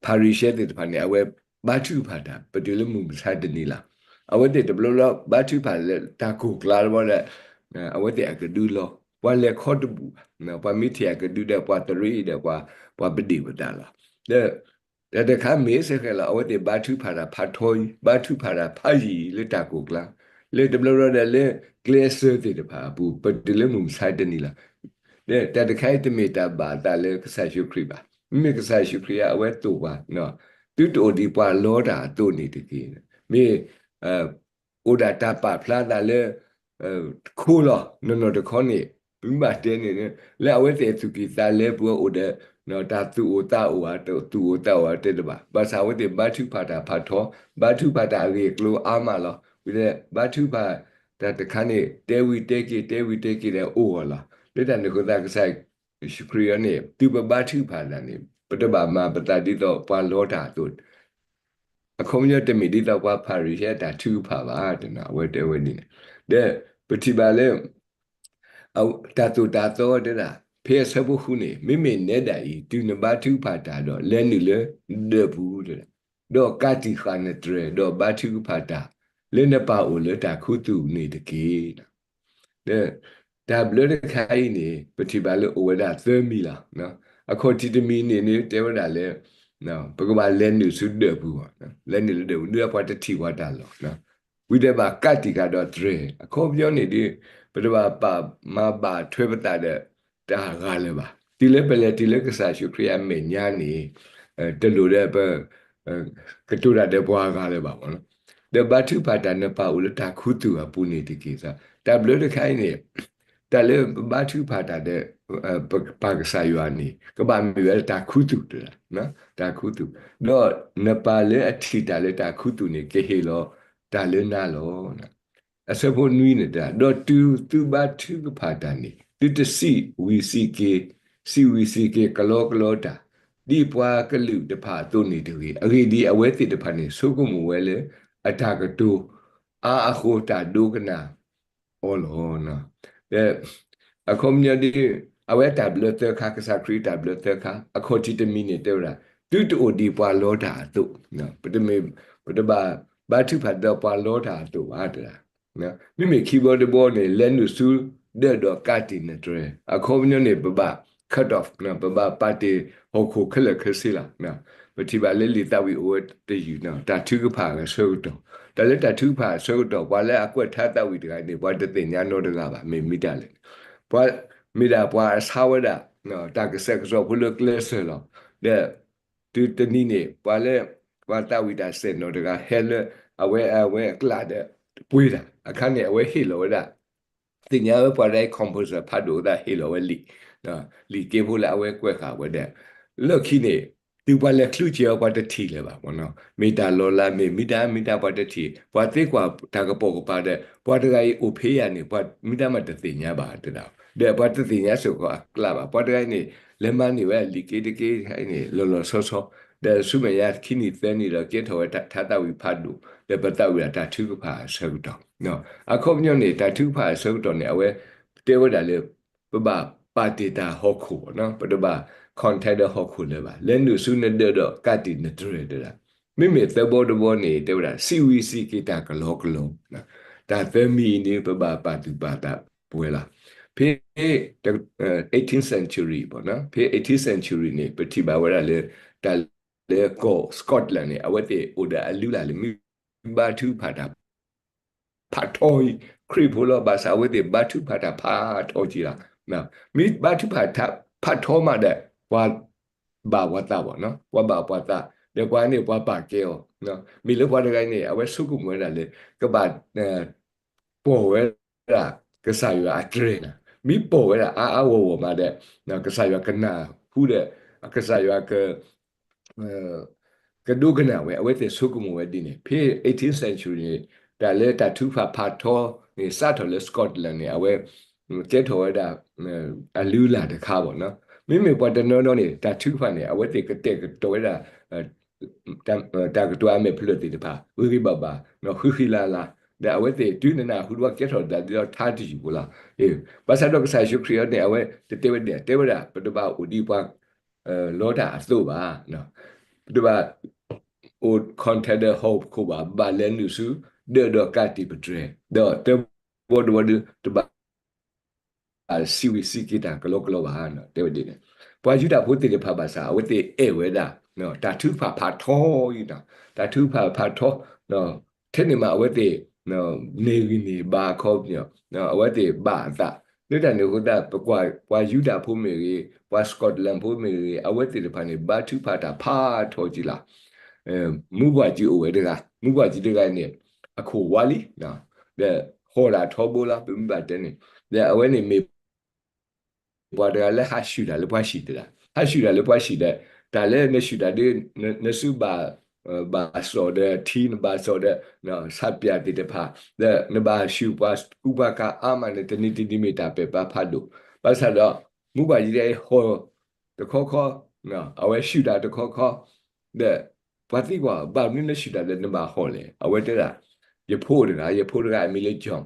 ဖၤရံၤၡဲသ့ၣ်တဖၣ်န့ၣ် အဝဲဘါထုကဖၣ်တၢ် ပတုၤလၢမုၢ်မဆါတနံၤလီၤ. အဝဲသ့ၣ်တဘျီဘျီဘါထုကဖၣ်လၢတၢ်ကိၢ်ကျါတဘျီဒီး အဝဲသ့ၣ်အကဒုလီၤ. ပှၤလဲၤခီတဘူၣ်, ပှၤမ့ၢ်ထံၣ်အကဒုဒီး ပှၤတရံးဒီး ပှၤပဒ့ၣ်ပသးလီၤ. ဒီး တၢ်တခါမ့ၢ်စ့ၢ်ကီးလီၤ, အဝဲသ့ၣ်ဘါထုကဖၣ်တၢ်ဖးထီအံၤ, ဘါထုကဖၣ်တၢ်ဖးယံာ်လၢတၢ်ကိၢ်ကျါ, လၢတဘျီဘျီဒီးလၢကျဲစၢၤသ့ၣ်တဖၣ်အပူၤ ပတုၤလၢမုၢ်မဆါတနံၤလီၤ. ဒီးတၢ်တခါအံၤတမ့ၢ်တၢ်ဘၣ်အသးလၢကစၢ်ယ့ၣ်ၡူးခရံာ်ဘၣ်. မ့မ့ၢ်ကစၢ်ယ့ၣ်ၡူးခရံာ်အဝဲသိၣ်ပှၤ, သုတအိၣ်ဒံးပှၤလီတၢ်အသိးန့ၣ်တက့ၢ်. မ့ၢ် အိၣ်ဒၣ်တၢ်ပာ်ဖျါသးလၢ ခိလီၤ နီၢ်နီၢ်တခီန့ၣ်, မ့ၢ်ဘၣ်တဲန့ၣ် လၢအဝဲသ့ၣ်အသူၣ်ကံၢ်သးလဲပူၤအိၣ်ဒီး တၢ်သူၣ်အိၣ်သးအိၣ်ဧါ, သူၣ်အိၣ်သးအိၣ်ဧါတဲတဘၣ်. ဘၣ်ဆၣ်အဝဲသ့ၣ်ဘါထုကဖၣ်တၢ်ဖးထီ, ဘါထုကဖၣ်တၢ်အဂ့ၢ်အကျိၤအါမးလီၤ. ဝံၤဒီး ဘါထုကဖၣ်တၢ်တခါန့ၣ် တဲဝံၤတဲက့ၤ တဲဝံၤတဲက့ၤဒီးအိၣ်အီၤလီၤ. လၢတၢ်န့ၣ်အဃိသတး ကစၢ်ယ့ၣ်ၡူးခရံာ်အံၤန့ၣ် တုၤပဘါထုကဖၣ်တၢ်န့ၣ် ပတဘၣ်မၤပသးဒ်သိးပှၤလီတၢ်အသိး အခီပညီတမ့ၢ်ဒ်သိးပှၤဖၤရံၤၡဲအတၢ်ထုကဖၣ်ဘၣ်, အဝဲတဲဝဲဒ်န့ၣ်. ဒီးပထံၣ်ဘၣ်လၢ တၢ်သိၣ်တၢ်သီတဲဒၣ် ဖဲအဆၢဖိဃုန့ၣ်, မ့မ့ၢ်နဲဒၣ်အံၤ တုၤနဘါထုကဖၣ်တၢ်ဒီး လဲၤနုာ်လၢဒၢးပူၤတဲဒၣ်, ဒီးကးတံာ်ဃာ်နတြဲၤ ဒီးဘါထုကဖၣ်တၢ် လၢနပၢ်အိၣ်လၢတၢ်ခူသူၣ်န့ၣ်တက့ၢ်. ဒီးတၢ်ဘျၢတခါအံၤန့ၣ် ပထံၣ်ဘၣ်လၢအိၣ်ဝဲဒၣ်သၢမံၤလီၤ. အခီၣ်ထံးတမံၤန့ၣ်န့ၣ် တဲဝဲဒၣ်လၢ ပကဘၣ်လဲၤနုာ်ဆူဒၢးပူၤ, လဲၤနုာ်လၢဒၢးပူၤ ဒ်ပှၤတထံၣ်ပှၤတၢ်လီၢ်, ဝံၤဒီးဘၣ်ကးတံာ်ဃာ်ဒီးတြဲၤ, အခီပညီန့ၣ်ဒီး ပတဘၣ်ပာ်မၤဘၣ်ထွဲပသးဒီးတၢ်ဂၤလၢၤဘၣ်. တုၤလၢပလဲၤတုၤလၢကစၢ်ယ့ၣ်ၡူးခရံာ်အမဲာ်ညါန့ၣ် တလိၣ်ဒီးပ ကတိၤတၢ်ဒီးပှၤဂၤလၢၤဘၣ်မး, ဒီးဘါထုကဖၣ်တၢ်နပၢ်အိၣ်လၢတၢ်ခူသူၣ်အပူၤန့ၣ်တက့ၢ်. တၢ်ဘျၢတခါအံၤန့ၣ် တၢ်လၢပဘါထုကဖၣ်တၢ်ဒီး ပပၢ်ကစၢ်ယွၤန့ၣ် ကဘၣ်မ့ၢ်ဝဲလၢတၢ်ခူသူၣ်တ, တၢ်ခူသူၣ်, ဒီးနပၢ်လၢအထံၣ်တၢ်လၢတၢ်ခူသူၣ်န့ၣ် ကဟ့ၣ်လီၤတၢ်လၢနၤလီၤ. အဆၢဖိနွံန့ၣ်တၢ်, ဒီးတုၤသုဘါထုကဖၣ်တၢ်န့ၣ် သုတစံးဝံၤစံးက့ၤ, စံးဝံၤစံးက့ၤကလီကလီတၢ်, ဒ်ပှၤကလုာ်တဖၣ်အသိးန့ၣ်တဂ့ၤ. အဂ့ၢ်ဒ်အံၤ, အဝဲသ့ၣ်တဖၣ်န့ၣ် ဆိကမိၣ်ဝဲလၢ အတၢ်ကတိၤ အါအဃိတၢ်ဒိကနၣ်အီၤလီၤ. ဒီးအခီပညီဒ် အဝဲတၢ်ဘျၢသၢခါ, ကစၢ်ခရံာ်တၢ်ဘျၢသၢခါ, အခီၣ်ထံးတမံၤန့ၣ်တဲဝဲဒၣ် သုတအိၣ်ဒံးပှၤလီတၢ်အသိး, ပတမ့ၢ် ပတဘၣ်ဘါထုကဖၣ်ဒီးပှၤလီတၢ်အသိးဘၣ်တဒၣ်. မ့မ့ၢ်ခံဘီတဘီန့ၣ် လဲၤနုာ်ဆူဒၢးဒီးကးတံာ်နတြဲၤ, အခီပညီန့ၣ် ပဘၣ် cut off, ပဘၣ်ပာ်တ့ၢ်ဟီၣ်ခိၣ်ခဲလၢာ်ခဲဆ့လီၤ. ပထံၣ်ဘၣ်လၢလံာ်သးဝံၣ်အိၣ်ဝဲတယုၢ်, တၢ်ထုကဖၣ်အဆၢကတီၢ်, တၢ်လၢတၢ်ထုကဖၣ်အဆၢကတီၢ် ပှၤလၢအကွဲးထါသးဝံၣ်တဂၤန့ၣ် ပှၤတသ့ၣ်ညါနီတဂၤဘၣ်, မ့ၢ်မ့ၢ်တၢ်လဲၣ်န့ၣ် ပှၤ မ့ၢ်ဒၣ်ပှၤအဆါဝဲဒၣ် တၢ်ကစဲးကစီးဖိလၢကျဲစၢၤလီၤ. ဒီးတုၤတနံၤန့ၣ် ပှၤလၢ ပှၤသးဝံၣ်တၢ်စဲးနီၤတဂၤဟဲလၢ အဝဲ အဝဲအကျးဒီးပှ့ၤတၢ်အခါန့ၣ် အဝဲဟ့ၣ်လီၤဝဲဒၣ် သ့ၣ်ညါဝဲပှၤတဂၤအံၤ composer ဖးဒိၣ်အသးဟ့ၣ်လီၤဝဲလံာ်, လံာ်က့ဖိလၢအဝဲကွဲးဃာ်ဝဲဒၣ်. လၢခံန့ၣ် တုၤပှၤလဲၤချုးက့ၤအီၤ ပှၤတထံၣ်လၢၤဘၣ်မးနီၤ, မ့ၢ်တၢ်လီၤလး မ့ၢ်မ့ၢ်တၢ် မ့ၢ်တၢ်ပှၤတထံၣ်, ပှၤသ့ကွၢ်တၢ်ကပိာ်ကပၤဒီး ပှၤတဂၤအံၤအိၣ်ဖဲယၤန့ၣ် ပှၤမ့ၢ်တၢ်မးတသ့ၣ်ညါဘၣ်တဒၣ်, ဒီးပှၤတသ့ၣ်ညါစ့ၢ်ကီးအကျးဘၣ်. ပှၤတဂၤအံၤန့ၣ် လဲၤမၤန့ၢ်ဝဲလံာ်က့တက့န့ၣ် လီၤလီၤဆီဆီ ဒီးဆူမဲာ်ညါခံနံၣ်သၢနံၣ်ဒီး ကဲထီၣ်ဝဲထါသးဝံၣ်ဖးဒိၣ် ဒီးပသးဝံၣ်ဒၣ်တၢ်ထုကဖၣ်အဆၢကတီၢ်. အခီပညီန့ၣ် တၢ်ထုကဖၣ်အဆၢကတီၢ်န့ၣ် အဝဲတဲဝဲဒၣ်လၢ ပဘၣ်ပာ်တ့ၢ်တၢ်ဟီၣ်ခိၣ်, ပတဘၣ် contact ဒီးဟီၣ်ခိၣ်လၢၤဘၣ်, လဲၤနုာ်ဆူနဒၢးဒီးကးတံာ်နတြဲၤတဒၣ်. မ့မ့ၢ်သၢဘီတဘီန့ၣ် တဲဝဲဒၣ် စံးဝံၤစံးက့ၤတၢ်ကလီကလီ, တၢ်သၢမံၤအံၤန့ၣ် ပဘၣ်ပာ်သူၣ်ပာ်သးပဝဲလီၤ. ဖဲ eighteenth century ဖဲ eighteenth century န့ၣ် ပထံၣ်ဘၣ်ဝဲဒၣ်လၢ တၢ်လၢကီၢ် Scotland န့ၣ် အဝဲသ့ၣ်အိၣ်ဒီးအလုၢ်အလၢ်လၢ မ့ၢ်ဘါထုကဖၣ်တၢ် ဖးထီအံၤ ခရံာ်ဖိလီၤ. ဘၣ်ဆၣ်အဝဲသ့ၣ်ဘါထုကဖၣ်တၢ်ဖးထီက့ၤလီၤ. မ့ၢ်ဘါထုကဖၣ်တၢ်ဖးထီမးဒီး ပှၤဘၣ်ပှၤသးဘၣ်, ပှၤဘၣ်ပှၤသး, ဒီးပှၤန့ၣ်ပှၤပာ်ကဲအီၤ, မ့ၢ်လၢပှၤတဂၤန့ၣ် အဝဲဆိကမိၣ်ဝဲဒၣ်လၢ ကဘၣ် ပိာ်ဝဲဒၣ် ကစၢ်ယွၤအတြဲၤန့ၣ်, မ့ၢ်ပိာ်ဝဲဒၣ်အါအါဂီၢ်ဂီၢ်မးဒီး ကစၢ်ယွၤကနၢ်ဟူဒီး ကစၢ်ယွၤက ကဒိကနၣ်ဝဲ, အဝဲသ့ၣ်ဆိကမိၣ်ဝဲဒ်န့ၣ်. ဖဲ eighteenth century န့ၣ် တၢ်လၢတၢ်ထုကဖၣ်ဖးထီန့ၣ် စးထီၣ်လၢ Scotland န့ၣ် အဝဲ ကဲထီၣ်ဝဲဒၣ် အလုၢ်အလၢ်တခါဘၣ်နီၤ. မ့မ့ၢ်ပှၤတနီၤနီၤန့ၣ် တၢ်ထုကဖၣ်န့ၣ် အဝဲသ့ၣ်ကတဲာ်ကတီၤဝဲဒၣ် တၢ်ကတိၤအမဲာ်ဖျၢၣ်သ့ၣ်တဖၣ် ဂ့ၤဂ့ၤဘၣ်ဘၣ် ဃံဃံလၤလၤ, ဒီးအဝဲသ့ၣ်တုၤနနၢ်ဟူဒီးကဲထီၣ်ဒၣ်ဒ်ထါတယုၢ်ဖိလီၤ. ဘၣ်ဆၣ်ဒီးကစၢ်ယ့ၣ်ၡူးခရံာ်အံၤန့ၣ် အဝဲတတဲဝဲဒ် တဲဝဲဒၣ် ပတဘၣ်အိၣ်ဒံးပှၤ လီတၢ်အသိးဘၣ်. တဘၣ်အိၣ် contact ဒီးဟီၣ်ခိၣ်ဘၣ်, ဘၣ်လဲၤနုာ်ဆူ ဒၢးဒီးကးတံာ်ပတြၢၤ, ဒီးတၢ်ဘီတဝီဒုး တဘၣ် စံးဝံၤစံးက့ၤတၢ်ကလီကလီဘၣ်, တဲဝဲဒ်န့ၣ်. ပှၤယူဒၤဖိသ့ၣ်တဖၣ်ဘၣ်ဆၣ် အဝဲသ့ၣ်အဲၣ်ဝဲဒၣ် တၢ်ထုကဖၣ်ဖးထီအံၤ, တၢ်ထုကဖၣ်ဖးထီ, ထဲန့ၣ်မးအဝဲသ့ၣ် မ့ၢ်ဂ့ၤန့ၣ်ဘါအခီပညီ, အဝဲသ့ၣ်ဘၣ်အသး, လၢတၢ်န့ၣ်အဃိသတး ပကွၢ်ပှၤယူဒၤဖိမ့ၢ်ဂ့ၤ, ပှၤ Scotland ဖိမ့ၢ်ဂ့ၤ, အဝဲသ့ၣ်တဖၣ်န့ၣ် ဘါထုကဖၣ်တၢ်ဖးထီကံလီၤ. မူပှၢ်ကံအိၣ်ဝဲတဂၤ, မူပှၢ်ကံတဂၤန့ၣ် အခိၣ်ဝါလံ, ဒီးဟီၣ်ဒၣ်ထီဘိလီၤ ပမ့ၢ်ဘၣ်တဲန့ၣ်, ဒီးအဝဲန့ၣ်မ့ၢ် ပှၤတဂၤလၢဟးဆှုၣ်တၢ်လၢပှၤဟံၣ်တဒၣ်, ဟးဆှုၣ်တၢ်လၢပှၤဟံၣ်ဒီး တၢ်လၢနဆှုၣ်တၢ်ဒီး နစုဘၣ် ဘၣ်စီၣ်ဒီးထံ, နဘၣ်စီၣ်ဒီး ဆၣ်ပၠၣ်သ့ၣ်တဖၣ်, ဒီးနဘၣ်ဆှုၣ်ပှၤကူပှၤကၤအါမးန့ၣ် တနံၤတနံၤမ့ၢ်တၢ်ပဲာ်ပာ်ဖးဒိၣ်, ဘၣ်ဆၣ်ဒီး မူပှၢ်ကံဒဲးအံၤဟီၣ်တခီခီ, အဝဲဆှုၣ်တၢ်တခီခီ, ဒီးပှၤသံကွၢ် ဘၣ်မနုၤနဆှုၣ်တၢ်ဒီးနဘၣ်ဟီၣ်လဲၣ်, အဝဲတဲဒၣ် ယဖိတဂၤ, ယဖိတဂၤအမံၤလၢ John,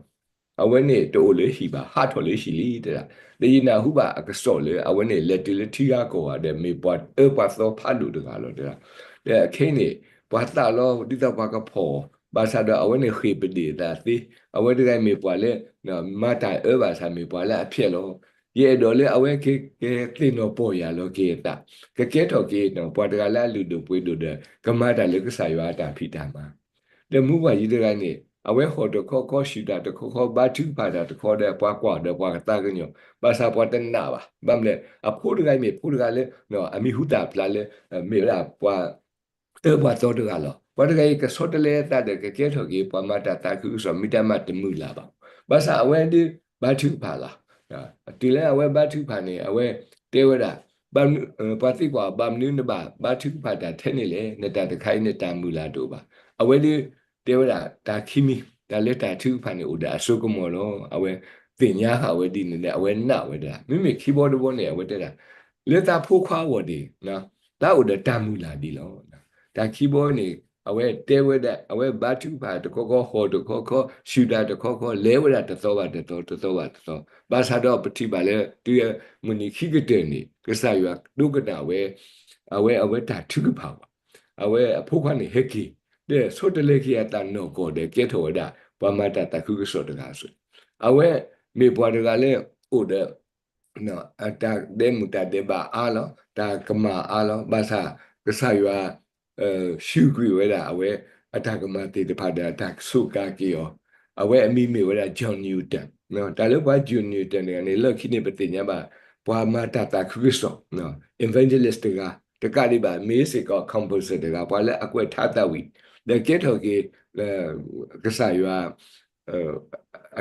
အဝဲန့ၣ်တအိၣ်လၢဟံၣ်ဘၣ်, ဟးထီၣ်လၢဟံၣ်လံတဲဒၣ်, ဒီးယနၢ်ဟူဘၣ်အကစီၣ်လၢ အဝဲန့ၣ်လဲၤတုၤလၢထံဂၤကီၢ်ဂၤဒီး မ့ၢ်ပှၤအၢပှၤသီဖးဒိၣ်တဂၤလီၤတဲဒၣ်, ဒီးခဲအံၤန့ၣ် ပှၤသးလီၤဒ်သိးပှၤကဖီၣ်အီၤ, ဘၣ်ဆၣ်ဒီးအဝဲန့ၣ်ဃ့ၢ်ပဒ့ၣ်အသးသ့, အဝဲတဂၤအံၤမ့ၢ်ပှၤလၢ မၤတၢ်အၢဘၣ်ဆၣ်မ့ၢ်ပှၤလၢအဖျဲၣ်လီၤ. ယအဲၣ်ဒိးလၢအဝဲကကသ့ၣ်နီၣ်ပီၢ်ယၢ်လီၤက့ၤအသး, ကကဲထီၣ်က့ၤ ပှၤတဂၤလၢအလုၢ်ဒိၣ်ပှ့ၤဒိၣ်ဒီး ကမၤတၢ်လၢကစၢ်ယွၤအတၢ်ဖံးတၢ်မၤ, ဒီးမူပှၢ်ကံတဂၤန့ၣ် အဝဲဟီၣ်တခီခီ ဆှုၣ်တၢ်တခီခီ ဘါထုကဖၣ်တၢ်တခီဒီး ပှၤကွၢ်ဒီးပှၤကသးကညီၤ, ဘၣ်ဆၣ်ပှၤတနာ်ဘၣ်, ဘၣ်မနုၤလဲၣ် အဖိတဂၤအံၤမ့ၢ်ဖိတဂၤလၢ အမံၤဟူသၣ်ဖျါလၢ မ့ၢ်ဝဲဒၣ်ပှၤ အၢပှၤသီတဂၤလီၤ. ပှၤတဂၤအံၤကဆီတလဲအသးဒီး ကကဲထီၣ်က့ၤ ပှၤမၤတၢ်သးခုကစီၣ် မ့ၢ်တၢ်မၤတမုာ်လၢ်ဘၣ်. ဘၣ်ဆၣ်အဝဲဒုးဘါထုကဖၣ်လီၤ. တုၤလၢအဝဲဘါထုကဖၣ်န့ၣ် အဝဲတဲဝဲဒၣ် ပှၤသံကွၢ် ဘၣ်မနုၤနဘၣ်ဘါထုကဖၣ်တၢ်ထဲန့ၣ်လဲၣ်, နတၢ်တခါအံၤ နတၢ်မုာ်လၢ်တအိၣ်ဘၣ်. အဝဲဒုးတဲဝဲဒၣ် တၢ်ခံမံၤ တၢ်လၢတၢ်ထုကဖၣ်န့ၣ် အိၣ်ဒီးအစိကမီၤလီၤ. အဝဲသ့ၣ်ညါဃာ်ဝဲဒ်န့ၣ်ဒီး အဝဲနာ်ဝဲဒၣ်. မ့မ့ၢ်ခံဘီတဘီန့ၣ် အဝဲတဲဒၣ် လၢသးဖိခွါအဂီၢ်န့ၣ် သးအိၣ်ဒီးတၢ်မုာ်လၢ်ဒံးလီၤ. တၢ်ခံဘီန့ၣ် အဝဲတဲဝဲဒၣ် အဝဲဘါထုကဖၣ်တခီခီ ဟီၣ်တခီခီ ဆှုၣ်တၢ်တခီခီ လဲၤဝဲဒၣ်တသီဘၣ်တသီ တသီဘၣ်တသီ. ဘၣ်ဆၣ်ဒီးပထံၣ်ဘၣ်လၢ တုၤမုၢ်နံၤခံကတၢၢ်န့ၣ် ကစၢ်ယွၤဒိကနၣ်ဝဲ အဝဲ အဝဲတၢ်ထုကဖၣ်ဘၣ်. အဝဲအဖိခွါန့ၣ်ဟဲက့ၤ ဒီးဆီတလဲက့ၤအသးနီၢ်ကီၢ်ဒီး ကဲထီၣ်ဝဲဒၣ် ပှၤမၤတၢ်သးခုကစီၣ်တဂၤအသိး. အဝဲမ့ၢ်ပှၤတဂၤလၢအိၣ်ဒီး တၢ်ဒဲးမုၢ်တၢ်ဒဲးဘးအါလီၤ, တၢ်ကမၣ်အါလီၤ. ဘၣ်ဆၣ်ကစၢ်ယွၤ ဟံးကွံာ်ဝဲဒၣ်အဝဲ အတၢ်ကမၣ်သ့ၣ်တဖၣ်ဒီး အတၢ်ကဆိးကါက့ၤအီၤ. အဝဲအမံၤမ့ၢ်ဝဲဒၣ် John Newton. တၢ်လၢပှၤ John Newton တဂၤန့ၣ် လၢခံန့ၣ် ပသ့ၣ်ညါဘၣ် ပှၤမၤတၢ်သးခုကစီၣ် evangelist တဂၤ တကးဒံးဘၣ် မ့ၢ်စ့ၢ်ကီး composer တဂၤ ပှၤလၢအကွဲးထါသးဝံၣ် ဒီးကဲထီၣ်က့ၤ ကစၢ်ယွၤ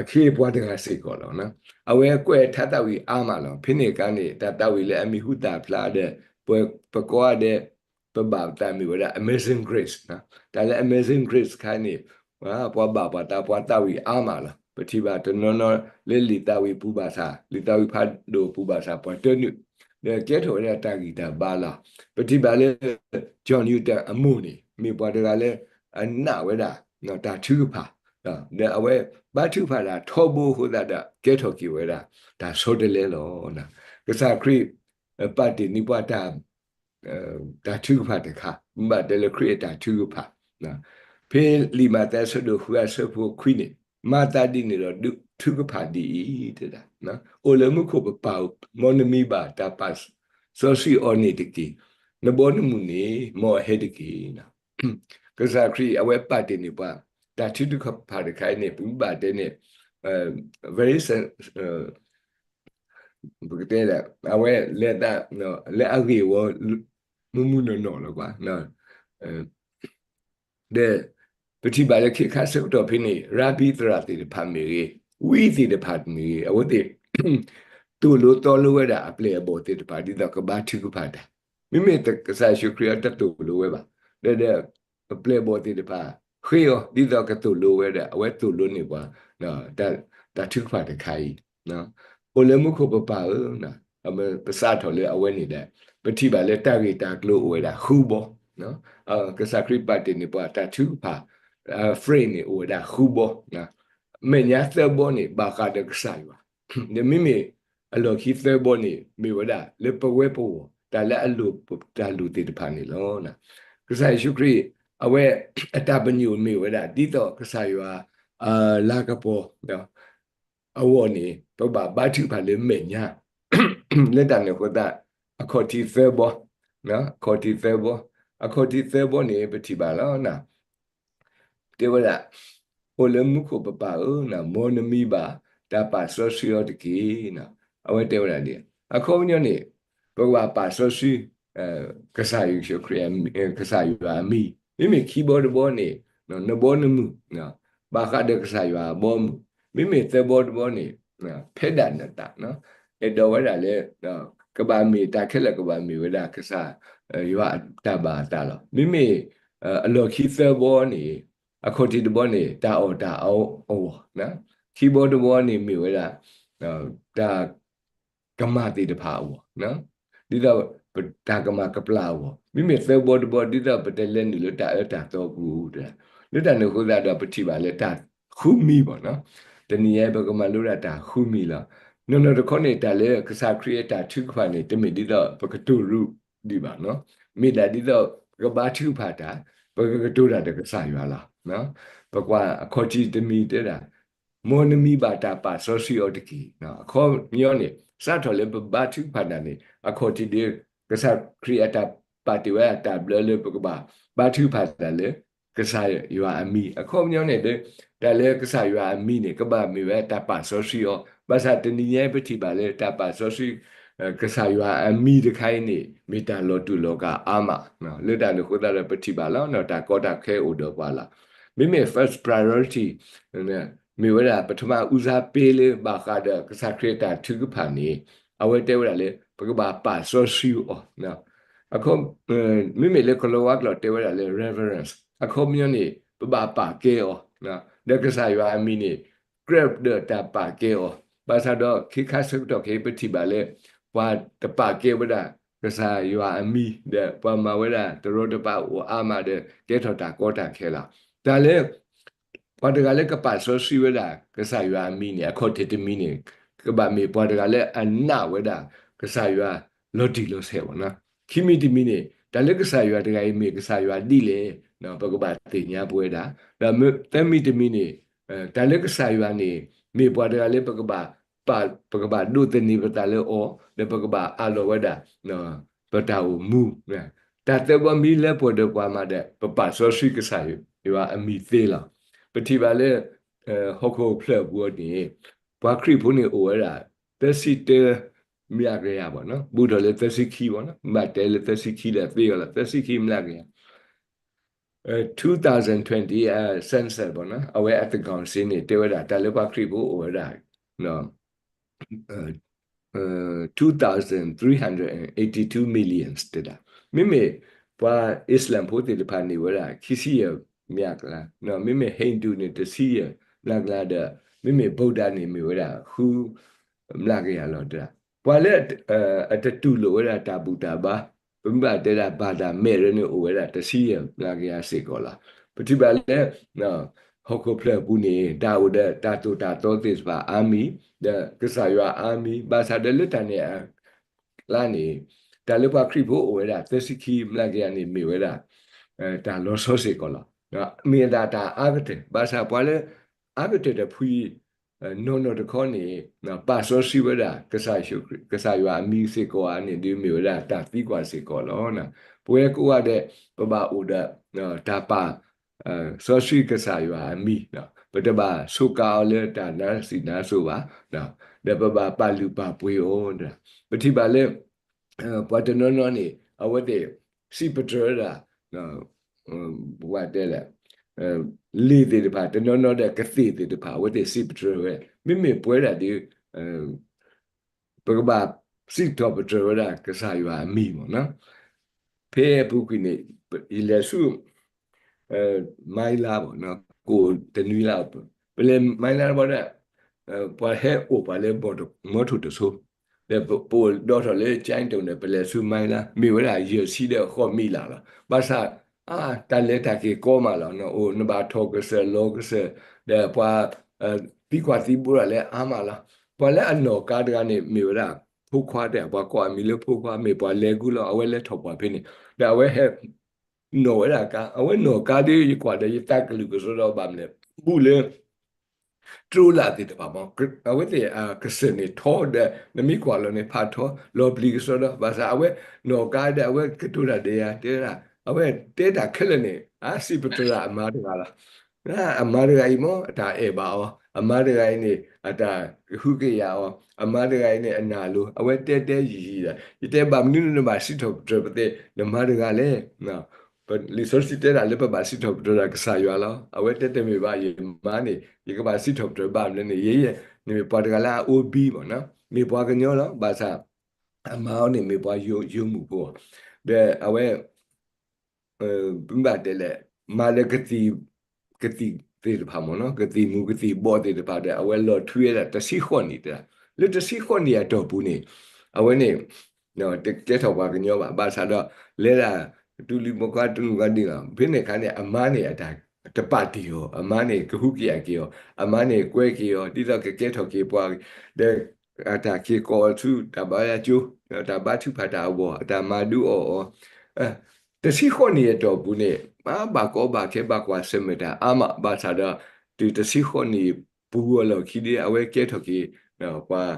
အခ့အပှၤတဂၤစ့ၢ်ကီးလီၤ. အဝဲကွဲးထါသးဝံၣ်အါမးလီၤ. ဖဲန့ၣ်အခါန့ၣ် တၢ်သးဝံၣ်လၢအမံၤဟူသၣ်ဖျါဒီး ပ ပကိးဂၤဒဲး ပဘၣ်ပသးမ့ၢ်ဝဲဒၣ် Amazing Grace. တၢ်လၢ Amazing Grace တခါန့ၣ် ပှၤဘၣ်ပှၤသး ပှၤသးဝံၣ်အါမးလီၤ. ပထံၣ်ဘၣ်တနီၤနီၤလၢလံာ်သးဝံၣ်ပူၤဘၣ်ဆၣ် လံာ်သးဝံၣ်ဖးဒိၣ်ပူၤဘၣ်ဆၣ် ပှၤတၢနုာ် ဒီးကဲထီၣ်ဝဲဒၣ်တၢ်ဂံၢ်တၢ်ဘါလီၤ. ပထံၣ်ဘၣ်လၢ John Newton အမိၢ်န့ၣ် မ့ၢ်ပှၤတဂၤလၢအနာ်ဝဲဒၣ် တၢ်ထုကဖၣ် ဒီးအဝဲဘါထုကဖၣ်တၢ်ထီဘိအဃိသတးဒီး ကဲထီၣ်က့ၤဝဲဒၣ် တၢ်ဆီတလဲလီၤ. ကစၢ်ခရံာ် ပာ်တ့ၢ်န့ၢ်ပှၤတၢ် တၢ်ထုကဖၣ်တခါ ဘၣ်တဲလၢခရံာ်အတၢ်ထုကဖၣ်. ဖဲလံာ်မးသဲအဆၢဒိၣ်ဃုအဆၢဖိခွံန့ၣ် မၤသးဒ်န့ၣ်ဒီး ဒုးထုကဖၣ်ဒ်အံၤ တဲဒၣ်, အိၣ်လၢမူခိၣ်ပပၢ်ဧၢ, မ်နမံၤဘၣ်တၢ်ပာ်စီဆှံအီၤန့ၣ်တက့ၢ်. နဘီနမုၢ်န့ၣ် မ်အဟဲတက့ၢ်. ကစၢ်ခရံာ်အဝဲပာ်တ့ၢ်န့ၢ်ပှၤ တၢ်ထုကဖၣ်တခါအံၤန့ၣ် ပဘၣ်တဲန့ၣ် very ပကတဲဒၣ် အဝဲလဲၤသး လၢအဂ့ၢ်ဝီ မုၢ်မုၢ်နီၢ်နီၢ်လီၤကွၢ်. ဒီး ပထံၣ်ဘၣ်လၢခဲခါဆၢကတီၢ်ဖဲန့ၣ် ရၤဘံသရၣ်သ့ၣ်တဖၣ်မ့ၢ်ဂ့ၤ, ဝံသ့ၣ်တဖၣ်မ့ၢ်ဂ့ၤ, အဝဲသ့ၣ် သိၣ်လိသီလိဝဲဒၣ်အပျဲၢ်အဘီၣ်သ့ၣ်တဖၣ် ဒ်သိးကဘါထုကဖၣ်တၢ်. မ့မ့ၢ်ကစၢ်ယ့ၣ်ၡူးခရံာ်အတသိၣ်လိဝဲဘၣ်. ဒီး အပျဲၢ်အဘီၣ်သ့ၣ်တဖၣ် ဃ့အီၤ ဒ်သိးကသိၣ်လိဝဲဒၣ် အဝဲသိၣ်လိန့ၢ်ပှၤ တၢ်ထုကဖၣ်တခါအံၤ, အိၣ်လၢမူခိၣ်ပပၢ်ဧၢ, ပစးထီၣ်လၢအဝဲန့ၣ်ဒီး ပထံၣ်ဘၣ်လၢတၢ်ဂ့ၢ်တၢ်ကျိၤအိၣ်ဝဲဒၣ်ဃုဘီ, ကစၢ်ခရံာ်ပာ်တ့ၢ်န့ၢ်ပှၤတၢ်ထုကဖၣ် frame န့ၣ်အိၣ်ဝဲဒၣ်ဃုဘီ, အမဲာ်ညါသၢဘီန့ၣ် ဘၣ်ဃးဒီးကစၢ်ယွၤ, ဒီးမ့မ့ၢ်အလီၢ်ခံသၢဘီန့ၣ် မ့ၢ်ဝဲဒၣ်လၢပဝဲပဂီၢ် တၢ်လၢအလိၣ်ပတၢ်လိၣ်သ့ၣ်တဖၣ်န့ၣ်လီၤ. ကစၢ်ယ့ၣ်ၡူးခရံာ် အဝဲအတၢ်ပညိၣ်မ့ၢ်ဝဲဒၣ် ဒ်သိးကစၢ်ယွၤ လၤကပီၤ အဂီၢ်န့ၣ် ပကဘၣ်ဘါထုကဖၣ်လၢမဲာ်ညါ လၢတၢ်န့ၣ်အဃိသတး အခီၣ်ထံးသၢဘီ, အခီၣ်ထံးသၢဘီ, အခီၣ်ထံးသၢဘီန့ၣ် ပထံၣ်ဘၣ်လီၤ. တဲဝဲဒၣ် အိၣ်လၢမူခိၣ်ပပၢ်ဧၢ, မ်နမံဘၣ်တၢ်ပာ်စီဆှံအီၤတက့ၢ်. အဝဲတဲဝဲဒၣ်ဒ် အခီပညီန့ၣ် ပကဘၣ်ပာ်စီဆှံ ကစၢ်ယ့ၣ်ၡူးခရံာ် ကစၢ်ယွၤအမံၤ, မ့မ့ၢ်ခံဘီတဘီန့ၣ် နဘီနမုၢ် ဘၣ်ဃးဒီးကစၢ်ယွၤအဘီအမုၢ်, မ့မ့ၢ်သၢဘီတဘီန့ၣ် ဖဲဒၣ်နတၢ် အဲၣ်ဒိးဝဲဒၣ်လၢ ကဘၣ်မ့ၢ်တၢ်ခဲလၢာ်ကဘၣ်မ့ၢ်ဝဲဒၣ်ကစၢ်ယွၤအတၢ်ဘၣ်အသးလီၤ. မ့မ့ၢ် အလီၢ်ခံသၢဘီန့ၣ် အခီၣ်ထံးတဘီန့ၣ် တၢ်အီၣ်တၢ်အီအဂီၢ်, ခံဘီတဘီန့ၣ်မ့ၢ်ဝဲဒၣ် တၢ် ကမၣ်သ့ၣ်တဖၣ်အဂီၢ်, ဒ်သိး တၢ်ကမၣ်ကပျၢ်အဂီၢ်, မ့မ့ၢ်သၢဘီတဘီ ဒ်သိးပတလဲၤနုာ်လၢတၢ်အၢတၢ်သီပူၤ, လၢတၢ်န့ၣ်အဃိသတးဒီး ပထံၣ်ဘၣ်လၢတၢ်ဃုမံၤဘၣ်နီၤ, တနံၤညါပကမၤလိဒၣ်တၢ်ဃုမံၤလီၤ. နီၢ်နီၢ်တခီန့ၣ် တၢ်လၢကစၢ်ခရံာ်အတၢ်ထုကဖၣ်န့ၣ် တမ့ၢ်ဒ်သိးပကတိၤရူးဒံးဘၣ်နီၤ, မ့ၢ်ဒၣ်ဒ်သိးပကဘါထုကဖၣ်တၢ်, ပကကတိၤတၢ်ဒီးကစၢ်ယွၤလီၤ. ပကွၢ်အခီၣ်ထံးတမံၤတဲဒၣ် မ်နမံဘၣ်တၢ်ပာ်စီဆှံအီၤတက့ၢ်. အခီပညီန့ၣ် စးထီၣ်လၢပဘါထုကဖၣ်တၢ်န့ၣ် အခီၣ်ထံးဒ် ကစၢ်ခရံာ်အတၢ်ပာ်တ့ၢ်ဝဲဒၣ်တၢ်ဘျၢလၢပကဘၣ်ဘါထုကဖၣ်တၢ်လၢ ကစၢ်ယွၤအမံၤ, အခီပညီန့ၣ်ဒီး တၢ်လၢကစၢ်ယွၤအမံၤန့ၣ် ကဘၣ်မ့ၢ်ဝဲတၢ်ပာ်စီဆှံအီၤ, ဘၣ်ဆၣ်တနံၤညါပထံၣ်ဘၣ်လၢတၢ်ပာ်စီဆှံ ကစၢ်ယွၤအမံၤတခါအံၤန့ၣ် မ့ၢ်တၢ်လီၤတူာ်လီၤကာ်အါမး, လၢတၢ်န့ၣ်အဃိသတးဒီး ပထံၣ်ဘၣ်လီၤ တၢ်ကီတၢ်ခဲအိၣ်ဒီးပှၤလီၤ. မ့မ့ၢ် first priority မ့ၢ်ဝဲဒၣ် ပထမဦးစားပေး လၢဘၣ်ဃးဒီးကစၢ်ခရံာ်အတၢ်ထုကဖၣ်န့ၣ် အဝဲတဲဝဲဒၣ်လၢ ပကဘၣ်ပာ်စီဆှံအီၤ, မ့မ့ၢ်လၢကလံးဝါကျိာ်တဲဝဲဒၣ်လၢ reverence အခီပညီန့ၣ် ပဘၣ်ပာ်ကဲအီၤ, ဒီးကစၢ်ယွၤအမံၤန့ၣ် ကြၢးဒီးတၢ်ပာ်ကဲအီၤ, ဘၣ်ဆၣ်ဒီး ခဲခါဆၢကတီၢ်ခဲအံၤပထံၣ်ဘၣ်လၢ ပှၤတပာ်ကဲဝဲဒၣ် ကစၢ်ယွၤအမံၤ ဒီးပှၤမၤဝဲဒၣ်တရီတပါအိၣ်အါမးဒီး ကဲထီၣ်တၢ်ကီတၢ်ခဲလီၤ. တၢ်လၢ ပှၤတဂၤလၢကပာ်စီဆှံဝဲဒၣ် ကစၢ်ယွၤအမံၤန့ၣ် အခီၣ်ထံးတမံၤန့ၣ် ကဘၣ်မ့ၢ်ပှၤတဂၤလၢအနာ်ဝဲဒၣ် ကစၢ်ယွၤလီၤတံၢ်လီၤဆဲးဘၣ်နီၤ. ခံမံၤတမံၤန့ၣ် တၢ်လၢကစၢ်ယွၤတဂၤအံၤမ့ၢ်ကစၢ်ယွၤဒ်လဲၣ် ပကဘၣ်သ့ၣ်ညါပဝဲဒၣ်, ဒီးသၢမံၤတမံၤန့ၣ် တၢ်လၢကစၢ်ယွၤန့ၣ် မ့ၢ်ပှၤတဂၤလၢပကဘၣ် ပကဘၣ်ဒိးသန့ၤပသးလၢအီၤ ဒီးပကဘၣ်အးလီၤဝဲဒၣ် ပတၢ်အိၣ်မူ, တၢ်သၢဘီမ့ၢ်လၢပှဲၤဒီးပှၤမးဒီး ပပာ်စီဆှံကစၢ်ယွၤအမံၤသ့လီၤ. ပထံၣ်ဘၣ်လၢ ဟီၣ်ခိၣ်ဖျၢၣ်ပူၤန့ၣ် ပှၤခရံာ်ဖိန့ၣ်အိၣ်ဝဲဒၣ် သၢဆံတၢ မျးကယၤဘၣ်နီၤ, ဘူးထီၣ်လၢသၢဆံခံဘၣ်နီၤ, ဘၣ်တဲလၢသၢဆံခံဒီးသ့အီၤလီၤ, သၢဆံခံမျးကယၤ two thousand twenty census ဘၣ်နီၤ, အဝဲအသန်းခေါင်စာရင်းန့ၣ် တဲဝဲဒၣ် တၢ်လၢပှၤခရံာ်ဖိအိၣ်ဝဲဒၣ် two thousand three hundred and eighty-two millions တဲဒၣ်, မ့မ့ၢ်ပှၤအံၣ်စလၣ်ဖိသ့ၣ်တဖၣ်န့ၣ်ဝဲဒၣ် ခံဆံယဲၢ်မျးကယၤ, မ့မ့ၢ် Hindu န့ၣ် တဆံယဲၢ်မျးကယၤဒီး မ့မ့ၢ် Buddha န့ၣ်မ့ၢ်ဝဲဒၣ် ဃုမျးကယၤလီၤတဲဒၣ်, ပှၤလၢအတတူၢ်လိာ်ဝဲဒၣ်တၢ်ဘူၣ်တၢ်ဘါ ပမ့ၢ်ဘၣ်တဲဒၣ် ဘၣ်တၢ်မဲာ်ရၢန့ၣ် အိၣ်ဝဲဒၣ်တဆံယဲၢ်မျးကယၤစ့ၢ်ကီးလီၤ. ပထံၣ်ဘၣ်လၢ ဟီၣ်ခိၣ်ဖျၢၣ်အပူၤန့ၣ် တၢ်အိၣ်ဒီးတၢ်သိၣ်တၢ်သီသ့ၣ်တဖၣ်အါမံၤ ဒီးကစၢ်ယွၤအါမံၤ ဘၣ်ဆၣ်ဒီးလၢတၢ်န့ၣ်အကျါန့ၣ် တၢ်လၢပှၤခရံာ်ဖိအိၣ်ဝဲဒၣ် သၢဆံခံမျးကယၤန့ၣ် မ့ၢ်ဝဲဒၣ် တၢ်လီၤဆီစ့ၢ်ကီးလီၤ. မ့ၢ်ဒၣ်တၢ်အါကတၢၢ် ဘၣ်ဆၣ်ပှၤလၢ အါကတၢၢ်တဖု နီၢ်နီၢ်တခီန့ၣ် ပာ်စီဆှံဝဲဒၣ် ကစၢ်ယွၤအမံၤစ့ၢ်ကီးဧါန့ၣ် ဒုးမ့ၢ်ဝဲဒၣ်တၢ်သံကွၢ်စ့ၢ်ကီးလီၤ. ပဝဲကိးဂၤဒဲး ပဘၣ်အိၣ်ဒီး တၢ်ပာ် စီဆှံကစၢ်ယွၤအမံၤ, ပတဘၣ်ဆိးကါအီၤလၢတၢ်နါစံးနါစိၤဘၣ်, ဒီးပဘၣ်ပာ်လုၢ်ပာ်ပှ့ၤအီၤ, ပထံၣ်ဘၣ်လၢ ပှၤတနီၤနီၤန့ၣ် အဝဲသ့ၣ် စံးပတြၢၤဝဲဒၣ် ပှၤတဲလဲၣ် လံာ်သ့ၣ်တဖၣ် တနီၤနီၤဒီးကသ့ၣ်သ့ၣ်တဖၣ် အဝဲသ့ၣ်စံးပတြၢၤဝဲ, မ့မ့ၢ်ပဝဲဒၣ်ဒီး ပကဘၣ်စံးထီၣ်ပတြၢၤဝဲဒၣ်ကစၢ်ယွၤအမံၤမ့ၢ်နီၤ. ဖဲအပူၤကွံာ်န့ၣ် ယလဲၤဆူ မၤလါဘၣ်နီၤ, ကိၣ်တနွံလါ, ပလဲၤမၤလါဘၣ်ဒီး ပှၤဟဲအိၣ်ပှၤလၢ မီထိၣ်တဆိ, ဒီးပအိၣ်ဒီးထီၣ်လၢ ကၠဲးတိၣ်န့ၣ် ပလဲၤဆူမၤလါ မ့ၢ်ဝဲဒၣ်ယဲၢ်ဆံဒီးဃိးမံလါလီၤ. ဘၣ်ဆၣ် တၢ်လဲၤတၢ်က့ၤကီမးလီၤ, အိၣ်နဘၣ်ထီၣ်ကစၢၢ်လီၤကစၢၢ်, ဒီးပှၤ သံကွၢ်သံဘိဒၣ်လၢအါမးလီၤ. ပှၤလၢအနီၢ်ကါတဂၤန့ၣ် မ့ၢ်ဝဲဒၣ် ဖိခွါတဲ ပှၤကိးအမံၤလၢဖိခွါ မ့ၢ်ပှၤလဲၤကူလီၤ အဝဲလဲၤထီၣ်ပှၤဖဲန့ၣ်, ဒီးအဝဲဟဲ နီၣ်ဝဲဒၣ်ကါ, အဝဲနီၣ်ကါဒီး ယကွၢ်ဒီးယသးကလုာ်ကစီဒီဘၣ်မနုၤလဲၣ်, ဘူးလၢ တြိလၢ်သ့ၣ်တဖၣ်မး, အဝဲသ့ၣ်ကစၢၢ်န့ၣ်ထီဒီး နမ့ၢ်ကွၢ်လီၤန့ၣ် ဖးထီလီၤပျံၤကစီဒီ, ဘၣ်ဆၣ်အဝဲနီၣ်ကါဒီး အဝဲကတိၤတၢ်ဒီးယၤ တဲဝဲဒၣ်, အဝဲတဲတၢ်ခဲလၢာ်န့ၣ် အစံးပတြၢၤအမါတဂၤလီၤ. အမါတဂၤအံၤမ့ၢ် အတၢ်အဲၣ်ဘၣ်အီၤ, အမါတဂၤအံၤန့ၣ် အတၢ်ကဟုကယာ်အီၤ, အမါတဂၤအံၤန့ၣ် အနာ်လိၤ, အဝဲတဲတဲယံာ်ယံာ်ဒီး ယတဲဘၣ်မနုၤနဘၣ်စံးထီၣ်ပတြၢၤပသ့ၣ် နမါတဂၤလဲၣ်. လံာ်စီဆှံတဲဒၣ်လၢပဘၣ်စံးထီၣ်ပတြၢၤဒၣ်ကစၢ်ယွၤလီၤ. အဝဲတဲတမ့ၢ်ဘၣ် ယမါန့ၣ် ယကဘၣ်စံးထီၣ်ပတြၢၤဘၣ်မနုၤန့ၣ် ယဲယဲ နမ့ၢ်ပှၤတဂၤလၢအအိၣ်ဘံမ့ၢ်နီၤ, မ့ၢ်ပှၤကညီလီၤ. ဘၣ်ဆၣ် အမါအီၤန့ၣ်မ့ၢ်ပှၤယိၤမုၣ်ဖိ, ဒီးအဝဲ ပဘၣ်တဲလဲၣ်, မၤလၢ ကသံၣ်သ့ၣ်တဖၣ်မ့ၢ်နီၤ, ကသံၣ်မူၤကသံၣ်ဘီၣ်သ့ၣ်တဖၣ်ဒီး အဝဲလီၤထွံဝဲဒၣ်တဆံဃိးနံၣ်တဲ, လၢတဆံဃိးနံၣ်အတီၢ်ပူၤန့ၣ် အဝဲန့ၣ် တကဲထီၣ်ပှၤကညီဘၣ်. ဘၣ်ဆၣ်ဒီး လဲၤဒၣ် တူၢ်လံၤမီၢ်ခွါတူၢ်လံၤမီၢ်ခွါဒ်လီၤ. ဖဲန့ၣ်အခါန့ၣ် အမါန့ၣ် အတၢ်တပာ်တ့ၢ်အီၤ, အမါန့ၣ် ကဟုကယာ်က့ၤအီၤ, အမါန့ၣ် ကွဲက့ၤအီၤ ဒ်သိးကကဲထီၣ်က့ၤပှၤ ဒီး အတၢ်က့ၤကိးအီၤဆူတၢ်ဘါယွၤကၠိ, တၢ်ဘါထုကဖၣ်တၢ်အဂီၢ်, အတၢ်မၤဒုးအီၣ်အီၤ, တဆံဃိးနံၣ်အတီၢ်ပူၤန့ၣ် ဘၣ်ဘၣ်ကီဘၣ်ခဲဘၣ်ကွၢ်ဆၢၣ်မဲာ်တၢ်အါမး. ဘၣ်ဆၣ်ဒီး တုၤတဆံဃိးနံၣ်ပူၤအလီၢ်ခံဒီး အဝဲကဲထီၣ်က့ၤ ပှၤ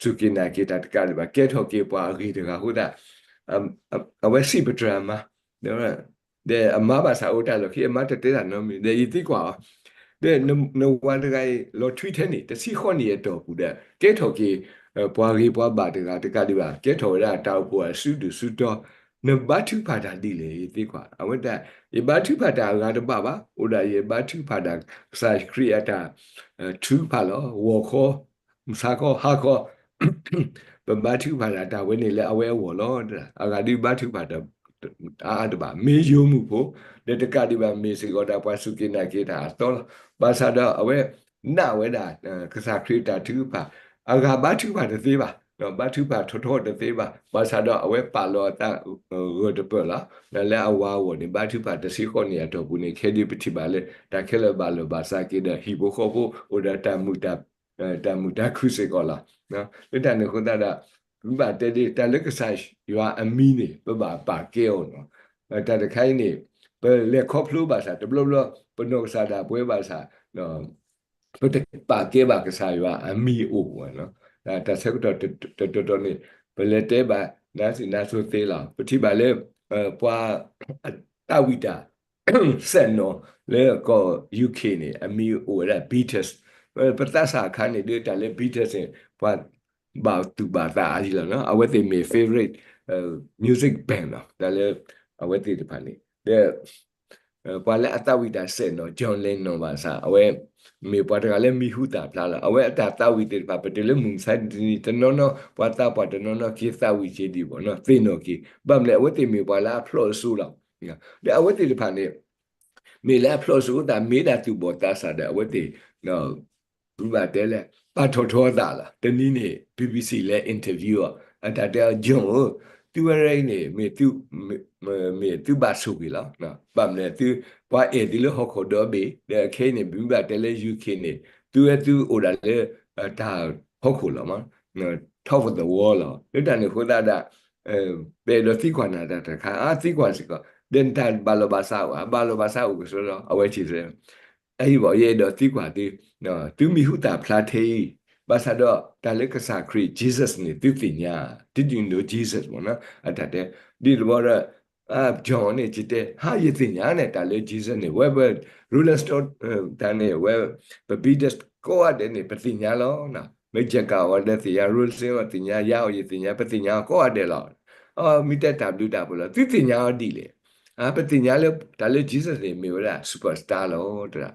စူၢ်က့ၤနာ်က့ၤတၢ်တကးဒံးဘၣ်, ကဲထီၣ်က့ၤပှၤအဂ့ၤတဂၤအဃိသတး အဝဲစံးပတြၢၤအမါ ဒီးအမါဘၣ်ဆၣ်အိၣ်တၢ်လီၢ်ခံ အမါတတဲတၢ်နီတမံၤ ဒီးယသံကွၢ်အီၤ, ဒီးနဝၤတဂၤအံၤ လီၤထွံထဲန့ၣ် တဆံဃိးနံၣ်အတီၢ်ပူၤဒီး ကဲထီၣ်က့ၤ ပှၤဂ့ၤပှၤဘၣ်တဂၤတကးဒံးဘၣ်, ကဲထီၣ်ဝဲဒၣ်တၢ်အိၣ်ဖှိၣ်အစုဒုၣ်စုတီ, နဘါထုကဖၣ်တၢ်ဒ်လဲၣ် ယသံကွၢ်. အဝဲဒၣ် ယဘါထုကဖၣ်တၢ်အဂၤတဘၣ်ဘၣ်, အိၣ်ဒၣ်ယဘါထုကဖၣ်တၢ် ကစၢ်ခရံာ်အတၢ်ထုကဖၣ်လီၤ. ဂီၤခီ မုၢ်ဆါခီ ဟါခီ ပဘါထုကဖၣ်တၢ် တၢ်ဝဲန့ၣ်လၢအဝဲအဂီၢ်လီၤ. အဂၤဒုးဘါထုကဖၣ်တၢ်အါအါတဘၣ်, မ့ၢ်ယိၤမုၣ်ဖိ, ဒီးတကးဒံးဘၣ် မ့ၢ်စ့ၢ်ကီးဒၣ်ပှၤစူၢ်က့ၤနာ်က့ၤတၢ်အသီလီၤ. ဘၣ်ဆၣ်ဒီးအဝဲနာ်ဝဲဒၣ် ကစၢ်ခရံာ်အတၢ်ထုကဖၣ်, အဂၤဘါထုကဖၣ်တသ့ဘၣ်, ဘါထုကဖၣ်ထီထီတသ့ဘၣ်. ဘၣ်ဆၣ်ဒီးအဝဲပာ်လီၤအသးဂၢၢ်တပၢၢ်လီၤ. လၢအဝၤအဂီၢ်န့ၣ် ဘါထုကဖၣ်တဆံဃိးနံၣ်အတီၢ်ပူၤန့ၣ် ခဲဒုးပထံၣ်ဘၣ်လၢ တၢ်ခဲလၢာ်ဘၣ်လီၢ်ဘၣ်စးက့ၤဒီး ဟံၣ်ဖိဃီဖိ အိၣ်ဒီး တၢ်မုာ်တၢ်ခုၣ်စ့ၢ်ကီးလီၤ. လၢတၢ်န့ၣ်အဃိသတးဒီး ပဘၣ်တဲဒ် တၢ်လၢကစၢ်ယွၤအမံၤန့ၣ် ပဘၣ်ပာ်ကဲအီၤနီၤ. တၢ်တခါအံၤန့ၣ် ပလဲၤခီဖျိဘၣ်ဆၣ် တဘျီဘျီ ပနီၢ်ကစၢ်ဒၣ်ပှဲၤဘၣ်ဆၣ် ပတပာ်ကဲဘၣ်ကစၢ်ယွၤအမံၤအိၣ်ဝဲနီၤ. တၢ်ဆၢကတီၢ်တတီၤတီၤန့ၣ် ပလဲၤတဲဘၣ်နါစံးနါစိၤသ့လီၤ. ပထံၣ်ဘၣ်လၢ ပှၤ သးဝံၣ်တၢ် စဲၣ်နီၤလၢကီၢ် ယူခ့ၣ်န့ၣ် အမံၤအိၣ်ဝဲဒၣ် Beatles. ပသးစၢ်အခါန့ၣ် ဒ်တၢ်လၢ Beatles န့ၣ် ပှၤဘၣ်သူၣ်ဘၣ်သးအါယံၤလီၤနီၤ. အဝဲသ့ၣ်မ့ၢ် favorite music band လီၤ. တၢ်လၢ အဝဲသ့ၣ်တဖၣ်န့ၣ် ဒီး ပှၤလၢအသးဝံၣ်တၢ်စဲၣ်နီၤ John Lennon ဘၣ်ဆၣ် အဝဲ မ့ၢ်ပှၤတဂၤလၢမံၤဟူသၣ်ဖျါလီၤ. အဝဲအတၢ်သးဝံၣ်သ့ၣ်တဖၣ် ပတုၤလၢမုၢ်မဆါတနံၤတနီၤနီၤ ပှၤသးပှၢ်တနီၤနီၤက့ၤသးဝံၣ်က့ၤဒံးဘၣ်နီၤ သ့ၣ်နီၣ်က့ၤ. ဘၣ်မနုၤလဲၣ် အဝဲသ့ၣ်မ့ၢ်ပှၤလၢအဖျိးအစိလီၤ. ဒီးအဝဲသ့ၣ်တဖၣ်န့ၣ် မ့ၢ်လၢအဖျိးစိအသး မ့ၢ်ဒၣ်သူၣ်ဘီၣ်သးစၢ်ဒီး အဝဲသ့ၣ် ဘၣ်တဲလဲၣ် ပာ်ထီၣ်ထီအသးလီၤ. တနံၤန့ၣ် BBC လဲၤ interview အီၤ အတၢ်တဲအီၤ John ဧၢ, သုဝဲဒၣ်အံၤန့ၣ် မ့ၢ်သုဘၣ်ဆိၣ်ဂ့ၤလီၤ. ဘၣ်မနုၤလဲၣ် သုပှၤအဲၣ်သုလၢဟီၣ်ခိၣ်ဒီဘ့ၣ် ဒီးခဲအံၤန့ၣ် ပမ့ၢ်ဘၣ်တဲလၢ ယူခ့ၣ်န့ၣ် သုဝဲသုအိၣ်ဒၣ်လၢ တၢ်ဟီၣ်ခိၣ်လီၤမး top of the world လီၤ. လၢတၢ်န့ၣ်အဃိသတးဒီး ပအဲၣ်ဒိးသံကွၢ်နၤတၢ်တခါ အသံကွၢ်စ့ၢ်ကီး ဒီးနတၢ်ဘၣ်လီၤဘၣ်စးအိၣ်ဧါ, ဘၣ်လီၤဘၣ်စးအိၣ်ကစီဒီ အဝဲစံး အအံၤဘၣ် ယအဲၣ်ဒိးသံကွၢ်သု, သုမံၤဟူသၣ်ဖျါထဲအံၤ, ဘၣ်ဆၣ်ဒီးတၢ်လၢကစၢ်ခရံာ် Jesus န့ၣ် သုသ့ၣ်ညါ, Did you know Jesus မ့ၢ်နီၤ အတၢ်တဲ, ဒ်တဘျီဒီး John န့ၣ် ကတဲ ဟါ ယသ့ၣ်ညါန့ၣ် တၢ်လၢ Jesus န့ၣ် ဝဲပ Rolling Stone တၢ်န့ၣ် ဝဲပ Beatles ကိးဂၤဒဲးန့ၣ် ပသ့ၣ်ညါလီၤ. မ့ၢ် Jagger အီၤဒီးသ့ၣ်ညါ, Rolling Stone အီၤသ့ၣ်ညါ, ယၤအီၤယသ့ၣ်ညါ, ပသ့ၣ်ညါအီၤကိးဂၤဒဲးလီၤ. အမ့ၢ်တဲတၢ်ဘျုးတၢ်ဖှိၣ်လီၤ. သုသ့ၣ်ညါအီၤဒ်လဲၣ်. ပသ့ၣ်ညါလၢတၢ်လၢ Jesus န့ၣ် မ့ၢ်ဝဲဒၣ် superstar လီ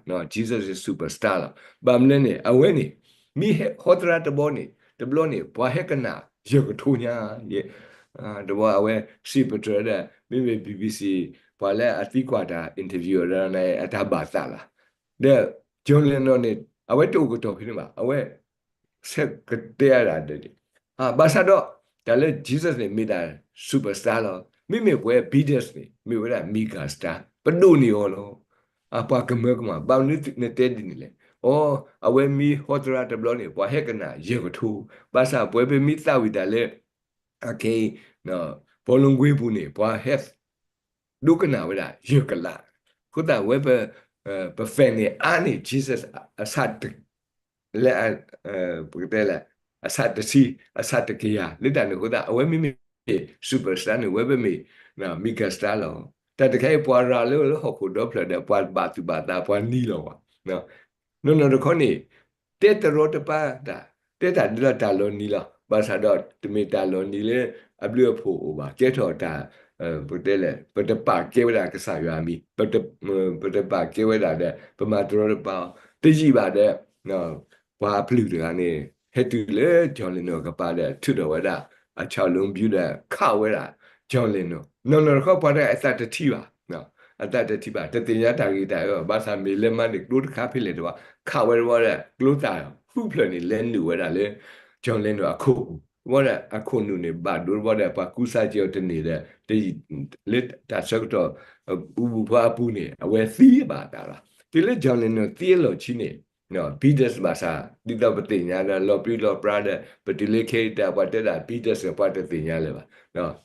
ၤ. Jesus is superstar လီၤ. ဘၣ်မနုၤလဲၣ်န့ၣ် အဝဲန့ၣ် မ့ၢ်ဟဲဟီသရၣ်တဘီန့ၣ် တဘျီန့ၣ် ပှၤဟဲကနၣ်ယဲၢ်ကထိညါ, တဘျီအဝဲစံးပတြၢၤဒီး မ့မ့ၢ် BBC ပှၤလၢအသံကွၢ်တၢ် interview ဒီးန့ၣ် အတၢ်ဘၣ်သးလီၤ. ဒီး John Lennon န့ၣ် အဝဲတအိၣ်ကတီၢ်ဖဲန့ၣ်ဘၣ်, အဝဲ ဆဲးကတဲအဒၣ်ဒီး ဘၣ်ဆၣ်ဒီး တၢ်လၢ Jesus န့ၣ် မ့ၢ်တၢ် superstar လီၤ. မ့မ့ၢ်ပဝဲ Beatles န့ၣ် မ့ၢ်ဝဲဒၣ် mega star ပဒိၣ်န့ၢ်အီၤလီၤ. ပှၤကမၢကမၣ် ဘၣ်မနုၤနတဲဒ်န့ၣ်လဲၣ်. အီ အဝဲမ့ၢ်ဟီသရၣ်တဘျီန့ၣ် ပှၤဟဲကနၣ်ယဲၢ်ကထိ, ဘၣ်ဆၣ်ပဝဲပမ့ၢ်သးဝံၣ်တၢ်လၢ အခဲအံၤ ဘောလုံးကွင်းပူၤန့ၣ် ပှၤဟဲ ဒိကနၣ်ဝဲဒၣ်ယဲၢ်ကလး, အဃိသတးဝဲ ပ ပ fan န့ၣ် အါန့ၢ် Jesus အဆၣ်တ လၢ ပကတဲလဲၣ် အဆၣ်တဆံ အဆၣ်တကယၤ လၢတၢ်န့ၣ်အဃိသတး အဝဲမ့မ့ၢ် superstar န့ၣ် အဝဲပမ့ၢ် mega star လီၤ. တၢ်တခါအံၤ ပှၤရၤလၢလၢဟီၣ်ခိၣ်ဒီဖျၢၣ်ဒီး ပှၤဘၣ်သူၣ်ဘၣ်သး ပှၤနံၤလီၤဘၣ်. နီၢ်နီၢ်တခီန့ၣ် တဲတရီတပါတၢ်, တဲတၢ်ဒ်လီၤတၢ်လီၤနံၤလီၤ. ဘၣ်ဆၣ်ဒီး တမ့ၢ်တၢ်လီၤနံၤလၢအဘျုးအဖှိၣ်အိၣ်ဘၣ်. ကဲထီၣ်တၢ် ပတဲလဲၣ် ပတပာ်ကဲဝဲဒၣ်ကစၢ်ယွၤအမံၤ, ပတပာ်ကဲဝဲဒၣ်ဒီး ပမၤတရီတပါအီၤ တယံာ်ဘၣ်ဒီး ပှၤအပျုၢ်တဂၤန့ၣ် ဟဲတုၤလၢ John Lennon အကပၤဒီး ထုးထီၣ်ဝဲဒၣ် အ ခြောက်လုံးဗုံး ဒီး ခးဝဲဒၣ် John Lennon. နီၢ်နီၢ်တခီပှၤတဂၤအသးတထံၣ်ဘၣ်, အသးတထံၣ်ဘၣ်, တသ့ၣ်ညါတၢ်ဂ့ၤတၢ်အၢဘၣ်. ဘၣ်ဆၣ်မ့ၢ်လဲၤမၤန့ၢ်ကျိတခါ ဖဲလဲၣ်တဘၣ် ခးဝဲတဘျီဒီး ကျိသၣ်ဃုဖျၢၣ်န့ၣ် လဲၤနုာ်ဝဲဒၣ်လၢ John Lennon အခိၣ်ပူၤ, တဘျီဒီး အခိၣ်နူာ်န့ၣ် ဘၣ်ဒိတဘျီဒီး ပှၤကူစါက့ၤအီၤတန့ၢ်ဒီး လၢတၢ်ဆၢကတီၢ် အူပူၤဖီအပူၤန့ၣ် အဝဲသံဘၣ်အသးလီၤ. တုၤလၢ John Lennon သံအလီၢ်ခံန့ၣ် Beatles ဘၣ်ဆၣ် ဒ်သိးပသ့ၣ်ညါဒီး လီၤပြံလီၤပြါဒီး ပတုၤလၢခဲအံၤတၢ် ပှၤတဲဒၣ် Beatles ပှၤတသ့ၣ်ညါလၢၤဘၣ်,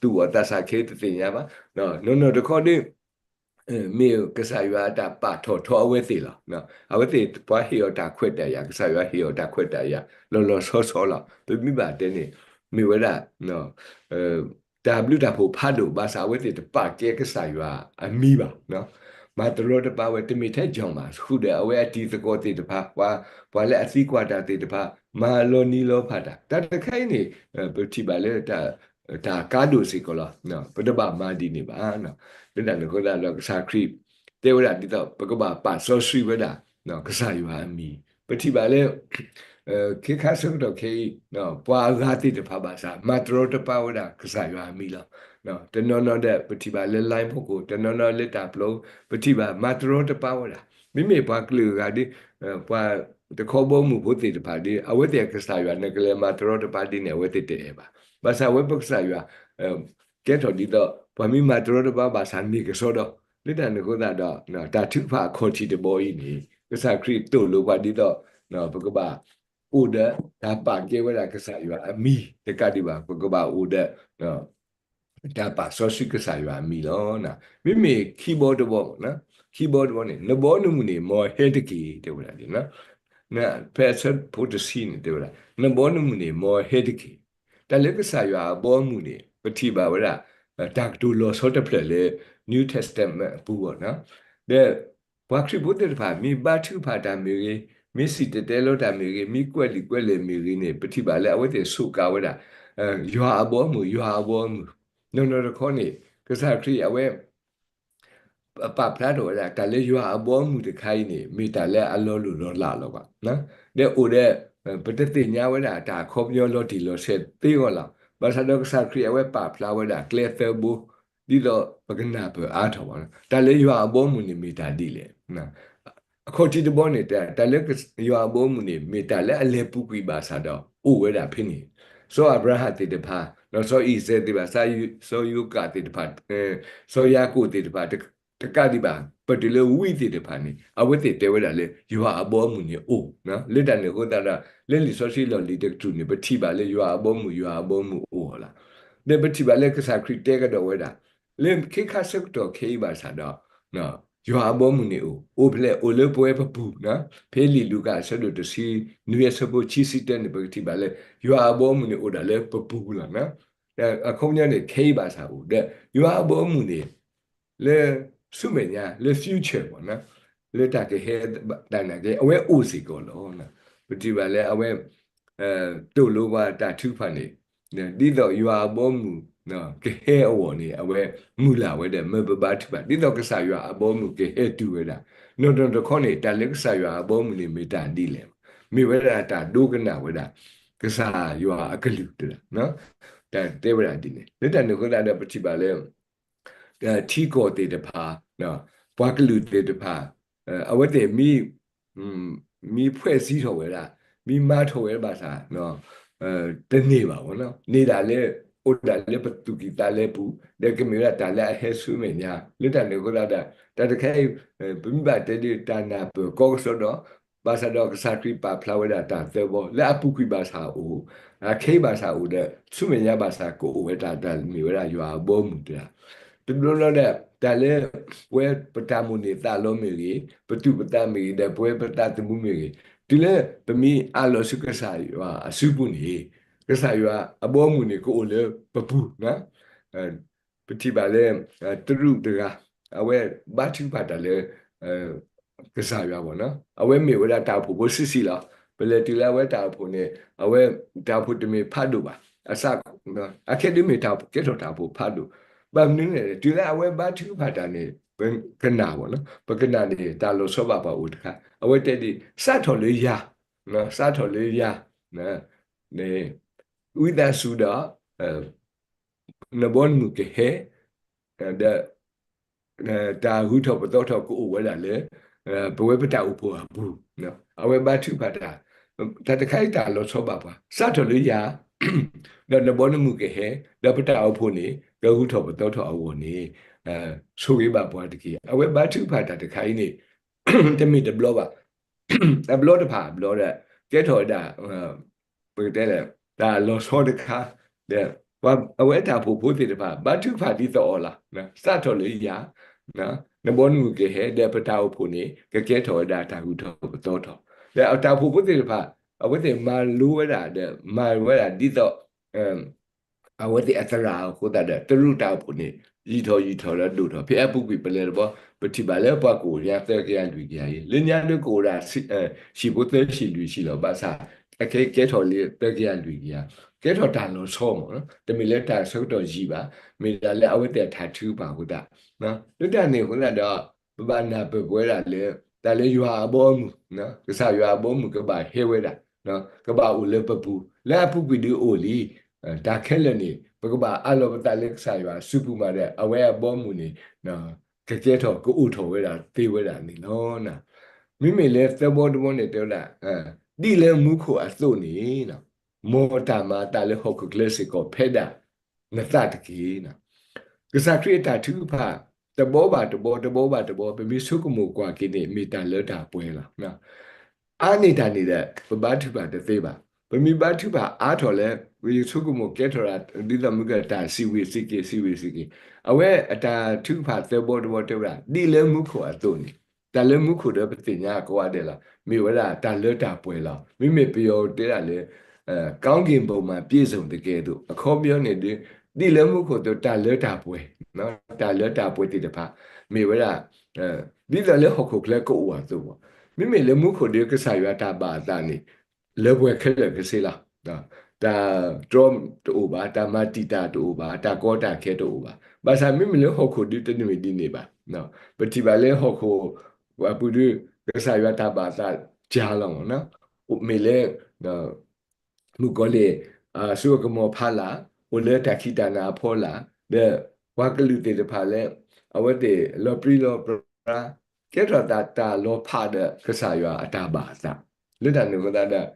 သူၣ်အီၣ်သးစၢ်ခဲအံၤတသ့ၣ်ညါဘၣ်. နီၢ်နီၢ်တခီဒီး မ့ၢ်ကစၢ်ယွၤအတၢ်ပာ်ထီၣ်ထီအဝဲသ့ၣ်လီၤ. အဝဲသ့ၣ်ပှၤဟ့ၣ်အီၤတၢ်ခွဲးတၢ်ယာ်, ကစၢ်ယွၤဟ့ၣ်အီၤတၢ်ခွဲးတၢ်ယာ် လီၤလီၤဆီဆီလီၤ. ပမ့ၢ်ဘၣ်တဲန့ၣ် မ့ၢ်ဝဲဒၣ် တၢ်ဘျုးတၢ်ဖှိၣ်ဖးဒိၣ် ဘၣ်ဆၣ်အဝဲသ့ၣ်တပာ်ကဲကစၢ်ယွၤအမံၤဘၣ်. မၤတရီတပါဝဲ တမ့ၢ်ထဲ John ဘၣ်, ဃုာ်ဒီးအဝဲအတံၤသကိးသ့ၣ်တဖၣ်, ပှၤလၢအသံကွၢ်တၢ်သ့ၣ်တဖၣ် မၤလီၤနံၤလီၤဖးတၢ်. တၢ်တခါအံၤန့ၣ် ပထံၣ်ဘၣ်လၢ တၢ်ကါဒိၣ်စ့ၢ်ကီးလီၤ. ပတဘၣ်မၤဒ်န့ၣ်ဘၣ်. လၢတၢ်န့ၣ်အဃိသတးဒီး ကစၢ်ခရံာ်တဲဝဲဒၣ်ဒ်သိး ပကဘၣ်ပာ်စီဆှံဝဲဒၣ် ကစၢ်ယွၤအမံၤ, ပထံၣ်ဘၣ်လၢ ခ့ခါဆၢကတီၢ်ခဲအံၤ ပှၤအဂၤသ့ၣ်တဖၣ်ဘၣ်ဆၣ် မၤတရီတပါဝဲဒၣ်ကစၢ်ယွၤအမံၤလီၤ. တနီၤနီၤဒီး ပထံၣ်ဘၣ်လၢ line ဖီခိၣ်, တနီၤနီၤလၢတၢ်ပျီ, ပထံၣ်ဘၣ်မၤတရီတပါဝဲဒၣ်. မ့မ့ၢ်ပှၤကလုာ်အဂၤဒီး ပှၤတခီဘီမုၢ်ဖိသ့ၣ်တဖၣ်ဒီး အဝဲသ့ၣ်ကစၢ်ယွၤ နကလဲၤမၤတရီတပါဒ်န့ၣ် အဝဲသ့ၣ်တအဲၣ်ဘၣ်. ဘၣ်ဆၣ်အဝဲပကစၢ်ယွၤ ကဲထီၣ်ဒ်သိး ပှၤမ့ၢ်မၤတရီတပါဘၣ်ဆၣ်မ့ၢ်ကစီဒီ, လၢတၢ်န့ၣ်အဃိသတးဒီး တၢ်ထုကဖၣ်အခီၣ်ထံးတဘီအံၤန့ၣ် ကစၢ်ခရံာ်သိၣ်လိပှၤဒ်သိး ပကဘၣ်အိၣ်ဒီးတၢ်ပာ်ကဲဝဲဒၣ်ကစၢ်ယွၤအမံၤတကးဒံးဘၣ်, ပကဘၣ်အိၣ်ဒီး တၢ်ပာ်စီဆှံကစၢ်ယွၤအမံၤလီၤ. မ့မ့ၢ်ခံဘီတဘီ, ခံဘီတဘီန့ၣ် နဘီနမုၢ်န့ၣ် မ်အဟဲတက့ၢ် တဲဝဲဒၣ်, ဖဲအဆၢဖိတဆံန့ၣ် တဲဝဲဒၣ် နဘီနမုၢ်န့ၣ် မ်အဟဲတက့ၢ်. တၢ်လၢကစၢ်ယွၤအဘီအမုၢ်န့ၣ် ပထံၣ်ဘၣ်ဝဲဒၣ် တၢ်ကတိၤလီၤဆီတဖျၢၣ်လၢ New Testament အပူၤအဂီၢ်, ဒီး ပှၤခရံာ်ဖိသ့ၣ်တဖၣ် မ့ၢ်ဘါထုကဖၣ်တၢ်မ့ၢ်ဂ့ၤ, မ့ၢ်စံၣ်တဲၤတဲလီၤတၢ်မ့ၢ်ဂ့ၤ, မ့ၢ်ကွဲးလံာ်ကွဲးလဲၢ်မ့ၢ်ဂ့ၤန့ၣ် ပထံၣ်ဘၣ်လၢအဝဲသ့ၣ်စူးကါဝဲဒၣ် ယွၤအဘီအမုၢ်, ယွၤအဘီအမုၢ်. နီၢ်နီၢ်တခီန့ၣ် ကစၢ်ခရံာ်အဝဲ ပာ်ဖျါထီၣ်ဝဲဒၣ် တၢ်လၢယွၤအဘီအမုၢ်တခါအံၤန့ၣ် မ့ၢ်တၢ်လၢအလီၤလိၢ်လီၤလးလီၤဘၣ်. ဒီးအိၣ်ဒီး ပတသ့ၣ်ညါဝဲဒၣ်တၢ်အခီပညီလီၤတံၢ်လီၤဆဲးသ့အဂီၢ်လီၤ. ဘၣ်ဆၣ်ဒီးကစၢ်ခရံာ်အဝဲပာ်ဖျါဝဲဒၣ်ကျဲသၢဘိ ဒ်သိးပကနၢ်ပၢၢ်အါထီၣ်ဘၣ်. တၢ်လၢယွၤအဘီအမုၢ်န့ၣ်မ့ၢ်တၢ်ဒ်လဲၣ်. အခီၣ်ထံးတဘီန့ၣ် တၢ်လၢယွၤအဘီအမုၢ်န့ၣ် မ့ၢ်တၢ်လၢအလဲၤပူၤကွံာ်ဘၣ်ဆၣ်ဒီး အိၣ်ဝဲဒၣ်ဖဲန့ၣ်, စီၤအၤဘြၤဟၣ်သ့ၣ်တဖၣ်, စီၤအံၤစဲးသ့ၣ်တဖၣ်, စီၤယိၤကၣ်သ့ၣ်တဖၣ်, စီၤယၤကိာ်သ့ၣ်တဖၣ် တကးဒံးဘၣ် ပတုၤလၢဝံသ့ၣ်တဖၣ်န့ၣ် အဝဲသ့ၣ်တဲဝဲဒၣ်လၢ ယွၤအဘီအမုၢ်န့ၣ်အိၣ်. လၢတၢ်န့ၣ်အဃိသတးဒီး လၢလံာ်စီဆှံလီၢ်လံၤတကတြူၢ်န့ၣ် ပထံၣ်ဘၣ်လၢ ယွၤအဘီအမုၢ်, ယွၤအဘီအမုၢ်အိၣ်လီၤ. ဒီးပထံၣ်ဘၣ်လၢကစၢ်ခရံာ်တဲကဒီးဝဲဒၣ် လၢခ့ခါဆၢကတီၢ်ခဲအံၤဘၣ်ဆၣ်ဒီး ယွၤအဘီအမုၢ်န့ၣ်အိၣ်, အိၣ်ဖဲလဲၣ်, အိၣ်လၢပဝဲပပူၤ, ဖဲလံာ်လူၤကၣ်အဆၢဒိၣ်တဆံနွံအဆၢဖိခံဆံတၢန့ၣ် ပကထံၣ်ဘၣ်လၢ ယွၤအဘီအမုၢ်န့ၣ်အိၣ်ဒၣ်လၢပပူၤလီၤ. အခီပညီန့ၣ် ခဲအံၤဘၣ်ဆၣ်အိၣ်ဒီး ယွၤအဘီအမုၢ်န့ၣ် လၢဆူမဲာ်ညါ လၢ future မ့ၢ် လၢတၢ်ကဟဲ တၢ်နာ်က့ အဝဲအိၣ်စ့ၢ်ကီးလီၤ. ပထံၣ်ဘၣ်လၢအဝဲ သိၣ်လိပှၤတၢ်ထုကဖၣ်န့ၣ် ဒ်သိးယွၤအဘီအမုၢ် ကဟဲအဂီၢ်န့ၣ် အဝဲမုၢ်လၢ်ဝဲဒီး မၢပဘါထုကဖၣ် ဒ်သိးကစၢ်ယွၤအဘီအမုၢ်ကဟဲတုၤဝဲဒၣ်. နီၢ်နီၢ်တခီန့ၣ် တၢ်လၢကစၢ်ယွၤအဘီအမုၢ်န့ၣ် မ့ၢ်တၢ်ဒ်လဲၣ်, မ့ၢ်ဝဲဒၣ်တၢ်ဒိကနၣ်ဝဲဒၣ် ကစၢ်ယွၤအကလုၢ်တဒၣ်, တၢ်တဲဝဲဒၣ်ဒ်န့ၣ်. လၢတၢ်န့ၣ်အဃိသတးဒီး ပထံၣ်ဘၣ်လၢ ထံကီၢ်သ့ၣ်တဖၣ်, ပှၤကလုာ်သ့ၣ်တဖၣ် အဝဲသ့ၣ်မ့ၢ် မ့ၢ်ဖွဲ့စည်းထီၣ်ဝဲဒၣ်, မ့ၢ်မၤထီၣ်ဝဲဘၣ်ဆၣ် တန့ၢ်ဘၣ်ဘၣ်နီၤ, န့ၢ်ဒၣ်လၢ အိၣ်ဒၣ်လၢပသူၣ်ကံၢ်သးလဲပူၤ, ဒီးကမ့ၢ်ဝဲဒၣ်တၢ်လၢအဟဲဆူမဲာ်ညါ, လၢတၢ်န့ၣ်အဃိသတးဒီး တၢ်တခါအံၤ ပမ့ၢ်ဘၣ်တဲဒ်တၢ်နၢ်ပၢၢ်ကီကစီဒီး ဘၣ်ဆၣ်ဒီးကစၢ်ခရံာ်ပာ်ဖျါဝဲဒၣ်တၢ်သၢဘီ လၢအပူၤကွံာ်ဘၣ်ဆၣ်အိၣ်, အခဲအံၤဘၣ်ဆၣ်အိၣ်ဒီး ဆူမဲာ်ညါဘၣ်ဆၣ်ကအိၣ်ဝဲတၢ် တၢ်မ့ၢ်ဝဲဒၣ်ယွၤအဘီအမုၢ်တဒၣ်. တဘျီဘျီဒီး တၢ်လၢ ပဝဲပတၢ်မိၣ်န့ၢ်သးလီမ့ၢ်ဂ့ၤ, ပသူၣ်ပသးမ့ၢ်ဂ့ၤ, ဒီးပဝဲပသးသမူမ့ၢ်ဂ့ၤ, တုၤလၢပမ့ၢ်အးလီၤဆူကစၢ်ယွၤအစုပူၤန့ၣ်, ကစၢ်ယွၤအဘီအမုၢ်န့ၣ် ကအိၣ်လၢပပူၤ, ပထံၣ်ဘၣ်လၢ တရူးတဂၤ, အဝဲဘါထုကဖၣ်တၢ်လၢ ကစၢ်ယွၤဘၣ်နီၤ, အဝဲမ့ၢ်ဝဲဒၣ်တၢ်အိၣ်ဖှိၣ်ဖိဆံးဆံးလီၤ. ပလဲၤတုၤလၢအဝဲတၢ်အိၣ်ဖှိၣ်န့ၣ် အဝဲတၢ်အိၣ်ဖှိၣ်တမ့ၢ်ဖးဒိၣ်ဘၣ်, အစ အခဲဒုးမ့ၢ်တၢ်ကဲထီၣ်တၢ်အိၣ်ဖှိၣ်ဖးဒိၣ်, ဘၣ်မနုၤလဲၣ် တုၤလၢအဝဲဘါထုကဖၣ်တၢ်န့ၣ် ပကနၣ်ဘၣ်နီၤ, ပကနၣ်န့ၣ် တၢ်လီၤဆီဘၣ်ပှၤအိၣ်တခါ, အဝဲတဲဒ် စးထီၣ်လၢယၤ, စးထီၣ်လၢယၤ ဝံသးစူၤဒီး နဘီနမုၢ်ကဟဲ, ဒီး တၢ်ဂုၤထီၣ်ပသီထီၣ်ကအိၣ်ဝဲဒၣ်လၢ ပဝဲပတၢ်အိၣ်ဖှိၣ်အပူၤ, အဝဲဘါထုကဖၣ်တၢ်, တၢ်တခါအံၤတၢ်လီၤဆီဘၣ်ပှၤ, စးထီၣ်လၢယၤ, ဒီးနဘီနမုၢ်ကဟဲ, ဒီးပတၢ်အိၣ်ဖှိၣ်န့ၣ် ကဂုၤထီၣ်ပသီထီၣ်အဂီၢ်န့ၣ် ဆိၣ်ဂ့ၤဘၣ်ပှၤတက့ၢ်. အဝဲဘါထုကဖၣ်တၢ်တခါအံၤန့ၣ် တမ့ၢ်တဘျီဘၣ်, အဘျီတဖၣ်အဘျီဒီး ကဲထီၣ်ဝဲဒၣ် ပကတဲလဲၣ် တၢ်လီၤဆီတခါ, ဒီးပှၤအဝဲတၢ်အိၣ်ဖှိၣ်ဖိသ့ၣ်တဖၣ် ဘါထုကဖၣ်ဒ်သိးအီၤလီၤ. စးထီၣ်လၢယၤ, နဘီနမုၢ်ကဟဲ ဒီးပတၢ်အိၣ်ဖှိၣ်န့ၣ် ကကဲထီၣ်ဝဲဒၣ်တၢ်ဂုၤထီၣ်ပသီထီၣ်, ဒီးတၢ်အိၣ်ဖှိၣ်ဖိသ့ၣ်တဖၣ် အဝဲသ့ၣ်မၤလိဝဲဒၣ်ဒီး မၤဝဲဒၣ်ဒ်သိး အဝဲသ့ၣ်အသရၣ်အဃိသတးဒီး တရူးတၢ်အိၣ်ဖှိၣ်န့ၣ် ယံာ်ထီၣ်ယံာ်ထီၣ်ဒီးဒိၣ်ထီၣ် ဖဲအပူၤကွံာ်ပလဲၤတဘျီ ပထံၣ်ဘၣ်လၢပှၤကအိၣ်ညါသၢကယၤလွံၢ်ကယၤအံၤ လၢညါဒုးကအိၣ်ဒၣ် ဟံၣ်ဖိသၢဆံလွံၢ်ဆံလီၤ. ဘၣ်ဆၣ် အခဲကဲထီၣ်လၢသၢကယၤလွံၢ်ကယၤ, ကဲထီၣ်တၢ်လီၤဆီမး, တမ့ၢ်လၢတၢ်ဆၢကတီၢ်ယံာ်ဘၣ်, မ့ၢ်ဒၣ်လၢအဝဲသ့ၣ်အတၢ်ထုကဖၣ်အဃိသတး, လၢတၢ်န့ၣ်အဃိသတးဒီး ပဘၣ်နၢ်ပၢၢ်ပဝဲဒၣ်လၢ တၢ်လၢယွၤအဘီအမုၢ်, ကစၢ်ယွၤအဘီအမုၢ်ကဘၣ်ဟဲဝဲဒၣ်, ကဘၣ်အိၣ်လၢပပူၤ, လၢအပူၤကွံာ်ဒုးအိၣ်လံ, တၢ်ခဲလၢာ်န့ၣ် ပကဘၣ်အးလီၤပသးလၢကစၢ်ယွၤအစုပူၤမးဒီး အဝဲအဘီအမုၢ်န့ၣ် ကကဲထီၣ်ကအိၣ်ထီၣ်ဝဲဒၣ်သ့ဝဲဒၣ်န့ၣ်လီၤ. မ့မ့ၢ်လၢသၢဘီတဘီန့ၣ်တဲဝဲဒၣ်, ဒ်လၢမူခိၣ်အသိးန့ၣ် မ်တၢ်မၤအသးလၢဟီၣ်ခိၣ်ချၢစ့ၢ်ကီးဖဲဒၣ်နသးတက့ၢ်. ကစၢ်ခရံာ်အတၢ်ထုကဖၣ် တဘီဘၣ်တဘီ တဘီဘၣ်တဘီ ပမ့ၢ်ဆိကမိၣ်ကွၢ်က့ၤန့ၣ် မ့ၢ်တၢ်လၢတၢ်ပှဲၤလီၤ. အါန့ၢ်တၢ်န့ၣ်ဒီး ပဘါထုကဖၣ်တသ့ဘၣ်. ပမ့ၢ်ဘါထုကဖၣ်အါထီၣ်လၢ ပဆိကမိၣ်ကဲထီၣ်ဒၣ် ဒ်သိးမုၢ်ကတၢၢ် စံးဝံၤစံးက့ၤ စံးဝံၤစံးက့ၤ, အဝဲအတၢ်ထုကဖၣ်သၢဘီတဘီတဲဝဲဒၣ် ဒ်လၢမူခိၣ်အသိးန့ၣ်, တၢ်လၢမူခိၣ်ဒီးပသ့ၣ်ညါကိးဂၤဒဲးလီၤ. မ့ၢ်ဝဲဒၣ်တၢ်လၢတၢ်ပှဲၤလီၤ. မ့မ့ၢ်ပယီၤတဲဒၣ်လၢ ကောင်းကင်ဘုံမှာ ပြည့်စုံသကဲ့သို့ အခီပညီန့ၣ်ဒီး ဒ်လၢမူခိၣ်အသိး တၢ်လၢတၢ်ပှဲၤ, တၢ်လၢတၢ်ပှဲၤသ့ၣ်တဖၣ် မ့ၢ်ဝဲဒၣ် ဒ်သိးလၢဟီၣ်ခိၣ်ချၢကအိၣ်အသိးဘၣ်. မ့မ့ၢ်လၢမူခိၣ်ဒီးကစၢ်ယွၤတၢ်ဘၣ်အသးန့ၣ် လၢပှဲၤခဲလၢာ်ကဆ့လီၤ. တၢ်တြီတအိၣ်ဘၣ်, တၢ်မၤတံာ်တာ်တအိၣ်ဘၣ်, တၢ်ကီတၢ်ခဲတအိၣ်ဘၣ်. ဘၣ်ဆၣ်မ့မ့ၢ်လၢဟီၣ်ခိၣ်ဒုးတမ့ၢ်ဒ်န့ၣ်ဘၣ်. ပထံၣ်ဘၣ်လၢဟီၣ်ခိၣ်အပူၤဒီး ကစၢ်ယွၤတၢ်ဘၣ်အသးကၢလီၤမး, မ့ၢ်လၢ မုၣ်ကီၤလံၢ် အစိအကမီၤဖးလာ်, အိၣ်လၢတၢ်ခံးတၢ်နၤအဖီလာ်, ဒီးပှၤကလုာ်သ့ၣ်တဖၣ်လၢ အဝဲသ့ၣ်လီၤပြံလီၤပြါ, ကဲထီၣ်သးတၢ်လီၤဖးဒီးကစၢ်ယွၤအတၢ်ဘၣ်အသး, လၢတၢ်န့ၣ်အဃိသတးဒီး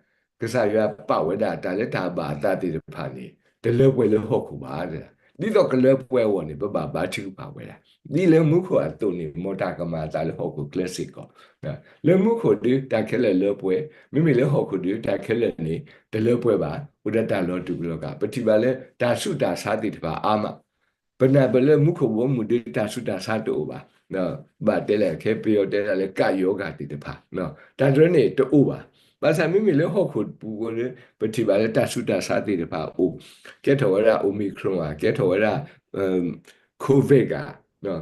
ကစၢ်ယွၤပာ်ဝဲဒၣ်တၢ်လၢတၢ်ဘၣ်အသးသ့ၣ်တဖၣ်န့ၣ် တလၢပှဲၤလၢဟီၣ်ခိၣ်ဘၣ်. ဒ်သိးကလၢပှဲၤအဂီၢ်န့ၣ် ပဘၣ်ဘါထုကဖၣ်ဝဲဒၣ် ဒ်လၢမူခိၣ်အသိးန့ၣ် မ်တၢ်ကမၤအသးလၢဟီၣ်ခိၣ်ချၢစ့ၢ်ကီး လၢမူခိၣ်ဒုးတၢ်ခဲလၢာ်လၢပှဲၤ, မ့မ့ၢ်လၢဟီၣ်ခိၣ်ဒုးတၢ်ခဲလၢာ်န့ၣ် တလၢပှဲၤဘၣ်, အိၣ်ဒီးတၢ်လီၤတူာ်လီၤကာ်. ပထံၣ်ဘၣ်လၢတၢ်ဆူးတၢ်ဆါသ့ၣ်တဖၣ်အါမး, ပနၢ်ပၢၢ်လၢမူခိၣ်ဘီမုၢ်ဒုးတၢ်ဆူးတၢ်ဆါတအိၣ်ဘၣ်, ဘၣ်တဲလဲၣ် ခဲပယီၤတဲဒၣ်လၢကပ်ရောဂါသ့ၣ်တဖၣ်, တၢ်တရၢန့ၣ်တအိၣ်ဘၣ်. ဘၣ်ဆၣ်မ့မ့ၢ်လၢဟီၣ်ခိၣ်ပူၤဒီး ပထံၣ်ဘၣ်လၢတၢ်ဆူးတၢ်ဆါသ့ၣ်တဖၣ်အိၣ်, ကဲထီၣ်ဝဲဒၣ် Omicron ဧါ, ကဲထီၣ်ဝဲဒၣ် Covid ဧါ,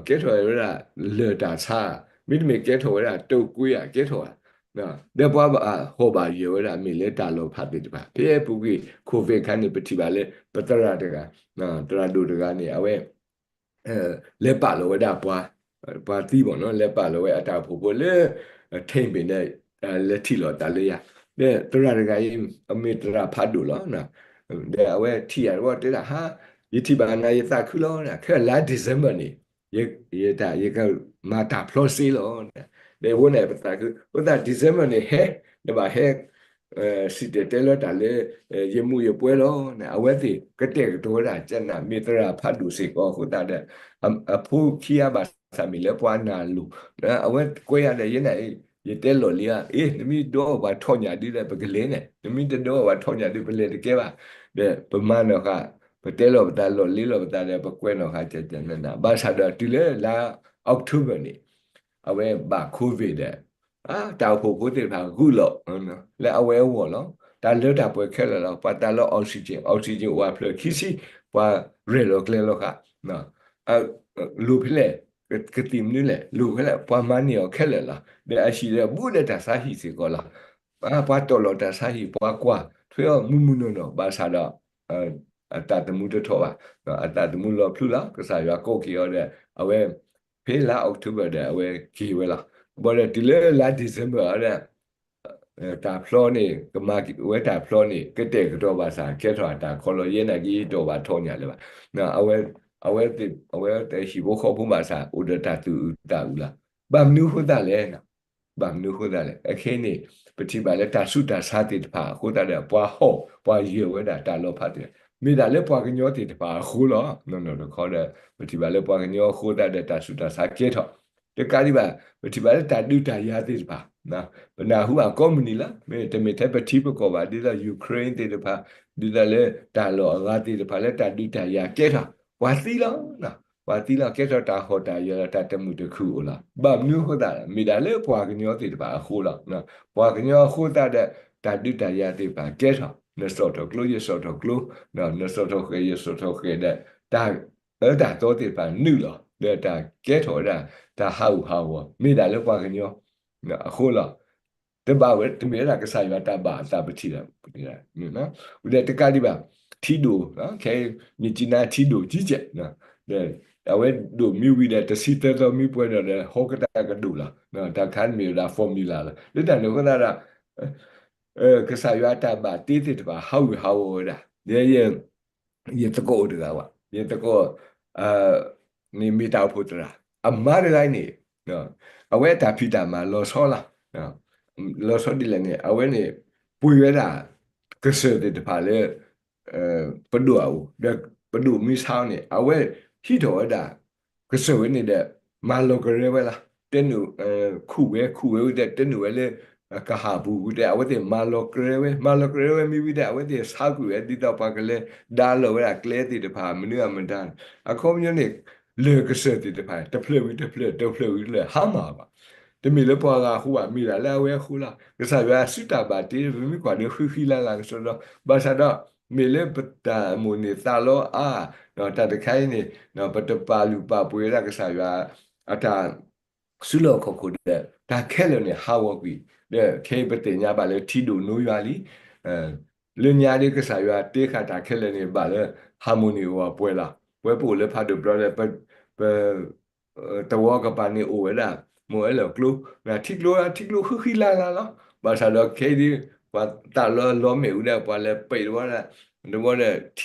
ကဲထီၣ်ဝဲဒၣ်လၢၢ်တၢ်ဆါ, မ့တမ့ၢ်ကဲထီၣ်ဝဲဒၣ်တုပ်ကွေးဧါ, ကဲထီၣ်ဧါ, ဒီးပှၤဘၣ်ဟီၣ်ဘၣ်ယၢၤဝဲဒၣ်မ့ၢ်လၢတၢ်လီၤဖးသ့ၣ်တဖၣ် ဖဲအပူၤကွံာ် Covid ခါန့ၣ် ပထံၣ်ဘၣ်လၢပသရၣ်တဂၤ, သရၣ်ဒိၣ်တဂၤန့ၣ် အဝဲ လဲၤပာ်လီၤဝဲဒၣ်ပှၤ, ပှၤသံဘၣ်နီၤ, လဲၤပာ်လီၤဝဲအတၢ်အိၣ်ဖှိၣ်ဖိလၢ ထိန်ပင်န့ၣ် လဲၤထံၣ်လိာ်သးလၢယၤ, ဒီးသရၣ်တဂၤအံၤ အမ့ၢ်သရၣ်ဖးဒိၣ်လီၤ. ဒီးအဝဲထံၣ်ယၤတဘျီတဲဒၣ် ဟါ, ယထံၣ်ဘၣ်နၤယသးခုလီၤ, ခဲလါ December န့ၣ် ယတၢ် ယကမၤတၢ်ဖျီစ့လီၤ. ဒီးအဝဲန့ၣ်ပသးခု အဃိသတး December န့ၣ်ဟဲ, နဘၣ်ဟဲ စံၣ်တဲၤတဲလီၤတၢ်လၢ ယမူယပွဲလီၤ. အဝဲသ့ၣ်ကတဲာ်ကတီၤဝဲဒၣ် ကနၣ်မ့ၢ်သရၣ်ဖးဒိၣ်စ့ၢ်ကီးအဃိသတးဒီး အဖိခံဂၤဘၣ်ဆၣ်မ့ၢ်လၢပှၤနၢ်လိၤ, အဝဲကွဲးယၤဒီး ယဲန့ၣ် ယတဲလီၤလံဧါ, အ့ နမ့ၢ်ဒိးအီၣ်ပှၤထီၣ်ညၣ်ဒုဒီး ပကလဲၤန့ၣ်, နမ့ၢ်တဒိးအီၣ်ပှၤထီၣ်ညၣ်ဒု ပလဲၤတကဲဘၣ်. ဒီးပမၤနီၢ်ဃာ် ပတဲလီၤပသး လီၢ်လ့လီၤပသးဒီး ပကွဲးနီၣ်ဃာ်ကနန ဘၣ်ဆၣ်ဒီးတုၤလၢလါ October န့ၣ် အဝဲဘၣ် COVID ဒီး တၢ်အိၣ်ဖှိၣ်ဖိသ့ၣ်တဖၣ်ဂုာ်လီၤ လၢအဝဲအဂီၢ်လီၤ. တၢ်လၢတၢ်ပှဲၤခဲလၢာ်လီၤ. ပှၤသးလၢ oxygen, oxygen အိၣ်အဖျၢၣ်ခံဆံ, ပှၤရဲၣ်လီၤကျဲၤလီၤဃာ် လိၣ်ဖဲလဲၣ်, ကသံၣ်မနုၤလဲၣ်, လိၣ်ဖဲလဲၣ်, ပှၤမၤန့ၢ်အီၤခဲလၢာ်လီၤ. ဒီးအဟံၣ်ဒီးဘူးဒီးတၢ်ဆါဟံၣ်စ့ၢ်ကီးလီၤ. ပှၤတီၢ်လီၤတၢ်ဆါဟံၣ်, ပှၤကွၢ်ထွဲအီၤမုၢ်မုၢ်နီၢ်နီၢ် ဘၣ်ဆၣ်ဒီး အသးသမူတထီၣ်ဘၣ်. အသးသမူလီၤဖျုးလီၤ. ကစၢ်ယွၤကိးက့ၤအီၤဒီး အဝဲ ဖဲလါ October ဒီး အဝဲက့ၤဝဲလီၤ. ဘၣ်ဒီးတုၤလၢလါ December အီၤဒီး တၢ်ဖျီန့ၣ် ကမၤဝဲတၢ်ဖျီန့ၣ် ကတဲာ်ကတီၤဘၣ်ဆၣ် ကဲထီၣ်အတၢ်ခီလီၤ ယဲနာ်က့ တီၣ်ဘၣ်ထီၣ်ညၣ်လၢၤဘၣ်. အဝဲ အဝဲ အဝဲဟံၣ်ဖိဃီဖိဘၣ်ဆၣ် အိၣ်ဒီးတၢ်သူၣ်အုးသးအုးလီၤ. ဘၣ်မနုၤအဃိသတးလဲၣ် ဘၣ်မနုၤအဃိသတးလဲၣ်. အခဲအံၤန့ၣ် ပထံၣ်ဘၣ်လၢတၢ်ဆူးတၢ်ဆါသ့ၣ်တဖၣ်အဃိသတးဒီး ပှၤဟီၣ်ပှၤယၢၤဝဲဒၣ်တၢ်လီၤဖးသ့ၣ်တဖၣ် မ့ၢ်ဒၣ်လၢပှၤကညီသ့ၣ်တဖၣ်အဃိလီၤ. နီၢ်နီၢ်တခီဒီး ပထံၣ်ဘၣ်လၢပှၤကညီအဃိသတးဒီး တၢ်ဆူးတၢ်ဆါကဲထီၣ် တကးဒံးဘၣ် ပထံၣ်ဘၣ်လၢတၢ်ဒုးတၢ်ယၤသ့ၣ်တဖၣ် ပနၢ်ဟူဘၣ်ကိးမုၢ်နံၤလီၤ. မ့ၢ်တမ့ၢ်ထဲပထံပကီၢ်ဘၣ် ဒ်သိး Ukraine သ့ၣ်တဖၣ် ဒ်သိးလၢတၢ်လီၢ်အဂၤသ့ၣ်တဖၣ်လၢတၢ်ဒုးတၢ်ယၤကဲထီၣ် ပှၤသံလီၤ. ပှၤသံလီၤ ကဲထီၣ်တၢ်ဟီၣ်တၢ်ယၢၤလီၤ တၢ်တမုာ်တခုၣ်အိၣ်လီၤ. ဘၣ်မနုၤအဃိသတးလဲၣ် မ့ၢ်ဒၣ်လၢပှၤကညီသ့ၣ်တဖၣ်အဃိလီၤ. ပှၤကညီအဃိသတးဒီး တၢ်ဒုးတၢ်ယၤသ့ၣ်တဖၣ်ကဲထီၣ် နစိာ်ထီၣ်ကျိ ယစိာ်ထီၣ်ကျိ နစိာ်ထီၣ်ဃဲၤ ယစိာ်ထီၣ်ဃဲၤဒီး တၢ်အၢတၢ်သီသ့ၣ်တဖၣ်နုာ်လီၤ ဒီးတၢ်ကဲထီၣ်ဝဲဒၣ် တၢ်ဟးဂူာ်ဟးဂီၤ မ့ၢ်ဒၣ်လၢပှၤကညီအဃိလီၤ. တဘၣ်ဝဲ တမ့ၢ်ဝဲဒၣ်ကစၢ်ယွၤတၢ်ဘၣ်အသးပထံၣ်လီၤ. ဒီးတကးဒံးဘၣ် ထံဒိၣ် ခဲအံၤ မြစ်ကြီးနား ထံဒိၣ်ကြီးကြယ် ဒီး အဝဲဒိၣ်မ့ၢ်ဝံၤဒီးတဆံသၢသီမ့ၢ်ပှဲၤဒီး ဟီၣ်ကတၢၢ်ကဒိၣ်လီၤ. တၢ်ခါန့ၣ်မ့ၢ်ဝဲဒၣ် formula လီၤ. လၢတၢ်န့ၣ်အဃိသတးဒီး ကစၢ်ယွၤတၢ်ဘၣ်တ့သ့ၣ်တဖၣ် ဟးဂူာ်ဟးဂီၤဝဲဒၣ် ဒီး ယသကိးအိၣ်တဂၤဘၣ်, ယသကိး န့ၣ်မ့ၢ်တၢ်အိၣ်ဖှိၣ်သရၣ်, အမါတဂၤအံၤန့ၣ် အဝဲအတၢ်ဖံးတၢ်မၤလီၤဆီလီၤ. လီၤဆီဒ်လဲၣ်န့ၣ် အဝဲန့ၣ် ပှ့ၤဝဲဒၣ် ကစၢၢ်သ့ၣ်တဖၣ်လၢ ပဒိၣ်အအိၣ်, ဒီးပဒိၣ်မ့ၢ်ဆါအီၤန့ၣ် အဝဲဟံးထီၣ်ဝဲဒၣ် ကစၢၢ်ဝဲန့ၣ်ဒီး မၤလီၤကရဲဝဲလီၤ. တဲနုာ် ခူၣ်ဝဲ ခူၣ်ဝဲဝံၤဒီး တဲနုာ်ဝဲလၢ ကဟၣ်ပူၤဝံၤဒီး အဝဲသ့ၣ်မၤလီၤကရဲဝဲ, မၤလီၤကရဲဝဲမ့ၢ်ဝံၤဒီး အဝဲသ့ၣ်ဆါကွံာ်ဝဲ ဒ်သိးပှၤကလဲၤဒါလီၤဝဲဒၣ်ကျဲသ့ၣ်တဖၣ် မနုၤအမတၤန့ၣ် အခီပညီန့ၣ် လၢာ်ကစၢၢ်သ့ၣ်တဖၣ် တဖျၢၣ်ဝံၤတဖျၢၣ် တဖျၢၣ်ဝံၤတဖျၢၣ် ဟါမၢ်ဘၣ်. တမ့ၢ်လၢပှၤဂၤအဃိဘၣ်, မ့ၢ်ဒၣ်လၢအဝဲအဃိလီၤ. ကစၢ်ယွၤစုတၢ်ဘၣ်တ့ ပမ့ၢ်ကွၢ်ဒီးဃံဃံလၤလၤကစီဒီ, ဘၣ်ဆၣ်ဒီး မ့ၢ်လၢပတၢ်မိၣ်န့ၢ်သးလီအါ, တၢ်တခါအံၤန့ၣ် ပတပာ်လုၢ်ပာ်ပှ့ၤဝဲဒၣ်ကစၢ်ယွၤ အတၢ် စုလီၢ်ခီၣ်ခိၣ်ဒီး တၢ်ခဲလၢာ်န့ၣ်ဟးဂီၤကွံာ်, ဒီးခဲအံၤပသ့ၣ်ညါဘၣ်လၢထံဒိၣ်နိယွၤလံ. လၢညါဒ်ကစၢ်ယွၤတ့ဃာ်တၢ်ခဲလၢာ်န့ၣ် ဘၣ်လၢ harmony အဂီၢ်ပှဲၤလီၤ. ပဝဲပအိၣ်လၢဖးဒိၣ်ဘျီဒီး ပ သဝီကပၤန့ၣ်အိၣ်ဝဲဒၣ် မိၢ်အဲၣ်လီၤကျိ, ထံကျိ ထံကျိဃံဃံလၤလၤလီၤ. ဘၣ်ဆၣ်ဒီးခဲအံၤဒ် ပှၤသးလီလီမ့ၣ်အူဒီး ပှၤလဲၤပံးတဝီဒီး တဝီဒီး ထံ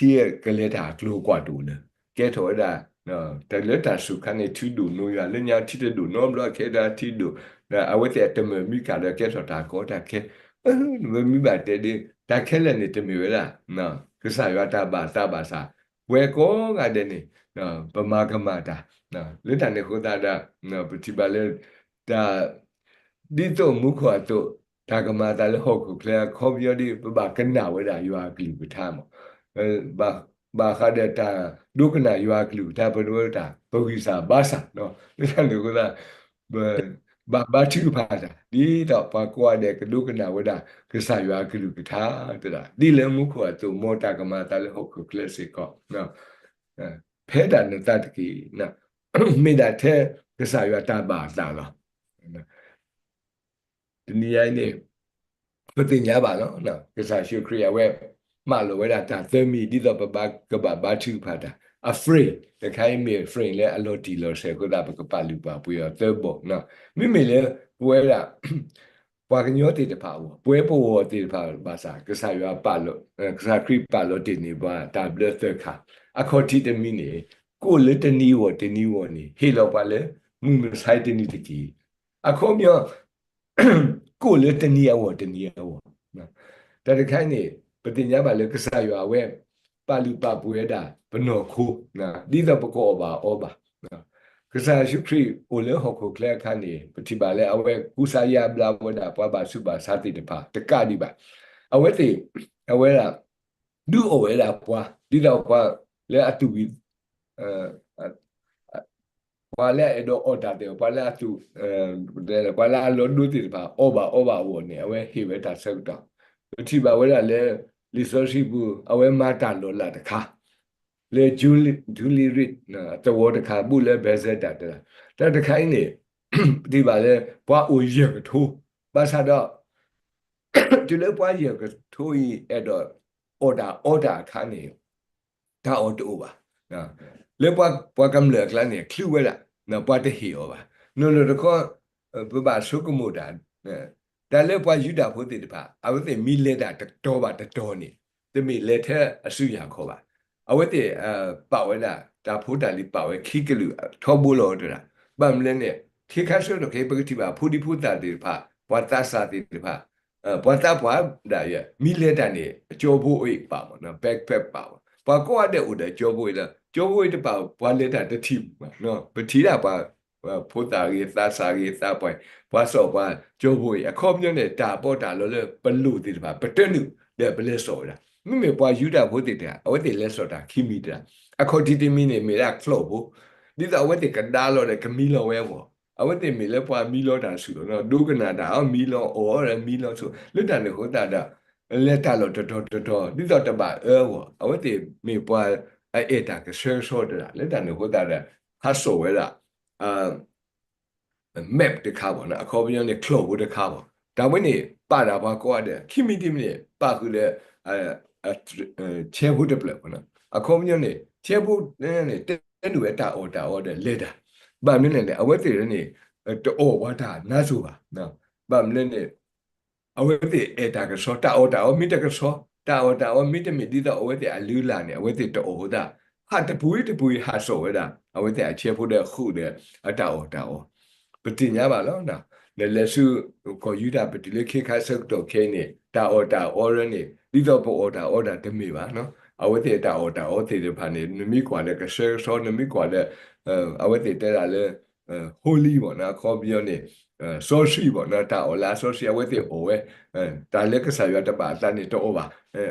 ကလဲၤတၢ်ကျိကွၢ်တအိၣ်လၢၤ ကဲထီၣ်ဝဲဒၣ် တၢ်လၢတၢ်စူၤခါန့ၣ် ထံဒိၣ်နိယွၤ လၢညါထံတဒိၣ်နီတဘျီ ခဲအံၤဒၣ်ထံဒိၣ်, ဒီးအဝဲသ့ၣ်အတမၢၢ်မံကၤဒီးကဲထီၣ်တၢ်ကီတၢ်ခဲ, ပမ့ၢ်ဘၣ်တဲဒ် တၢ်ခဲလၢာ်န့ၣ်တမ့ၢ်ဝဲဒၣ် ကစၢ်ယွၤတၢ်ဘၣ်သးဘၣ်ဆၣ်, ပဝဲကိးဂၤဒဲးန့ၣ် ပမၤကမၣ်တၢ်, လၢတၢ်န့ၣ်အဃိသတးဒီး ပထံၣ်ဘၣ်လၢ တၢ် ဒ်သိးမူခိၣ်အသိး တၢ်ကမၤအသးလၢဟီၣ်ခိၣ်ချၢအခီပညီဒ် ပဘၣ်ကနၣ်ဝဲဒၣ်ယွၤအကလုၢ်ကထါမး, ဘၣ်ဃးဒီးတၢ်ဒိကနၣ်ယွၤအကလုၢ်ကထါ ပဝဲတၢ် ပဂံၢ်စၢ်ဘါစၢ်, လၢတၢ်န့ၣ်အဃိသတး ဘၣ်ဘါထုကဖၣ်တၢ် ဒ်သိးပှၤကိးဂၤဒဲးကဒိကနၣ်ဝဲဒၣ် ကစၢ်ယွၤအကလုၢ်ကထါတဒၣ် ဒ်လၢမူခိၣ်အသိး မ်တၢ်ကမၤအသးလၢဟီၣ်ခိၣ်ချၢစ့ၢ်ကီး ဖဲဒၣ်နသးတက့ၢ်, မ့ၢ်ဒၣ်ထဲကစၢ်ယွၤတၢ်ဘၣ်အသးလီၤ. တနံၤအံၤန့ၣ် ပသ့ၣ်ညါဘၣ်လီၤ. ကစၢ်ယ့ၣ်ၡူးခရံာ်အဝဲ မၢလီၤဝဲဒၣ်တၢ်သၢမံၤ ဒ်သိးပဘၣ်ကဘၣ်ဘါထုကဖၣ်တၢ် အ frame တခါအံၤမ့ၢ် frame လၢအလီၤတံၢ်လီၤဆဲးအဃိသတး ပကပာ်လုၢ်ပာ်ပှ့ၤအီၤသၢဘီၣ်, မ့မ့ၢ်လၢပဝဲဒၣ် ပှၤကညီသ့ၣ်တဖၣ်အဂီၢ် ပဝဲပဂီၢ်သ့ၣ်တဖၣ်ဘၣ်ဆၣ် ကစၢ်ယွၤပာ်လီၤ ကစၢ်ခရံာ်ပာ်လီၤတ့ၢ်န့ၢ်ပှၤတၢ်ဘျၢသၢခါ, အခီၣ်ထံးတမံၤန့ၣ် ကအိၣ်လၢတနံၤအဂီၢ်တနံၤအဂီၢ်န့ၣ် ဟ့ၣ်လီၤပှၤလၢ မုၢ်မဆါတနံၤတက့ၢ်. အခီပညီ ကအိၣ်လၢတနံၤအဂီၢ်တနံၤအဂီၢ်, တၢ်တခါအံၤန့ၣ် ပသ့ၣ်ညါဘၣ်လၢကစၢ်ယွၤအဝဲ ပာ်လုၢ်ပာ်ပှ့ၤဝဲဒၣ်ပနီၢ်ခိ ဒ်သိးပကအီၣ်ဘၣ်အီဘၣ်. ကစၢ်ယ့ၣ်ၡူးခရံာ်အိၣ်လၢဟီၣ်ခိၣ်ချၢအခါန့ၣ် ပထံၣ်ဘၣ်လၢအဝဲကူစါယါဘျါဝဲဒၣ်ပှၤဘၣ်ဆူးဘၣ်ဆါသ့ၣ်တဖၣ် တကးဒံးဘၣ်. အဝဲသ့ၣ် အဝဲဒၣ် ဒုးအိၣ်ဝဲဒၣ်ပှၤ ဒ်သိးပှၤ လၢအသူၣ်ဝံၤ ပှၤလၢအအဲၣ်ဒိးအီၣ်တၢ်သ့ၣ်တဖၣ်, ပှၤလၢအသူၣ်, ပှၤလၢအလီၤဒိသ့ၣ်တဖၣ် အီၣ်ဘၣ်အီဘၣ်အဂီၢ်န့ၣ် အဝဲဟ့ၣ်ဝဲတၢ်ဆၢကတီၢ်, ပထံၣ်ဘၣ်ဝဲဒၣ်လၢ လံာ်စီဆှံပူၤ အဝဲမၤတၢ်လီၤလးတခါ လၢ Julie Reed သဝီတခါ ဘူးလၢ Bethesda တဲဒၣ်, တၢ်တခါအံၤန့ၣ် ပထံၣ်ဘၣ်လၢ ပှၤအိၣ်ယဲၢ်ကထိ, ဘၣ်ဆၣ်ဒီး တုၤလၢပှၤယဲၢ်ကထိအံၤ အဲၣ်ဒိးအီၣ်တၢ်အီတၢ်အခါန့ၣ် တၢ်အီၣ်တအိၣ်ဘၣ်. လၢပှၤကမျၢၢ်အကျါန့ၣ် ချုးဝဲဒၣ် ပှၤတဟ့ၣ်အီၤဘၣ်. နီၢ်နီၢ်တခီ ပဘၣ်ဆိကမိၣ်တၢ် တၢ်လၢပှၤယူဒၤဖိသ့ၣ်တဖၣ် အဝဲသ့ၣ်မ့ၢ်လဲၤတၢ်တတီၤဘၣ်တတီၤန့ၣ် တမ့ၢ်လဲၤထဲအစုယၤခီဘၣ်. အဝဲသ့ၣ် ပာ်ဝဲဒၣ် တၢ်ဖိတၢ်လံၤပာ်ဝဲခံကလုာ်ထီဘိလီၤတဒၣ်. ဘၣ်မနုၤလဲၣ်န့ၣ် ခဲခါဆၢကတီၢ်ခဲအံၤ ပကထံၣ်ဘၣ်ဖိဒံဖိသၣ်သ့ၣ်တဖၣ် ပှၤသးစၢ်သ့ၣ်တဖၣ် ပှၤသးပှၢ်ဒၣ်ယဲ မ့ၢ်လဲၤတၢ်န့ၣ် အကၠိဖိအံၤပာ်မး backpack ပာ်မး ပှၤကိးဂၤဒဲးအိၣ်ဒီးကၠိဖိအံၤလီၤ. ကၠိဖိအံၤတပာ် ပှၤလဲၤတၢ်တထံၣ်ဘၣ်. ပထံၣ်ဒၣ်ပှၤ ဖိသၣ်ဂ့ၤ သးစၢ်ဂ့ၤ သးပှၢ် ပှၤစီၤပှၤကၠိဖိအံၤ အခီပညီန့ၣ် တၢ်ပီးတၢ်လီလၢပလိၣ်သ့ၣ်တဖၣ် ပတနုာ်ဒီးပလဲၤစိာ်ဝဲဒၣ်. မ့မ့ၢ်ပှၤယူဒၤဖိသ့ၣ်တဖၣ် အဝဲသ့ၣ်လဲၤစိာ်တၢ်ခံမံၤတဒၣ်. အခီၣ်ထံးတမံၤန့ၣ် မ့ၢ်ဒၣ်ချီၣ်ဖိ, ဒ်သိးအဝဲသ့ၣ်ကဒါလီၤဒီးကမံလီၤဝဲအဂီၢ်, အဝဲသ့ၣ်မ့ၢ်လၢပှၤမံလီၤတၢ်ဆူၣ်လီၤနီၤ ဒိကနၣ်တၢ်အီၤ မံလီၤအီၣ်ဒီးမံလီၤဆူၣ် လၢတၢ်န့ၣ်အဃိသတးဒီး လဲၤတၢ်လီၢ်တတီၤတတီၤ ဒ်သိးတဘၣ်အၢအဂီၢ် အဝဲသ့ၣ်မ့ၢ်ပှၤအအဲၣ်တၢ်ကဆှဲကဆှီတဒၣ် လၢတၢ်န့ၣ်အဃိသတးဒီး ဟးစိာ်ဝဲဒၣ် map တခါဘၣ်နီၤ အခီပညီန့ၣ် ချီၣ်ဖိတခါဘၣ်. တၢ်ဝဲန့ၣ် ပာ်တၢ်ပှၤကိးဂၤဒဲး ခံမံၤတမံၤန့ၣ် ပာ်ဃုာ်လၢ ဆဲဖိတဖျၢၣ်ဘၣ်နီၤ အခီပညီန့ၣ် ဆဲဖိန့ၣ် တဲနုာ်ဝဲတၢ်အီၣ်တၢ်အီဒီးလဲၤတၢ် ဘၣ်မနုၤလဲၣ်န့ၣ် အဝဲသ့ၣ်န့ၣ် တအီၣ်ပှၤတၢ်နါစိၤဘၣ်. ဘၣ်မနုၤလဲၣ်န့ၣ် အဝဲသ့ၣ်အဲၣ်တၢ်ကဆှီ တၢ်အီၣ်တၢ်အီမ့ၢ်တကဆှီ တၢ်အီၣ်တၢ်အီမ့ၢ်တမ့ၢ်ဒ်သိးအဝဲသ့ၣ်အလုၢ်အလၢ်န့ၣ် အဝဲသ့ၣ်တအီၣ်အဃိသတး ဟးတပူၤတပူၤဟးစိာ်ဝဲဒၣ် အဝဲသ့ၣ်အဆဲဖိဒီးဃုာ်ဒီးအတၢ်အီၣ်တၢ်အီ ပသ့ၣ်ညါဘၣ်လီၤ. နလဲၤဆူ ကီၢ်ယူဒၤ ပတုၤလၢခ့ခါဆၢကတီၢ်ခဲအံၤန့ၣ် တၢ်အီၣ်တၢ်အီရၢန့ၣ် ဒ်သိးပအီၣ်တၢ်အီတၢ်တမ့ၢ်ဘၣ်. အဝဲသ့ၣ်တၢ်အီၣ်တၢ်အီသ့ၣ်တဖၣ်န့ၣ် နမ့ၢ်ကွၢ်လၢကဆှဲကဆှီ နမ့ၢ်ကွၢ်လၢ အဝဲသ့ၣ်တဲဒၣ်လၢ holy ဘၣ်နီၤ အခီပညီန့ၣ် စီဆှံဘၣ်နီၤ တၢ်အီၣ်လၢအစီဆှံ အဝဲသ့ၣ်အီၣ်ဝဲ တၢ်လၢကစၢ်ယွၤတဘၣ်အသးန့ၣ် တအီၣ်ဘၣ်.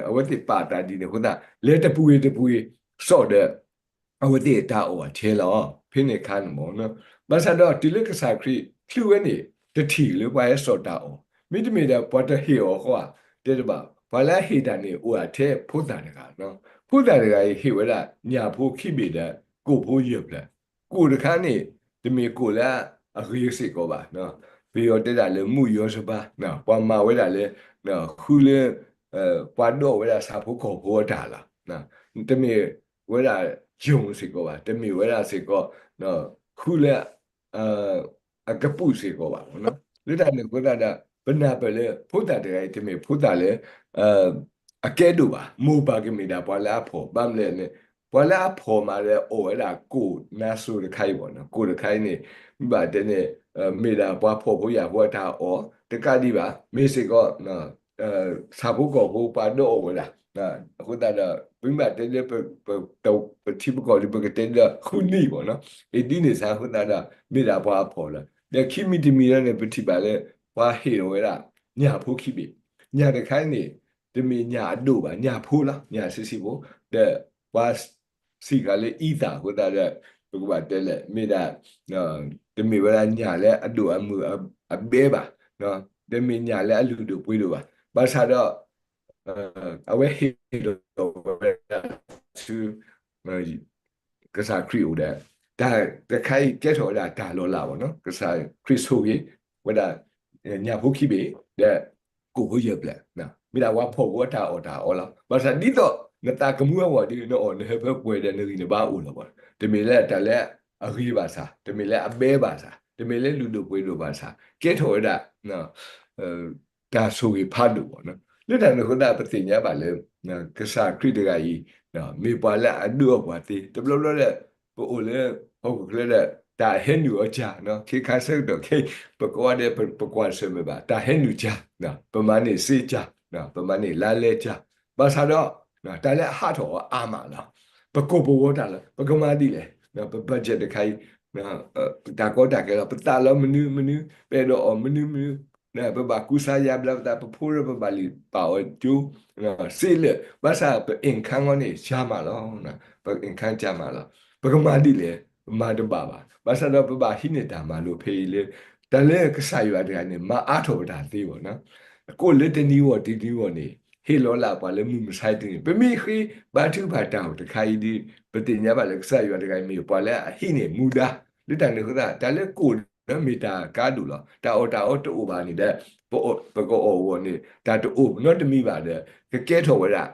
အဝဲသ့ၣ်ပာ်တၢ်ဒ်န့ၣ်အဃိသတး လဲၤတပူၤဂ့ၤတပူၤဂ့ၤ စိာ်ဒီး အဝဲသ့ၣ်တၢ်အီၣ်အဆဲလီၤ ဖဲန့ၣ်အခါန့ၣ်မ့ၢ်နီၤ. ဘၣ်ဆၣ်ဒီးတုၤလၢကစၢ်ခရံာ်ချုးဝဲန့ၣ် တထံၣ်လၢပှၤဟဲစိာ်တၢ်အီၣ် မ့တမ့ၢ်ဒီးပှၤတဟ့ၣ်အီၤဃီဧါ တဲတဘၣ် ပှၤလၢအဟ့ၣ်တၢ်န့ၣ် အိၣ်ဒၣ်ထဲဖိသၣ်တဂၤနီၤ. ဖိသၣ်တဂၤအံၤဟ့ၣ်ဝဲဒၣ် ညၣ်ဖိခံဘ့ၣ်ဒီး ကိၣ်ဖိယဲၢ်ဖျၢၣ် ကိၣ်တခါန့ၣ် တမ့ၢ်ကိၣ်လၢအဂ့ၤစ့ၢ်ကီးဘၣ်. ပယီၤတဲဒၣ်လၢ မုၢ်ယီၤစဘါ ပှၤမၤဝဲဒၣ်လၢ ဃုလၢ ပှၤဒိးဝဲဒၣ်ဆၣ်ဖိကီၢ်ဖိအတၢ်လီၤ. တမ့ၢ်ဝဲဒၣ်ယိၣ်စ့ၢ်ကီးဘၣ် တမ့ၢ်ဝဲဒၣ်စ့ၢ်ကီး ဃုလၢ အကပုာ်စ့ၢ်ကီးဘၣ်. လၢတၢ်န့ၣ်အဃိသတးဒီး ပနၢ်ပၢၢ်လၢဖိသၣ်တဂၤအံၤ တမ့ၢ်ဖိသၣ်လၢ အကဲဒိၣ်ဘၣ် မိၢ်ပၢ်ကမ့ၢ်ဒၣ်ပှၤလၢအဖှီၣ် ဘၣ်မနုၤလဲၣ်န့ၣ် ပှၤလၢအဖှီၣ်မးဒီးအီၣ်ဝဲဒၣ်ကိၣ်နါစိၤတခါအံၤဘၣ်နီၤ. ကိၣ်တခါအံၤန့ၣ် မ့ၢ်ဘၣ်တဲန့ၣ် မ့ၢ်ဒၣ်ပှၤဖှီၣ်ဖိယာ်ဖိအတၢ်အီၣ် တကးဒံးဘၣ် မ့ၢ်စ့ၢ်ကီး ဆၣ်ဖိကီၢ်ဖိပှၤဒိးအီၣ်ဝဲဒၣ်. အဃိသတးဒီး ပမ့ၢ်ဘၣ်တဲလၢ ပထံပကီၢ်ဒီး ပကတဲလၢဃုနံၣ်ဘၣ်နီၤ အ့ဒ်န့ၣ်စ့ၢ်အဃိသတးဒီး မ့ၢ်ဒၣ်ပှၤအဖှီၣ်လီၤ. ဒီးခံမံၤတမံၤလီၤန့ၣ် ပထံၣ်ဘၣ်လၢ ပှၤဟ့ၣ်လီၤဝဲဒၣ် ညၣ်ဖိခံဘ့ၣ် ညၣ်တခါအံၤန့ၣ် တမ့ၢ်ညၣ်အဒိၣ်ဘၣ် ညၣ်ဖိလီၤ ညၣ်ဆံးဆံးဖိ ဒီးပှၤစံးဃာ်လၢအံသၣ်အဃိသတးဒီး ပကဘၣ်တဲလဲၣ် မ့ၢ်ဒၣ် တမ့ၢ်ဝဲဒၣ်ညၣ်လၢအဒိၣ်အမုၢ်အဘဲဘၣ် တမ့ၢ်ညၣ်လၢအလုၢ်ဒိၣ်ပှ့ၤဒိၣ်ဘၣ်. ဘၣ်ဆၣ်ဒီး အဝဲဟ့ၣ်လီၤဝဲဒၣ်ဆူ ကစၢ်ခရံာ်အိၣ်ဒီး တၢ်တခါအံၤကဲထီၣ်ဝဲဒၣ်တၢ်လီၤလးဘၣ်နီၤ ကစၢ်ခရံာ်ဆိၣ်ဂ့ၤဝဲဒၣ် ညၣ်ဖိခံဘ့ၣ် ဒီး ကိၣ်ဖိယဲၢ်ဖျၢၣ် မ့ၢ်ဒၣ်ပှၤဖှီၣ်ဖိအတၢ်အီၣ်တၢ်အီလီၤ. ဘၣ်ဆၣ်ဒ်သိး နသးကမူအဂီၢ်ဒီး နအီၣ်နဟၢဖၢပှဲၤဒီးနဂံၢ်နဘါအိၣ်လီၤဘၣ်. တမ့ၢ်လၢတၢ်လၢအဂ့ၤဘၣ်ဆၣ် တမ့ၢ်လၢအဘဲဘၣ်ဆၣ် တမ့ၢ်လၢလုၢ်ဒိၣ်ပှ့ၤဒိၣ်ဘၣ်ဆၣ် ကဲထီၣ်ဝဲဒၣ် တၢ်ဆိၣ်ဂ့ၤဖးဒိၣ်ဘၣ်နီၤ. လၢတၢ်န့ၣ်အဃိသတး ပသ့ၣ်ညါဘၣ်လၢ ကစၢ်ခရံာ်တဂၤအံၤ မ့ၢ်ပှၤလၢအဒိးအီၣ်ပှၤသ့ တဘျီဘျီဒီး ပအိၣ်လၢဟီၣ်ခိၣ်ချၢဒီး တၢ်ဟဲနုာ်အီၤကၢ်နီၤ ခဲခါဆၢကတီၢ်ခဲအံၤ ပကိးဂၤဒဲး ပကွၢ်ဆၢၣ်မဲာ်ဘၣ် တၢ်ဟဲနုာ်ကၢ် ပမၤန့ၢ်စ့ကၢ် ပမၤန့ၢ်လါလဲကၢ် ဘၣ်ဆၣ်ဒီး တၢ်လၢအဟးထီၣ်အီၤအါမးလီၤ. ပကိာ်ပဂီၤတၢ်လီၤ ပကမၤဒ်လဲၣ် ပ budget တခါအံၤ တၢ်ကီတၢ်ခဲလီၤ ပသးလီမနုၤမနုၤ ပအဲၣ်ဒိးအီၣ်မနုၤမနုၤ ပဘၣ်ကူစါယါဘျါပသး ပဖိရၢပဘၣ်လံာ်ပာ်အီၤကၠိ စ့လၢာ် ဘၣ်ဆၣ်ပ income အီၤန့ၣ် ယါမးလီၤ. ခါကမၤလီၤ. ပကမၤဒ်လဲၣ်, မၤတဘၣ်ဘၣ်. ဘၣ်ဆၣ်ဒီးပဘၣ်ဟံးန့ၢ်တၢ်မၤလိဖဲအံၤလၢ တၢ်လၢကစၢ်ယွၤတဂၤန့ၣ် မၤအါထီၣ်ပတၢ်သ့ဘၣ်နီၤ. ကိၣ်လၢတနံၤဂီၢ်တနံၤဂီၢ်န့ၣ် ဟ့ၣ်လီၤလၢပှၤလၢမုၢ်မဆါတနံၤ, ပမ့ၢ်ဃ့ဘါထုကဖၣ်တၢ်အိၣ်တခါအံၤဒီး ပသ့ၣ်ညါဘၣ်လၢကစၢ်ယွၤတဂၤအံၤမ့ၢ်ပှၤလၢအဟံးန့ၢ်မူဒါ, လၢတၢ်န့ၣ်အဃိသတး တၢ်လၢကိၣ်န့ၣ်မ့ၢ်တၢ်ကါဒိၣ်လီၤ. တၢ်အီၣ်တၢ်အီတအိၣ်ဘၣ်န့ၣ်ဒီး ပကအီၣ်အဂီၢ်န့ၣ် တၢ်တအိၣ်နီတမံၤဘၣ်ဒီး ကကဲထီၣ်ဝဲဒၣ်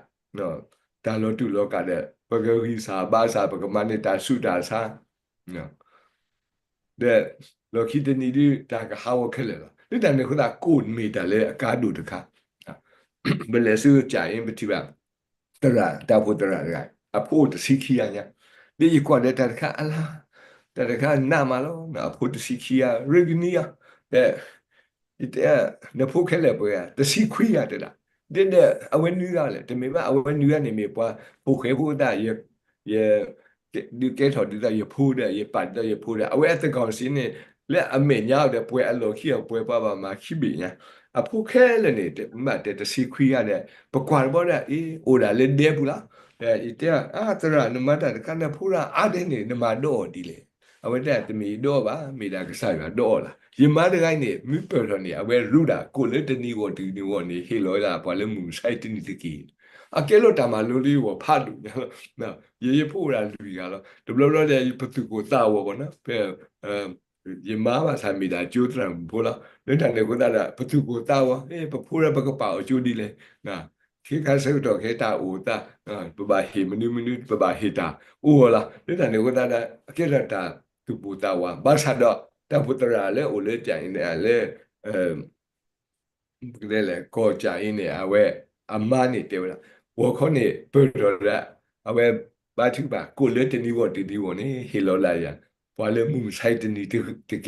တၢ်လီၤတူာ်လီၤကာ်ဒီး ပကဂံၢ်စၢ်ဘါစၢ် ပကမၤန့ၢ်တၢ်ဆူးတၢ်ဆါ ဒီးလီၢ်ခံတနံၤဒုး တၢ်ကဟးဂီၤခဲလၢာ်လီၤ. လၢတၢ်န့ၣ်အဃိသတး ကိၣ်မ့ၢ်တၢ်လၢအကါဒိၣ်တခါ ပလဲၤဆူကၠးအ့ ပထံၣ်ဘၣ် သရၣ် တၢ်အိၣ်ဖှိၣ်သရၣ်တဂၤ အဖိအိၣ်တဆံခံဂၤညါ, ဒီးယကွၢ်ဒီးတၢ်တခါအလါ, တၢ်တခါနးမးလီၤ, အဖိတဆံခံဂၤ ရ့ကနံၤဧါ, ဒီး ယတဲ နဖိခဲလၢာ်ပှဲၤဂၤ, တဆံခွံဂၤတဲဒၣ်, ဒီးအဝဲနွံဂၤလဲၣ်, တမ့ၢ်ဘၣ် အဝဲနွံဂၤန့ၣ်မ့ၢ်ပှၤဖိဃဲဖိသၣ် ယ ဒုးကဲထီၣ်ဒ်သိးယဖိဒီး ယပာ်ဒ်သိးယဖိဒီး အဝဲအသကိးစ့န့ၣ် လၢအမဲာ်ညါအီၤဒီး ပှဲၤအလီၢ်ခံအီၤ ပှဲၤပှၤဘၣ်မၤခံဘ့ၣ်ညါ, အဖိခဲလၢာ်န့ၣ် မ့ၢ်တဲတဆံခွံဂၤဒီး ပကွၢ်တဘျီဒီး အ့ အိၣ်ဒၣ်လၢဒဲပူၤလီၤ, ဒီးယတဲ အါ သရၣ် နမၤတၢ်တခါန့ၣ် ဖိရၣ်အါဒဲန့ၣ် နမၤဒိးအီၤဒ်လဲၣ်, အဝဲတဲ တမ့ၢ်ယဒိးအီၤဘၣ်, မ့ၢ်ဒၣ်ကစၢ်ယွၤဒိးအီၤလီၤ. ယမါတဂၤအံၤန့ၣ် မ့ၢ်ပၢၢ်ထီၣ်န့ၣ် အဝဲရူးဒၣ်ကိၣ်လၢတနံၤဂီၢ်တနံၤဂီၢ်န့ၣ် ဟ့ၣ်လီၤဝဲဒၣ်ပှၤလၢမုၢ်မဆါတနံၤတက့ၢ်. အကဲလီၤတၢ်မၤလိလၢယဂီၢ်ဖးဒိၣ်ညါလီၤ. ယ ယဖိအိၣ်ဒၣ်လွံၢ်ဂၤလီၤ. တဘျီဘျီဒီး ပသူၣ်ကိၢ်သးဂီၤဘၣ်နီၤ, ဖဲ ယမါဘၣ်ဆၣ်မ့ၢ်ဒၣ်ကၠိသရၣ်မုၣ်ဖိလီၤ. လၢတၢ်န့ၣ်အဃိသတးဒီး ပသူၣ်ကိၢ်သးဂီၤ, ပဖိဒီးပကပာ်အီၤကၠိဒ်လဲၣ်. ခဲခါဆၢကတီၢ်ခဲတၢ်အိၣ်သး ပဘၣ်ဟ့ၣ်မနုၤမနုၤ ပဘၣ်ဟ့ၣ်တၢ်အိၣ်အီၤလီၤ. လၢတၢ်န့ၣ်အဃိသတးဒီး အကဲထီၣ်တၢ်သူၣ်ပိၢ်သးဝး ဘၣ်ဆၣ်ဒီး တၢ်အိၣ်ဖှိၣ်သရၣ်လၢအိၣ်လၢကၠးအ့န့ၣ် လၢ ပကတဲလဲၣ် ကီၢ်ကၠးအ့န့ၣ် အဝဲအမါန့ၣ်တဲဝဲဒၣ် ဂီၤခီန့ၣ် ပၢၢ်ထီၣ်ဒၣ် အဝဲဘါထုကဖၣ် ကိၣ်လၢတနံၤဂီၢ်တနံၤဂီၢ်န့ၣ် ဟ့ၣ်လီၤလၢယၤ ပှၤလၢမုၢ်မဆါတနံၤတက့ၢ်.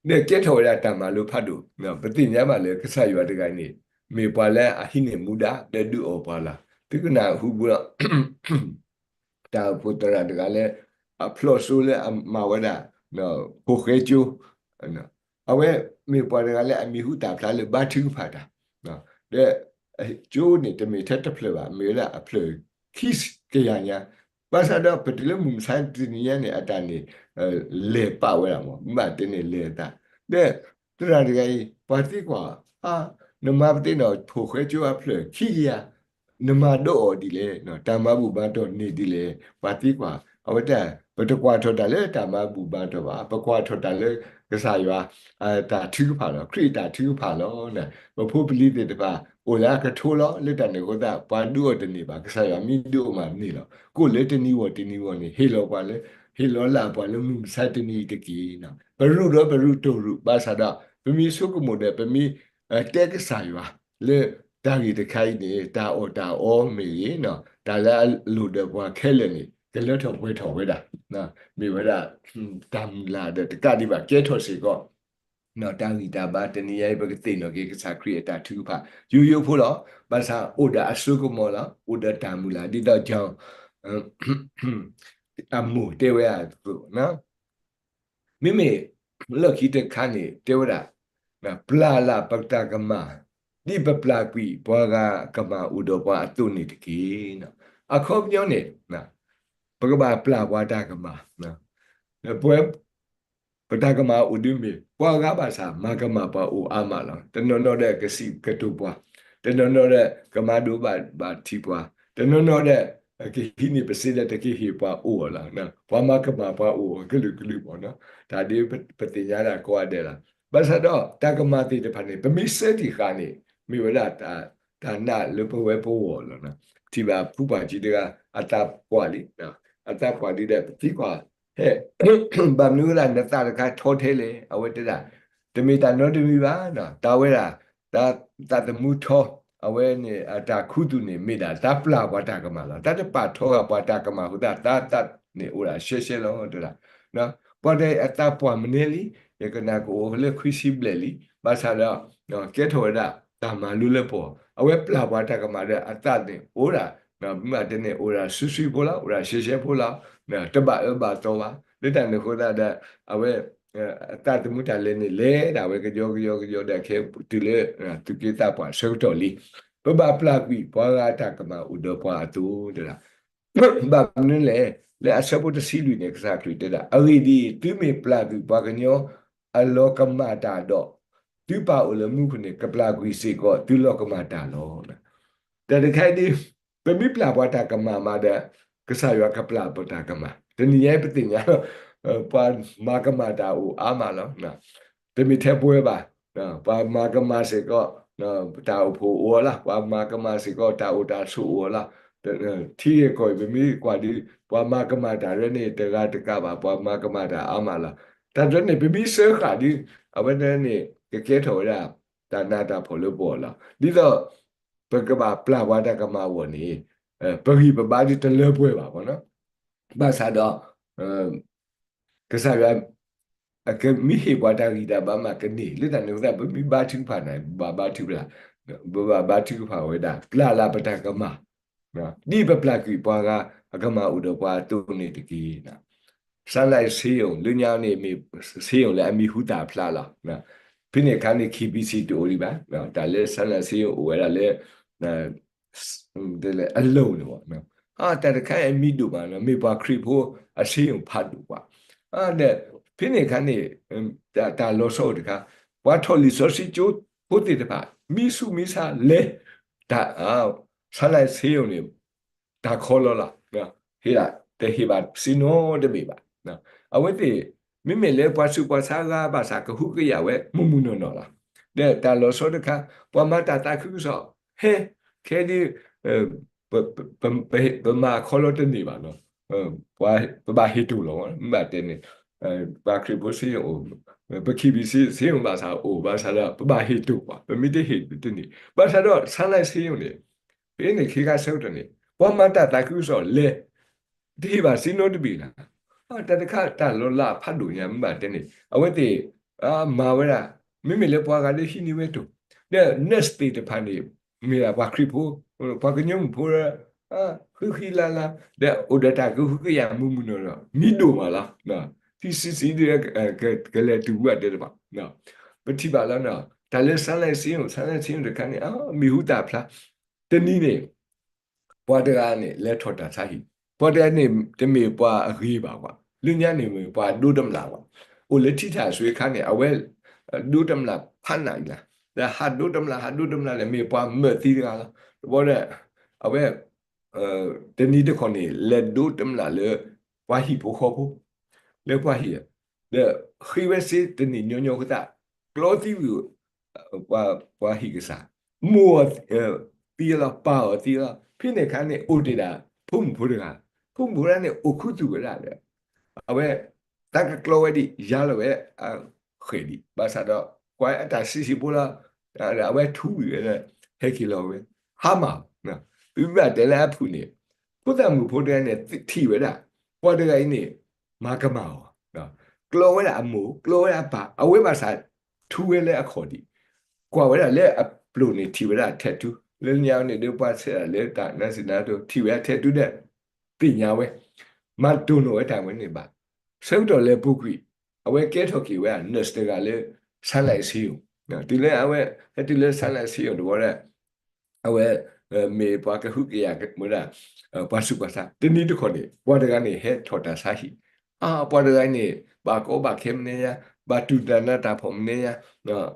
ဒီးကဲထီၣ်ဝဲဒၣ်တၢ်မၤလိဖးဒိၣ်, ပသ့ၣ်ညါဘၣ်လၢကစၢ်ယွၤတဂၤန့ၣ် မ့ၢ်ပှၤလၢအဟံးန့ၢ်မူဒါ ဒီးဒုးအီၣ်ပှၤလီၤ. သုကနၣ်ဟူဘၣ် တၢ်အိၣ်ဖှိၣ်သရၣ်တဂၤလၢ အဖျိၣ်စိလၢအမၤဝဲဒၣ် ဖိၣ်ဃဲကၠိ, အဝဲမ့ၢ်ပှၤတဂၤလၢအမံၤဟူသၣ်ဖျါလၢဘါထုကဖၣ်တၢ်, ဒီးကၠိန့ၣ် တမ့ၢ်ထဲတဖျၢၣ်ဘၣ်, မ့ၢ်ဝဲဒၣ်အဖျၢၣ်ခံကယၤညါ, ဘၣ်ဆၣ်ဒီးပတုၤလၢမုၢ်မဆါတနံၤညါန့ၣ် အတၢ်န့ၣ် လဲၤပာ်ဝဲဒၣ်မး, မ့ၢ်ဘၣ်တဲန့ၣ်လဲၤအသး, ဒီးသရၣ်တဂၤအံၤ ပှၤသံကွၢ်, အါ, နမါပသ့ၣ်နီၣ် ဖိၣ်ဃဲကၠိအဖျၢၣ်ခံကယၤ နမၤဒိးအီၤဒ်လဲၣ်, တၢ်မၤဘူၣ်မၤတီၢ်န့ၢ်ဒ်လဲၣ်, ပှၤသံကွၢ်, အဝဲတဲ, ပတကွၢ်ထီၣ်တၢ်လၢတၢ်မၤဘူၣ်မၤတီၢ်ဘၣ်, ပကွၢ်ထီၣ်တၢ်လၢကစၢ်ယွၤ တၢ်ထုကဖၣ်လီၤ, ခရံာ်အတၢ်ထုကဖၣ်လီၤ. ပဖိပလံၤသ့ၣ်တဖၣ် အိၣ်လၢအကထိလီၤ, လၢတၢ်န့ၣ်အဃိသတး ပှၤဒုးအီၤတန့ၢ်ဘၣ်, ကစၢ်ယွၤမ့ၢ်ဒုးအီၤမးန့ၢ်လီၤ. ကိၣ်လၢတနံၤဂီၢ်တနံၤဂီၢ်န့ၣ် ဟ့ၣ်လီၤပှၤလၢ, ဟ့ၣ်လီၤလၢပှၤလၢမုၢ်မဆါတနံၤအံၤတက့ၢ်. ပရူးဒီးပရူးတရူး ဘၣ်ဆၣ်ဒီး ပမ့ၢ်ဆိကမိၣ်ဒီး ပမ့ၢ် တဲကစၢ်ယွၤ လၢတၢ်ဂ့ၢ်တခါအံၤန့ၣ် တၢ်အီၣ်တၢ်အီမ့ၢ်ဂ့ၤ, တၢ်လၢအလိၣ်ဒီးပှၤခဲလၢာ်န့ၣ် ကလၢထီၣ်ပှဲၤထီၣ်ဝဲဒၣ်, မ့ၢ်ဝဲဒၣ် တၢ်မုၢ်လၢ်ဒီးတကးဒံးဘၣ်ကဲထီၣ်စ့ၢ်ကီး တၢ်ဂံၢ်တၢ်ဘါတနံၤညါအံၤ ပကသ့ၣ်နီၣ်က့ၤကစၢ်ခရံာ်အတၢ်ထုကဖၣ် ယိယိဖိလီၤ. ဘၣ်ဆၣ်အိၣ်ဒီးအစိကမီၤလီၤ. အိၣ်ဒီးတၢ်မုၢ်လၢ် ဒ်သိး John အမိၢ်တဲဝဲအသိး, မ့မ့ၢ်လီၢ်ခံတခါန့ၣ် တဲဝဲဒၣ်, ပျၢ်လၢ်ပတၢ်ကမၣ် ဒ်ပပျၢ်ကွံာ်ပှၤဂၤကမၣ်အိၣ်ဒီးပှၤအသိးန့ၣ်တက့ၢ်. အခီပညီန့ၣ် ပကဘၣ်ပျၢ်ပှၤတၢ်ကမၣ်, ပဝဲ ပတၢ်ကမၣ်အိၣ်ဒ်မ့ၢ် ပှၤဂၤဘၣ်ဆၣ် မၤကမၣ်ပှၤအိၣ်အါမးလီၤ. တနီၤနီၤဒီးကစံးကတိၤပှၤ, တနီၤနီၤဒီးကမၤဒိဘၣ်ထံးပှၤ, တနီၤနီၤဒီး ကဟံးန့ၢ်ပစ့ဒီးတကဟ့ၣ်ပှၤအိၣ်အီၤလီၤ. ပှၤမၤကမၣ်ပှၤအိၣ်အကလုာ်ကလုာ်ဘၣ်နီၤ. တၢ်ဒ်ပသ့ၣ်ညါဒၣ်ကိးဂၤဒဲးလီၤ. ဘၣ်ဆၣ်ဒီးတၢ်ကမၣ်သ့ၣ်တဖၣ်န့ၣ် ပမ့ၢ်စဲတံၢ်ဃာ်န့ၣ် မ့ၢ်ဝဲဒၣ် တၢ်နာ်လၢပဝဲပဂီၢ်လီၤ. ထံၣ်ဘၣ်ဖုပှၢ်ကံတဂၤ အသးပှၢ်လံ, အသးပှၢ်လံဒီးပသံကွၢ် ဟဲ, ဘၣ်မနုၤဝဲဒၣ် နသးတခါထီထဲလဲၣ်. အဝဲတဲဒၣ် တမ့ၢ်တၢ်နီတမံၤဘၣ်, တၢ်ဝဲဒၣ် တၢ်သးသမူထီ အဝဲန့ၣ် အတၢ်ခူသူၣ်န့ၣ် မ့ၢ်ဒၣ်တၢ်ပျၢ်ပှၤတၢ်ကမၣ်လီၤ. တၢ်တပာ်ထီဂာ်ပှၤတၢ်ကမၣ်အဃိသတး တၢ်သးန့ၣ်အိၣ်ဒၣ်ရှဲရှဲလီၤ တဲဒၣ်. ပှၤတဲအသးပှၢ်မနုၤလံ, ယကနၣ်ကအိၣ်လၢခွံဆံဘျဲၣ်လံ, ဘၣ်ဆၣ်ဒီး ကဲထီၣ်ဝဲဒၣ်တၢ်မၤလိလၢပှၤ, အဝဲပျၢ်ပှၤတၢ်ကမၣ်ဒီးအသးန့ၣ်အိၣ်ဒၣ် မ့ၢ်တဲန့ၣ် အိၣ်ဒၣ်ဆှံဆှံဖိလီၤ, အိၣ်ဒၣ်ရှဲရှဲဖိလီၤ, တဘၣ်အၢဘၣ်သီဘၣ်. လၢတၢ်န့ၣ်အဃိသတးဒီး အဝဲ အသးသမူတၢ်လဲၤန့ၣ် လဲၤဒၣ်ဝဲကယီကယီကယီဒီး ခဲတုၤလၢ သူၣ်က့သးပှၢ်ဆၢကတီၢ်လံ. ပဘၣ်ပျၢ်ကွံာ်ပှၤဂၤအတၢ်ကမၣ်အိၣ်ဒီးပှၤအသိး တဲဒၣ်. ဘၣ်မနုၤလဲၣ်, လၢအဆၢဖိတဆံလွံၢ်န့ၣ် ကစၢ်ခရံာ်တဲဒၣ်, အဂ့ၢ်ဒ်အံၤ, သုမ့ၢ်ပျၢ်ကွံာ်ပှၤကညီအလီၤကမၣ်တၢ်ဒီး, သုပၢ်အိၣ်လၢမူခိၣ်န့ၣ် ကပျၢ်ကွံာ်စ့ၢ်ကီးသုလီၤကမၣ်တၢ်လီၤ. တၢ်တခါအံၤဒ် ပမ့ၢ်ပျၢ်ပှၤတၢ်ကမၣ်မးဒီး ကစၢ်ယွၤကပျၢ်ပတၢ်ကမၣ်. တနံၤညါပသ့ၣ်ညါလီၤ, ပှၤမၤကမၣ်တၢ်အိၣ်အါမးလီၤ. တမ့ၢ်ထဲပဝဲဘၣ်, ပှၤမၤကမၣ်စ့ၢ်ကီး တၢ်အိၣ်ဖှိၣ်အိၣ်အီၤလီၤ, ပှၤမၤကမၣ်စ့ၢ်ကီး တၢ်အိၣ်တၢ်ဆိးအိၣ်အီၤလီၤ. ထံဂ့ၢ်ကီၢ်ဂ့ၢ် ပမ့ၢ်ကွၢ်ဒ် ပှၤမၤကမၣ်တၢ်ရဲန့ၣ် တဂၤတကးဘၣ်, ပှၤမၤကမၣ်တၢ်အါမးလီၤ. တၢ်တၢ်န့ၣ် ပမ့ၢ်စၢဃာ်ဒ် အဝဲန့ၣ် ကကဲထီၣ်ဝဲဒၣ် တၢ်နးတၢ်ဖှီၣ်လၢပဂီၢ်လီၤ. ဒ်သိး ပကဘၣ်ပျၢ်ပှၤတၢ်ကမၣ်အဂီၢ်န့ၣ် ပဂံၢ်ပဘါဒ်တလၢပှဲၤဘၣ်မးလီၤ. ဘၣ်ဆၣ်ဒီး ကစၢ်ယွၤ အကမ့ၢ်ဟ့ၣ်ပှၤတၢ်ဂံၢ်တၢ်ဘါမးကန့ၢ် လၢတၢ်န့ၣ်အဃိသတး ပမ့ၢ်ဘါထုကဖၣ်န့ၣ် ပဘၣ်ဘါထုကဖၣ်, ပဘၣ်ဘါထုကဖၣ်ဝဲဒၣ် ပျၢ်လၢပတၢ်ကမၣ်, ဒ်ပပျၢ်ကွံာ်ပှၤဂၤအကမၣ်အိၣ်ဒီးပှၤအသိးန့ၣ်တက့ၢ်. စါလၢစ့ယိၣ် လၢညါန့ၣ်မ့ၢ် စ့ယိၣ်လၢအမံၤဟူသၣ်ဖျါလီၤ. ဖဲန့ၣ်အခါန့ၣ် KBC တအိၣ်ဒံးဘၣ်, တၢ်လၢစါလၢစ့ယိၣ်အိၣ်ဝဲဒၣ်လၢ အလိၤန့ၣ်ဘၣ်. တၢ်တခါအံၤအမံၤဒိၣ်မးလီၤ, မ့ၢ်ပှၤခရံာ်ဖိအစ့ယိၣ်ဖးဒိၣ်ကွၢ်. ဒီး ဖဲန့ၣ်အခါန့ၣ် တၢ်လီၤဆီအိၣ်တခါ, ပှၤထီၣ်လံာ်စီဆှံကၠိဖိသ့ၣ်တဖၣ် မံဆူၣ်မံဆါလဲၤ တၢ် စါလၢစ့ယိၣ်န့ၣ် တၢ်ခီလီၤလီၤ. ဟ့ၣ်ဒၣ် တဟ့ၣ်ဘၣ်စ့နီတဘ့ၣ်ဘၣ်. အဝဲသ့ၣ် မ့မ့ၢ်လၢပှၤဆူးပှၤဆါအဂၤဘၣ်ဆၣ် ကဟုကယာ်ဝဲမုၢ်မုၢ်နီၢ်နီၢ်လီၤ. ဒီးတၢ်လီၤဆီတခါ ပှၤမၤတၢ်သးခုကစီၣ် ဟဲ ခဲဒ် ပ ပ ပ ပမၤခီလီၤတန့ၢ်ဘၣ်နီၤ, ပှၤ ပဘၣ်ဟ့ၣ်တိၢ်လီၤ. မ့ၢ်ဘၣ်တဲန့ၣ် ပှၤခရံာ်ဖိစ့ယိၣ်အိၣ်, ပခံဘံစ့ယိၣ်ဘၣ်ဆၣ်အိၣ်ဘၣ်ဆၣ်ဒီး ပဘၣ်ဟ့ၣ်တိၢ်ပှၤ, ပမ့ၢ်တဟ့ၣ်တန့ၢ်. ဘၣ်ဆၣ်ဒီး ဆါလၢစ့ယိၣ်န့ၣ် ဖဲန့ၣ်ခံခါဆၢကတီၢ်န့ၣ် ပှၤမၤတၢ်သးခုကစီၣ်လဲၤ တဟ့ၣ်ဘၣ်စ့နီတဘ့ၣ်လီၤ. တၢ်တခါတၢ်လီၤလးဖးဒိၣ်ညါ မ့ၢ်ဘၣ်တဲန့ၣ် အဝဲသ့ၣ် မၤဝဲဒၣ် မ့မ့ၢ်လၢပှၤဂၤလၢဟံးန့ၢ်ဝဲတိၢ် ဒီး nurse သ့ၣ်တဖၣ်န့ၣ် မ့ၢ်ဒၣ်ပှၤခရံာ်ဖိ ပှၤကညီမုၣ်ဖိ ဃံဃံလၤလၤ ဒီးအိၣ်ဒီးတၢ်ကဟုကယာ်မုၢ်မုၢ်နီၢ်နီၢ် မံၤဒိၣ်မးလီၤ. ထံဆံးဆံးဒ် ကလဲၤတုၤဝဲတဲတဘၣ် ပထံၣ်ဘၣ်လီၤနီၤ တၢ်လၢဆါလၢစ့ယိၣ် ဆါလၢစ့ယိၣ်တခါန့ၣ် မံၤဟူသၣ်ဖျါ တနံၤန့ၣ် ပှၤတဂၤန့ၣ် လဲၤထီၣ်တၢ်ဆါဟံၣ်, ပှၤတဂၤန့ၣ် တမ့ၢ်ပှၤအဂ့ၤဘၣ်ကွၢ်, လၢညါန့ၣ်မ့ၢ်ပှၤဒိတမျၢ်ကွၢ်, အိၣ်လၢထံထၣ်စွ့ခါန့ၣ် အဝဲ ဒိတမျၢ်ဖးနးအံၤလီၤ, ဒီးဟးဒိတမျၢ် ဟးဒိတမျၢ်န့ၣ် မ့ၢ်ပှၤမၢာ်သံတဂၤလီၤ. တဘျီဒီး အဝဲ တနံၤတခီန့ၣ် လဲၤဒိတမျၢ်လၢ ပှၤဟံၣ်ဖိဃီဖိ လၢပှၤဟံၣ် ဒီးဃ့ဝဲစ့တနံၤညီညီဃိသတး ကျီသံဝံၤ ပှၤဟံၣ်ကစၢ် မိၢ်အီၤသံလီၤ ပၢ်အီၤသံလီၤ. ဖဲန့ၣ်အခါန့ၣ် အိၣ်တ့ၢ်ဒၣ် ဖိမုၣ်ဖိတဂၤ, ဖိမုၣ်ဖိတဂၤန့ၣ် အိၣ်ခူသူၣ်ဝဲဒၣ်ဒီး အဝဲ တၢ်ကကျီဝဲဒံး ယါလီၤဝဲ အဃဲၣ်ဒံး ဘၣ်ဆၣ်ဒီး ကွၢ်အတၢ်ဆံးဆံးဖိလီၤ, အဝဲထူဝံၤဝဲဒီး ဟဲက့ၤလီၤဝဲ ဟါမၢ်, ပမ့ၢ်ဘၣ်တဲလၢအဖုၣ်န့ၣ် ဖိသၣ်မုၣ်ဖိတဂၤန့ၣ် ထံၣ်ဝဲဒၣ် ပှၤတဂၤအံၤန့ၣ် မၤကမၣ်အီၤ, ကျီဝဲဒၣ်အမိၢ် ကျီဝဲဒၣ်အပၢ် အဝဲဘၣ်ဆၣ် ထူဝဲလၢအခီၣ်ဒံး, ကွၢ်ဝဲဒၣ်လၢအပျိာ်န့ၣ် ထံၣ်ဝဲဒၣ်ထဲးထူ, လၢညါန့ၣ်ဒီးပှၤဆဲးဒၣ်လၢတၢ်နါစံးနါတိ ထံၣ်ဝဲထဲးထူဒီး သ့ၣ်ညါဝဲ, မၤတိၢ်နီၣ်ဝဲတၢ်ဝဲန့ၣ်ဘၣ်. ဆၢကတီၢ်လဲၤပူၤကွံာ် အဝဲကဲထီၣ်က့ၤဝဲဒၣ် nurse တဂၤလၢ ဆါလၢအ့ၣ်စ့ယိၤ, တုၤလၢအဝဲ ဟဲတုၤလၢ ဆါလၢအ့ၣ်စ့ယိၤ တဘျီဒီး အဝဲ မ့ၢ်ပှၤကဟုကယာ်ဝဲဒၣ် ပှၤဆူးပှၤဆါ, တနံၤတခီန့ၣ် ပှၤတဂၤန့ၣ် ဟဲထီၣ်တၢ်ဆါဟံၣ်, အါ ပှၤတဂၤန့ၣ် ဘၣ်ကီဘၣ်ခဲမနုၤညါ, ဘၣ်တူၢ်တၢ်နးတၢ်ဖှီၣ်မနုၤညါ,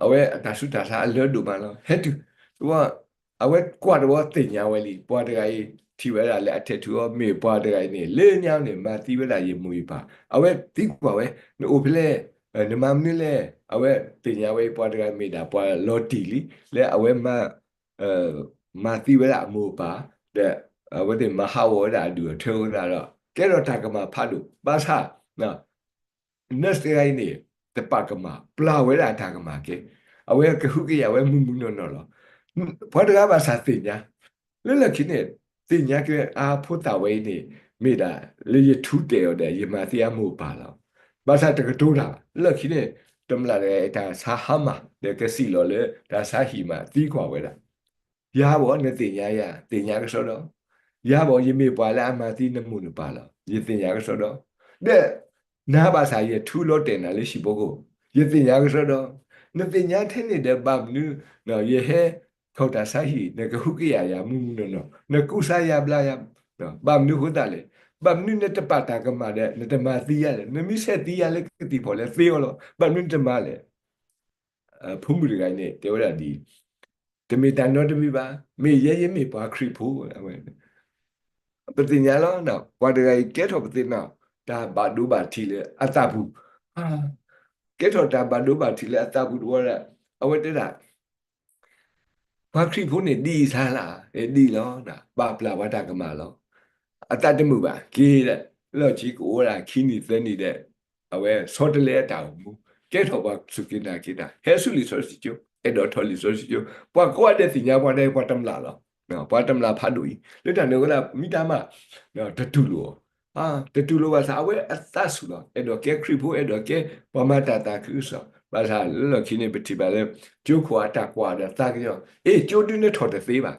အဝဲအတၢ်ဆူးတၢ်ဆါအလၢဒိၣ်မးလီၤ. ဟဲတုၤ တဝီ အဝဲကွၢ်တဝီသ့ၣ်ညါဝဲလံ, ပှၤတဂၤအံၤ ထံၣ်ဝဲဒၣ်လၢအထဲးထူအီၤ မ့ၢ်ပှၤတဂၤအံၤန့ၣ် လၢညါန့ၣ် မၤသံဝဲဒၣ်ယမိၢ်ယပၢ်, အဝဲသံကွၢ်ဝဲ နအိၣ်ဖဲလဲၣ်, နမၤမနုၤလဲၣ်, အဝဲသ့ၣ်ညါဝဲ ပှၤတဂၤမ့ၢ်ဒၣ်ပှၤလီၤတံၢ်လံ, လၢအဝဲမၤ မၤသံဝဲဒၣ်အမိၢ်အပၢ်, ဒီးအဝဲသ့ၣ်မၤဟးဂီၤဝဲဒၣ်အဒူၣ်အထၢအဃိသတးဒီး ကဲထီၣ်တၢ်ကမၣ်ဖးဒိၣ်, ဘၣ်ဆၣ် nurse တဂၤအံၤန့ၣ် တပာ်ကမၣ် ပျၢ်ဝဲဒၣ်တၢ်ကမၣ်ကဲ, အဝဲကဟုကယာ်ဝဲမုၢ်မုၢ်နီၢ်နီၢ်လီၤ. ပှၤတဂၤဘၣ်ဆၣ်သ့ၣ်ညါ, လၢလီၢ်ခံန့ၣ် သ့ၣ်ညါက့ၤ အါဖိသၣ်ဝဲအံၤန့ၣ် မ့ၢ်ဒၣ်လၢယထူတဲာ်အီၤဒီး ယမၤသံအမိၢ်အပၢ်လီၤ. ဘၣ်ဆၣ်တကတိၤတၢ်ဘၣ်, လၢလီၢ်ခံန့ၣ် တမျၢ်တဂၤအံၤတၢ်ဆါဟါမၢ် ဒီးကစံၣ်လီၤလၢတၢ်ဆါဟံၣ်မး သံကွၢ်ဝဲဒၣ် ယၤဘၣ် နသ့ၣ်ညါယၤ, သ့ၣ်ညါကစီဒီ, ယၤဘၣ် ယမ့ၢ်ပှၤလၢအမၤသံနမိၢ်နပၢ်လီၤ, ယသ့ၣ်ညါကစီဒီ, ဒီး နၤဘၣ်ဆၣ်ယထူလီၤတဲာ်နၤလၢဟံၣ်ဖိဃီ, ယသ့ၣ်ညါကစီဒီ, နသ့ၣ်ညါထဲန့ၣ်ဒီးဘၣ်မနုၤ ယဟဲထီၣ်တၢ်ဆါဟံၣ် နကဟုကယာ်ယၤမုၢ်မုၢ်နီၢ်နီၢ်, နကူစါယၤဘျါယၤ ဘၣ်မနုၤအဃိသတးလဲၣ်. ဘၣ်မနုၤနတပာ်တၢ်ကမၣ်ဒီး နတမၤသံယၤလဲၣ်. နမ့ၢ်ဆဲးသံယၤလၢကသံၣ်ဖီၣ်လဲၣ် သ့အီၤလီၤ. ဘၣ်မနုၤနတမၤလဲၣ်. ဖိမုၣ်တဂၤအံၤန့ၣ် တဲဝဲဒၣ်ဒ်အံၤ, တမ့ၢ်တၢ်နီတမံၤဘၣ်, မ့ၢ်ယဲယမ့ၢ်ပှၤခရံာ်ဖိဝဲ. ပသ့ၣ်ညါလီၤ, ပှၤတဂၤအံၤကဲထီၣ်ပသ့ၣ်နီၣ် တၢ်ဘၣ်ဒိဘၣ်ထံးလၢအသးပူၤ, ကဲထီၣ်တၢ်ဘၣ်ဒိဘၣ်ထံးလၢအသးပူၤတဝီဒီး အဝဲတဲဒၣ် ပှၤခရံာ်ဖိန့ၣ်ဒ်အံၤဆါလၢ်, ဒ်အံၤလီၤ, ပာ်ပျၢ်ပှၤတၢ်ကမၣ်လီၤ. အသးတမုာ်ဘၣ်, က့ၤဒီး လီၢ်ခံကအိၣ်ဝဲဒၣ်ခံနံၣ်သၢနံၣ်ဒီး အဝဲဆီတလဲအတၢ်အိၣ်မူ, ကဲထီၣ်ပှၤစူၢ်က့ၤနာ်က့ၤတၢ်, ဟဲဆူလံာ်စီဆှံကၠိ, အဲၣ်ဒိးထီၣ်လံာ်စီဆှံကၠိ, ပှၤကိးဂၤဒဲးသ့ၣ်ညါပှၤဒ်အံၤ ပှၤတမျာ်လီၤ. ပှၤတမျာ်ဖးဒိၣ်အံၤ လၢတၢ်န့ၣ်အဃိသတး မ့ၢ်တၢ်မး တတူၢ်လိာ်အီၤ, တတူၢ်လိာ်ဘၣ်ဆၣ် အဝဲအသးဆူၣ်လီၤ. အဲၣ်ဒိးကဲခရံာ်ဖိ, အဲၣ်ဒိးကဲပှၤမၤတၢ်သးခုကစီၣ်, ဘၣ်ဆၣ်လၢလီၢ်ခံန့ၣ် ပထံၣ်ဘၣ်လၢ ကၠိခိၣ်အတၢ်ကွၢ်ဒီးသးကညီၤ, အ့ ကၠိဒုးနထီၣ်တသ့ဘၣ်.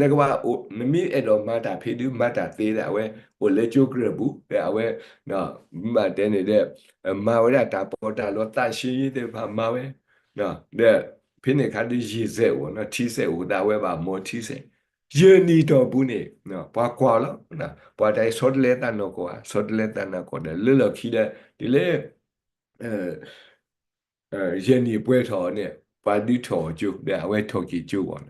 နကဘၣ်အိၣ်, နမ့ၢ်အဲၣ်ဒိးမၤတၢ်ဖဲဒုး မၤတၢ်သ့ဒီး အဝဲအိၣ်လၢကၠိကရၢၢ်ပူၤ, ဒီးအဝဲ မ့ၢ်တဲန့ၣ်ဒီး မၤဝဲဒၣ်တၢ်ပီးတၢ်လီ သးဆံယ့သ့ၣ်တဖၣ်မၤဝဲ, ဒီးဖဲန့ၣ်အခါဒုး ယံာ်စဲးအိၣ်နီၤ, ထံစဲးအိၣ်သး အဝဲဘၣ်မီထံစဲး, ယဲၢ်နံၣ်တီၢ်ပူၤန့ၣ် ပှၤကွၢ်လီၤ, ပှၤတၢ်အံၤဆီတလဲသးနီၢ်ကီၢ်ဧါ, ဆီတလဲသးနီၢ်ကီၢ်ဒီး လၢလီၢ်ခံဒီး တုၤလၢ ယဲၢ်နံၣ်ပှဲၤထီၣ်အီၤန့ၣ် ပှၤဒုးထီၣ်အီၤကၠိ ဒီးအဝဲထီၣ်က့ၤကၠိအဂီၢ်န့ၣ်,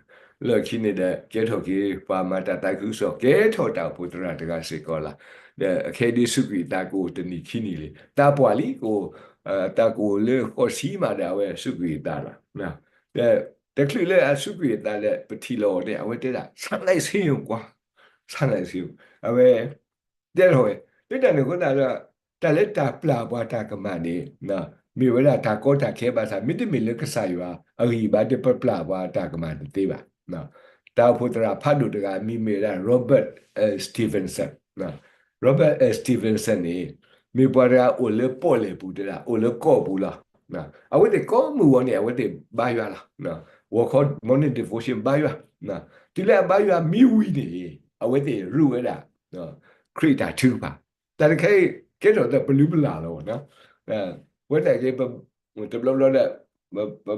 လၢခံန့ၣ်ဒီး ကဲထီၣ်က့ၤ ပှၤမၤတၢ်သးခုကစီၣ် ကဲထီၣ်တၢ်အိၣ်ဖှိၣ်သရၣ်တဂၤစ့ၢ်ကီးလီၤ. ဒီးအခဲအံၤဒုးစူးကွံာ်အသးကအိၣ်တနံၣ်ခံနံၣ်လံ, သးပှၢ်လံကအိၣ်, တၢ်ကအိၣ်လၢဃိးဆံမးဒီး အဝဲစူးကွံာ်အသးလီၤ. ဒီးတချုးလၢအစူးကွံာ်အသးဒီး ပထံၣ်လိာ်အီၤန့ၣ် အဝဲတဲဒၣ် ဆၣ်လဲးဆ့ယိၤကွၢ်, ဆၣ်လဲးဆ့ယိၤ, အဝဲ တဲထီၣ်ဝဲ, လၢတၢ်န့ၣ်အဃိသတးဒီး တၢ်လၢတၢ်ပျၢ်ပှၤတၢ်ကမၣ်န့ၣ် မ့ၢ်ဝဲဒၣ်တၢ်ကီတၢ်ခဲဘၣ်ဆၣ် မ့တမ့ၢ်လၢကစၢ်ယွၤအဂံၢ်ဘါဒီး ပပျၢ်ပှၤတၢ်ကမၣ်တသ့ဘၣ်. တၢ်အိၣ်ဖှိၣ်သရၣ်ဖးဒိၣ်တဂၤ အမံၤမ့ၢ်ဝဲဒၣ် Robert Stevenson, Robert Stevenson န့ၣ် မ့ၢ်ပှၤတဂၤအိၣ်လၢပီၣ်လဲၣ်ပူၤတဲဒၣ် အိၣ်လၢကီၢ်ပူၤလီၤ. အဝဲသ့ၣ်ကိးမုၢ်ဂီၤန့ၣ် အဝဲသ့ၣ်ဘါယွၤလီၤ. ဂီၤခီ morning devotion ဘါယွၤ, တုၤလၢအဘါယွၤမံဝံၤန့ၣ် အဝဲသ့ၣ်ရုၢ်ဝဲဒၣ် ခရံာ်အတၢ်ထုကဖၣ်, တၢ်တခါအံၤ ကဲထီၣ်သးပလုၢ်ပလၢ်လီၤ. ဝဲဒၣ်က့ တဘျီဘျီဒီး ပ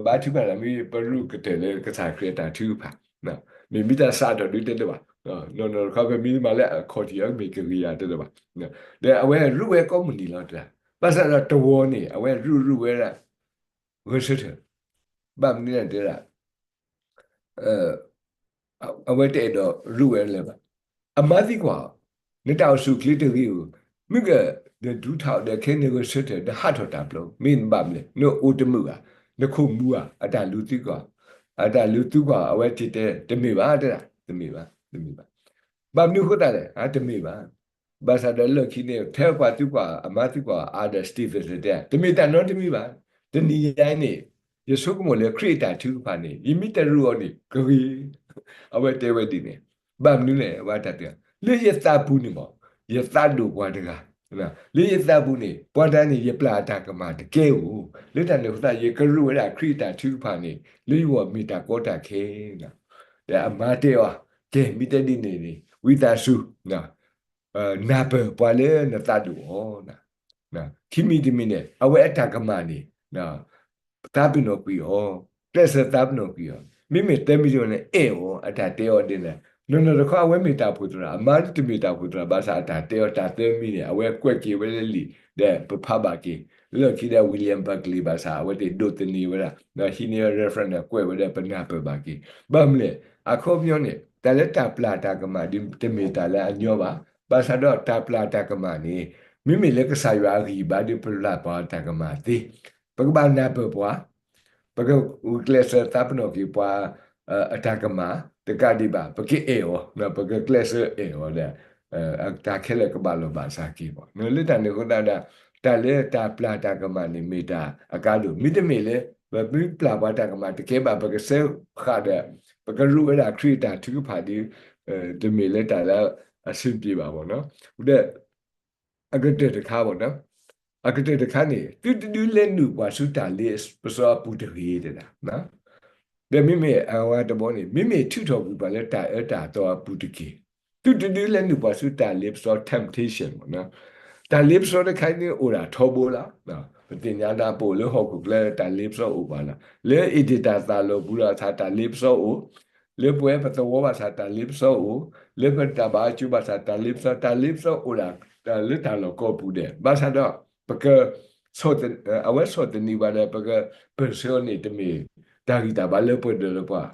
ဘါထုကဖၣ်တၢ်မ့ၢ် ပရုၢ်ကတၢၢ်လၢကစၢ်ခရံာ်အတၢ်ထုကဖၣ်, မ့မ့ၢ်တၢ်စးထီၣ်ဒုးတဲတဘၣ်, နီၢ်နီၢ်တခီ ပမ့ၢ်မၤလၢအခီၣ်ထံးအီၤ မ့ၢ်ကဂ့ၤယၤတဲတဘၣ်, ဒီးအဝဲရုၢ်ဝဲကိးမုၢ်နံၤလီၤတဲ, ဘၣ်ဆၣ်ဒီးတဝီန့ၣ် အဝဲရုၢ်ရုၢ်ဝဲဒၣ် ဂဲၤဆၢထၢၣ်, ဘၣ်မနုၤလဲၣ်တဲဒၣ် အဝဲတအဲၣ်ဒိးရုၢ်ဝဲလၢၤဘၣ်. အမါသံကွၢ်အီၤ, နတၢ်အိၣ်ဆူၣ်အိၣ်ချ့တဂ့ၤဧိၤ, မုၢ်ကဒီးဒူထီၣ်ဒီးခဲန့ၣ်ဂဲၤဆၢထၢၣ် နဟးထီၣ်တၢ်ပျီ မ့ၢ်နဘၣ်မနုၤလဲၣ်, နအိၣ်တမုာ်ဧါ, နခိၣ်မူဧါ, အတၢ်လူၤသံကွၢ်, အတၢ်လူၤသံကွၢ် အဝဲတဲတဲ တမ့ၢ်ဘၣ်တဲဒၣ်, တမ့ၢ်ဘၣ်, တမ့ၢ်ဘၣ်. ဘၣ်မနုၤအဃိသတးလဲၣ်, အတမ့ၢ်ဘၣ်. ဘၣ်ဆၣ်ဒီးလၢခံန့ၣ် ထဲပှၤသံကွၢ် အမါသံကွၢ်အါဒီး Stevenson တဲ တမ့ၢ်တၢ်နီတမံၤဘၣ်. တနံၤညါအံၤန့ၣ် ယဆိကမိၣ်လၢခရံာ်အတၢ်ထုကဖၣ်န့ၣ် ယမ့ၢ်တရုၢ်အီၤန့ၣ် ကဂ့ၤ. အဝဲတဲဝဲဒ်န့ၣ်, ဘၣ်မနုၤလဲၣ် အဝဲတၢ်တဲ, လၢယသးပူၤန့ၣ်မ့ၢ် ယသးဒိၣ်ပှၤတဂၤ, လၢယသးပူၤန့ၣ် ပှၤတဂၤန့ၣ် ယပျၢ်အတၢ်ကမၣ်တကဲဧိၤ, လၢတၢ်န့ၣ်အဃိသတး ယကရုၢ်ဝဲဒၣ်ခရံာ်အတၢ်ထုကဖၣ်န့ၣ် လၢယဂီၢ်မ့ၢ်တၢ်ကီတၢ်ခဲ ဒီးအမါတဲအီၤ, ကဲ မ့ၢ်တဲဒ်န့ၣ်န့ၣ် ဝံသးစူၤ နၢ်ပၢၢ်ပှၤလၢနသးဒိၣ်အီၤ, ခံမံၤတမံၤန့ၣ် အဝဲအတၢ်ကမၣ်န့ၣ် သးပ့ၤနီၣ်ကွံာ်အီၤ, ကျဲးစၢးသးပ့ၤနီၣ်ကွံာ်အီၤ, မ့မ့ၢ်သၢမံၤတမံၤန့ၣ် အဲၣ်အီၤ အတၢ်တဲအီၤဒ်န့ၣ်, နီၢ်နီၢ်တခီအဝဲမ့ၢ်တၢ်အိၣ်ဖှိၣ်သရၣ်, အမါတမ့ၢ်တၢ်အိၣ်ဖှိၣ်သရၣ် ဘၣ်ဆၣ်အတၢ်တဲအီၤတၢ်သၢမံၤန့ၣ် အဝဲကွဲးက့ၤဝဲလၢလံာ် ဒီးပဖးဘၣ်က့ၤ, လၢခံဒီး William Barclay ဘၣ်ဆၣ် အဝဲသ့ၣ်ဒိးသန့ၤဝဲဒၣ် ဒီးဟံးန့ၢ် reference ဒီးကွဲးဝဲဒၣ်ပနၢ်ပၢၢ်ဘၣ်က့ၤ, ဘၣ်မနုၤလဲၣ်, အခီပညီန့ၣ် တၢ်လၢတၢ်ပျၢ်တၢ်ကမၣ်ဒ် တမ့ၢ်တၢ်လၢအညီဘၣ်, ဘၣ်ဆၣ်ဒီးတၢ်ပျၢ်တၢ်ကမၣ်န့ၣ် မ့မ့ၢ်လၢကစၢ်ယွၤအဂံၢ်ဘါဒီးပပျၢ်ပှၤတၢ်ကမၣ်သ့, ပကဘၣ်နၢ်ပၢၢ်ပှၤ, ပကကျဲးစၢးသးပ့ၤနီၣ်က့ၤပှၤ အတၢ်ကမၣ် တကးဒံးဘၣ် ပကအဲၣ်အီၤ, ပကကျဲးစၢးအဲၣ်အီၤဒီး တၢ်ခဲလၢာ်ကဘၣ်လီၤဘၣ်စးက့ၤဘၣ်. လၢတၢ်န့ၣ်အဃိသတးဒီး တၢ်လၢတၢ်ပျၢ်တၢ်ကမၣ်န့ၣ်မ့ၢ်တၢ်အကါဒိၣ်, မ့တမ့ၢ်လၢ ပမ့ၢ်ပျၢ်ပှၤတၢ်ကမၣ်တကဲဘၣ် ပကစၢဃာ်ဒီး ပကရုၢ်ဝဲဒၣ်ခရံာ်အတၢ်ထုကဖၣ်ဒီး တမ့ၢ်လၢတၢ်လၢအဆင်ပြေဘၣ်ဘၣ်နီၤ. ဒီး အကတၢၢ်တခါဘၣ်နီၤ, အကတၢၢ်တခါန့ၣ် သုတဒုးလဲၤနုာ်ပှၤဆူတၢ်လ့ပစီအပူၤတဂ့ၤတဲဒၣ်, ဒီးမ့မ့ၢ်အဝဲတဘီန့ၣ် မ့မ့ၢ်ထုးထီၣ်ကွံာ်ပှၤလၢတၢ်အၢတၢ်သီအပူၤတက့ၢ်. သုတဒုးလဲၤနုာ်ပှၤဆူတၢ်လ့ပစီ temptation ဘၣ်နီၤ, တၢ်လ့ပစီတခါန့ၣ်အိၣ်ဒၣ်ထီဘိလီၤ. ပသ့ၣ်ညါဒၣ်ပအိၣ်လၢဟီၣ်ခိၣ်ချၢတၢ်လ့ပစီအိၣ်ပှၤလီၤ. လၢအ့ဒ့ၣ်တၢ်သၣ်လီၢ်ပူၤဒီးတၢ်လ့ပစီအိၣ်, လၢပဝဲပသဝီဘၣ်ဆၣ်တၢ်လ့ပစီအိၣ်, လၢပတၢ်ဘၣ်အကၠိဘၣ်ဆၣ်တၢ်လ့ပစီ, တၢ်လ့ပစီအိၣ်ဒၣ်လၢတၢ်လီၢ်ကိးပူၤဒဲး. ဘၣ်ဆၣ်ဒီး ပက အဝဲဆီၣ်သနံးဘၣ်ဒီး ပကပၢၢ်ဆၢအီၤန့ၣ် တမ့ၢ်တၢ်ဂံၢ်တၢ်ဘါလၢပှဲၤဒီးလၢပှၤ,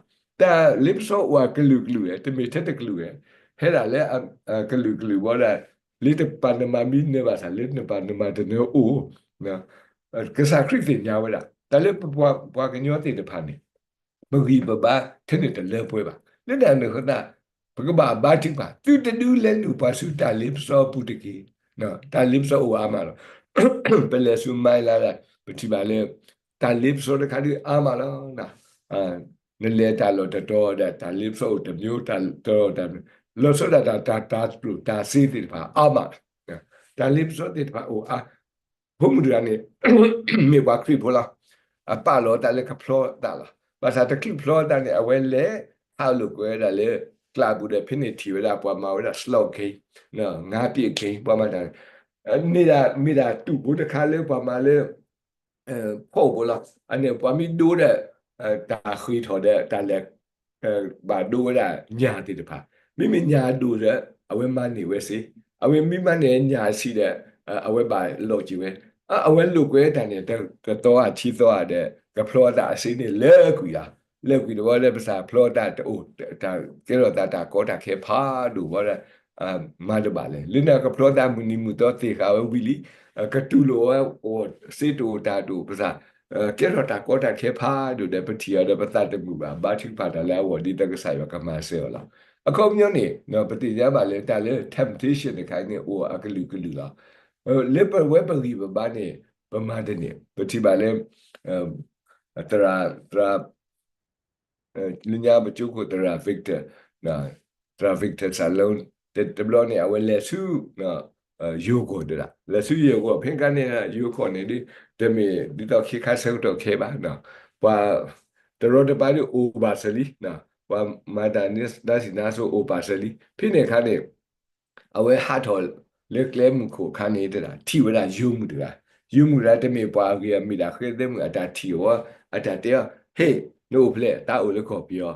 တၢ်လ့ပစီအိၣ်အကလုာ်ကလုာ်, တမ့ၢ်ထဲတကလုာ်, ဟဲဒၣ်လၢအကလုာ်ကလုာ်ဘၣ်ဒီး လၢတပၤနမၤမံနၢၤဘၣ်ဆၣ် လၢနပၤနမၤတနၢၤအိၣ်, ကစၢ်ခရံာ်သ့ၣ်ညါဝဲဒၣ် တၢ်လၢပှၤကညီသ့ၣ်တဖၣ်န့ၣ် ပဂံၢ်ပဘါထဲန့ၣ်တလၢပှဲၤဘၣ်. လၢတၢ်န့ၣ်အဃိသတး ပကဘၣ်ဘါထုကဖၣ် သုတဒုလဲၤနုာ်ပှၤဆူတၢ်လ့ပစီအပူၤတက့ၢ်. တၢ်လ့ပစီအိၣ်အါမးလီၤ. ပလဲၤဆူ Myanmar ဒၣ် ပထံၣ်ဘၣ်လၢ တၢ်လ့ပစီတခါဒုးအါမးလီၤ. နလဲၤတၢ်လီၢ်တတီၤဒီး တၢ်လ့ပစီအိၣ်တမံၤ တၢ်လီၢ်တတီၤတမံၤ, လီၤဆီဒၣ်တၢ် တၢ်ကျိၣ်တၢ်စ့သ့ၣ်တဖၣ်အါမး, တၢ်လ့ပစီသ့ၣ်တဖၣ်အိၣ်အါ ဖိမုၣ်တဂၤန့ၣ် မ့ၢ်ပှၤခရံာ်ဖိလီၤ. အပာ်လီၤအသးလၢကဖျီအသးလီၤ. ဘၣ်ဆၣ်တချုးဖျီအသးန့ၣ် အဝဲလဲၤဟးလိာ်ကွဲဝဲဒၣ်လၢ ကျးပူၤဒီး ဖဲန့ၣ်ထံၣ်ဝဲဒၣ်ပှၤမၤဝဲဒၣ် slot game, ငါးပစ် game ပှၤမၤတၢ်န့ၣ် မ့ၢ်ဒၣ် မ့ၢ်ဒၣ်တူၣ်ဖိတခါလၢပှၤမၤလၢ ဖီၣ်အိၣ်ဖိလီၤ. အန့ၣ်ပှၤမ့ၢ်ဒိဒီး တၢ်ဃ့ထီၣ်ဒီး တၢ်လဲၤ ဘၣ်ဒိဝဲဒၣ်ညၣ်သ့ၣ်တဖၣ်, မ့မ့ၢ်ညၣ်အဒိၣ်ဒီး အဝဲမၤန့ၢ်ဝဲစ့, အဝဲမ့ၢ်မၤန့ၢ်ညၣ်အဆံးဒီး အဝဲဘၣ်လီၤက့ၤဝဲ, အဝဲလိာ်ကွဲတၢ်န့ၣ် တသီဧါခံသီဧါဒီး ကဖျီအသးအစ့န့ၣ်လၢာ်ကွံာ်လီၤ. လၢာ်ကွံာ်တဘျီဒီး ပစၢ်ဖျီအသးတအိၣ် တၢ်ကဲထီၣ်သးတၢ်ကီတၢ်ခဲဖးဒိၣ်ဘၣ်ဒီး မၤတဘၣ်လဲၣ်. လၢန့ၣ်ကဖျီသးမုၢ်နံၤမုၢ်သီသ့ၣ်ဃာ်ဝဲဝံၤလံ, ကတူၢ်လိာ်ဝဲအိၣ် စ့တအိၣ်တၢ်တအိၣ် ပစၢ် ကဲထီၣ်တၢ်ကီတၢ်ခဲဖးဒိၣ်ဒီး ပထံၣ်အီၤဒီးပသးတမုာ်ဘၣ်, ဘါထုကဖၣ်တၢ်လၢအဂီၢ်ဒ်သိးကစၢ်ယွၤကမၤစၢၤအီၤလီၤ. အခီပညီန့ၣ် ပသ့ၣ်ညါဘၣ်လၢတၢ်လၢ temptation တခါအံၤန့ၣ် အိၣ်အကလုာ်ကလုာ်လီၤ. လၢပဝဲပဂံၢ်ပဘါန့ၣ် ပမၤတန့ၢ်, ပထံၣ်ဘၣ်လၢ သရၣ် သရၣ် လၢညါပကၠိခိၣ်သရၣ် Victor, သရၣ် Victor စၢ်လၢ တဘျီန့ၣ် အဝဲလဲၤဆူ ယိၤကီၢ်တဒၣ်, လဲၤဆူယိၤကီၢ် ဖဲကါန့ၣ် ယိၤကီၢ်န့ၣ်ဒ် တမ့ၢ်ဒ်သိးခ့ခါဆၢကတီၢ်ခဲဘၣ်, ပှၤ တရီတပါဒ်အိၣ်ဘၣ်စၢၤလံ, ပှၤမၤတၢ်နါစံးနါစိၤအိၣ်ဘၣ်စၢၤလံ. ဖဲန့ၣ်အခါန့ၣ် အဝဲဟးထီၣ်လၢကျဲမုၢ်ခိၣ်အခါန့ၣ်တဒၣ် ထံၣ်ဝဲဒၣ်ယိၤမုၣ်တဂၤ, ယိၤမုၣ်တဂၤတမ့ၢ်ပှၤအဂ့ၤအမ့ၢ်ဒၣ်ဃဲသဲမုၣ် အတၢ်ထံၣ်အီၤ အတၢ်တဲအီၤ, ဟ့ၣ် နအိၣ်ဖျဲၣ် သးအိၣ်လၢကီၢ်ပယီၤ,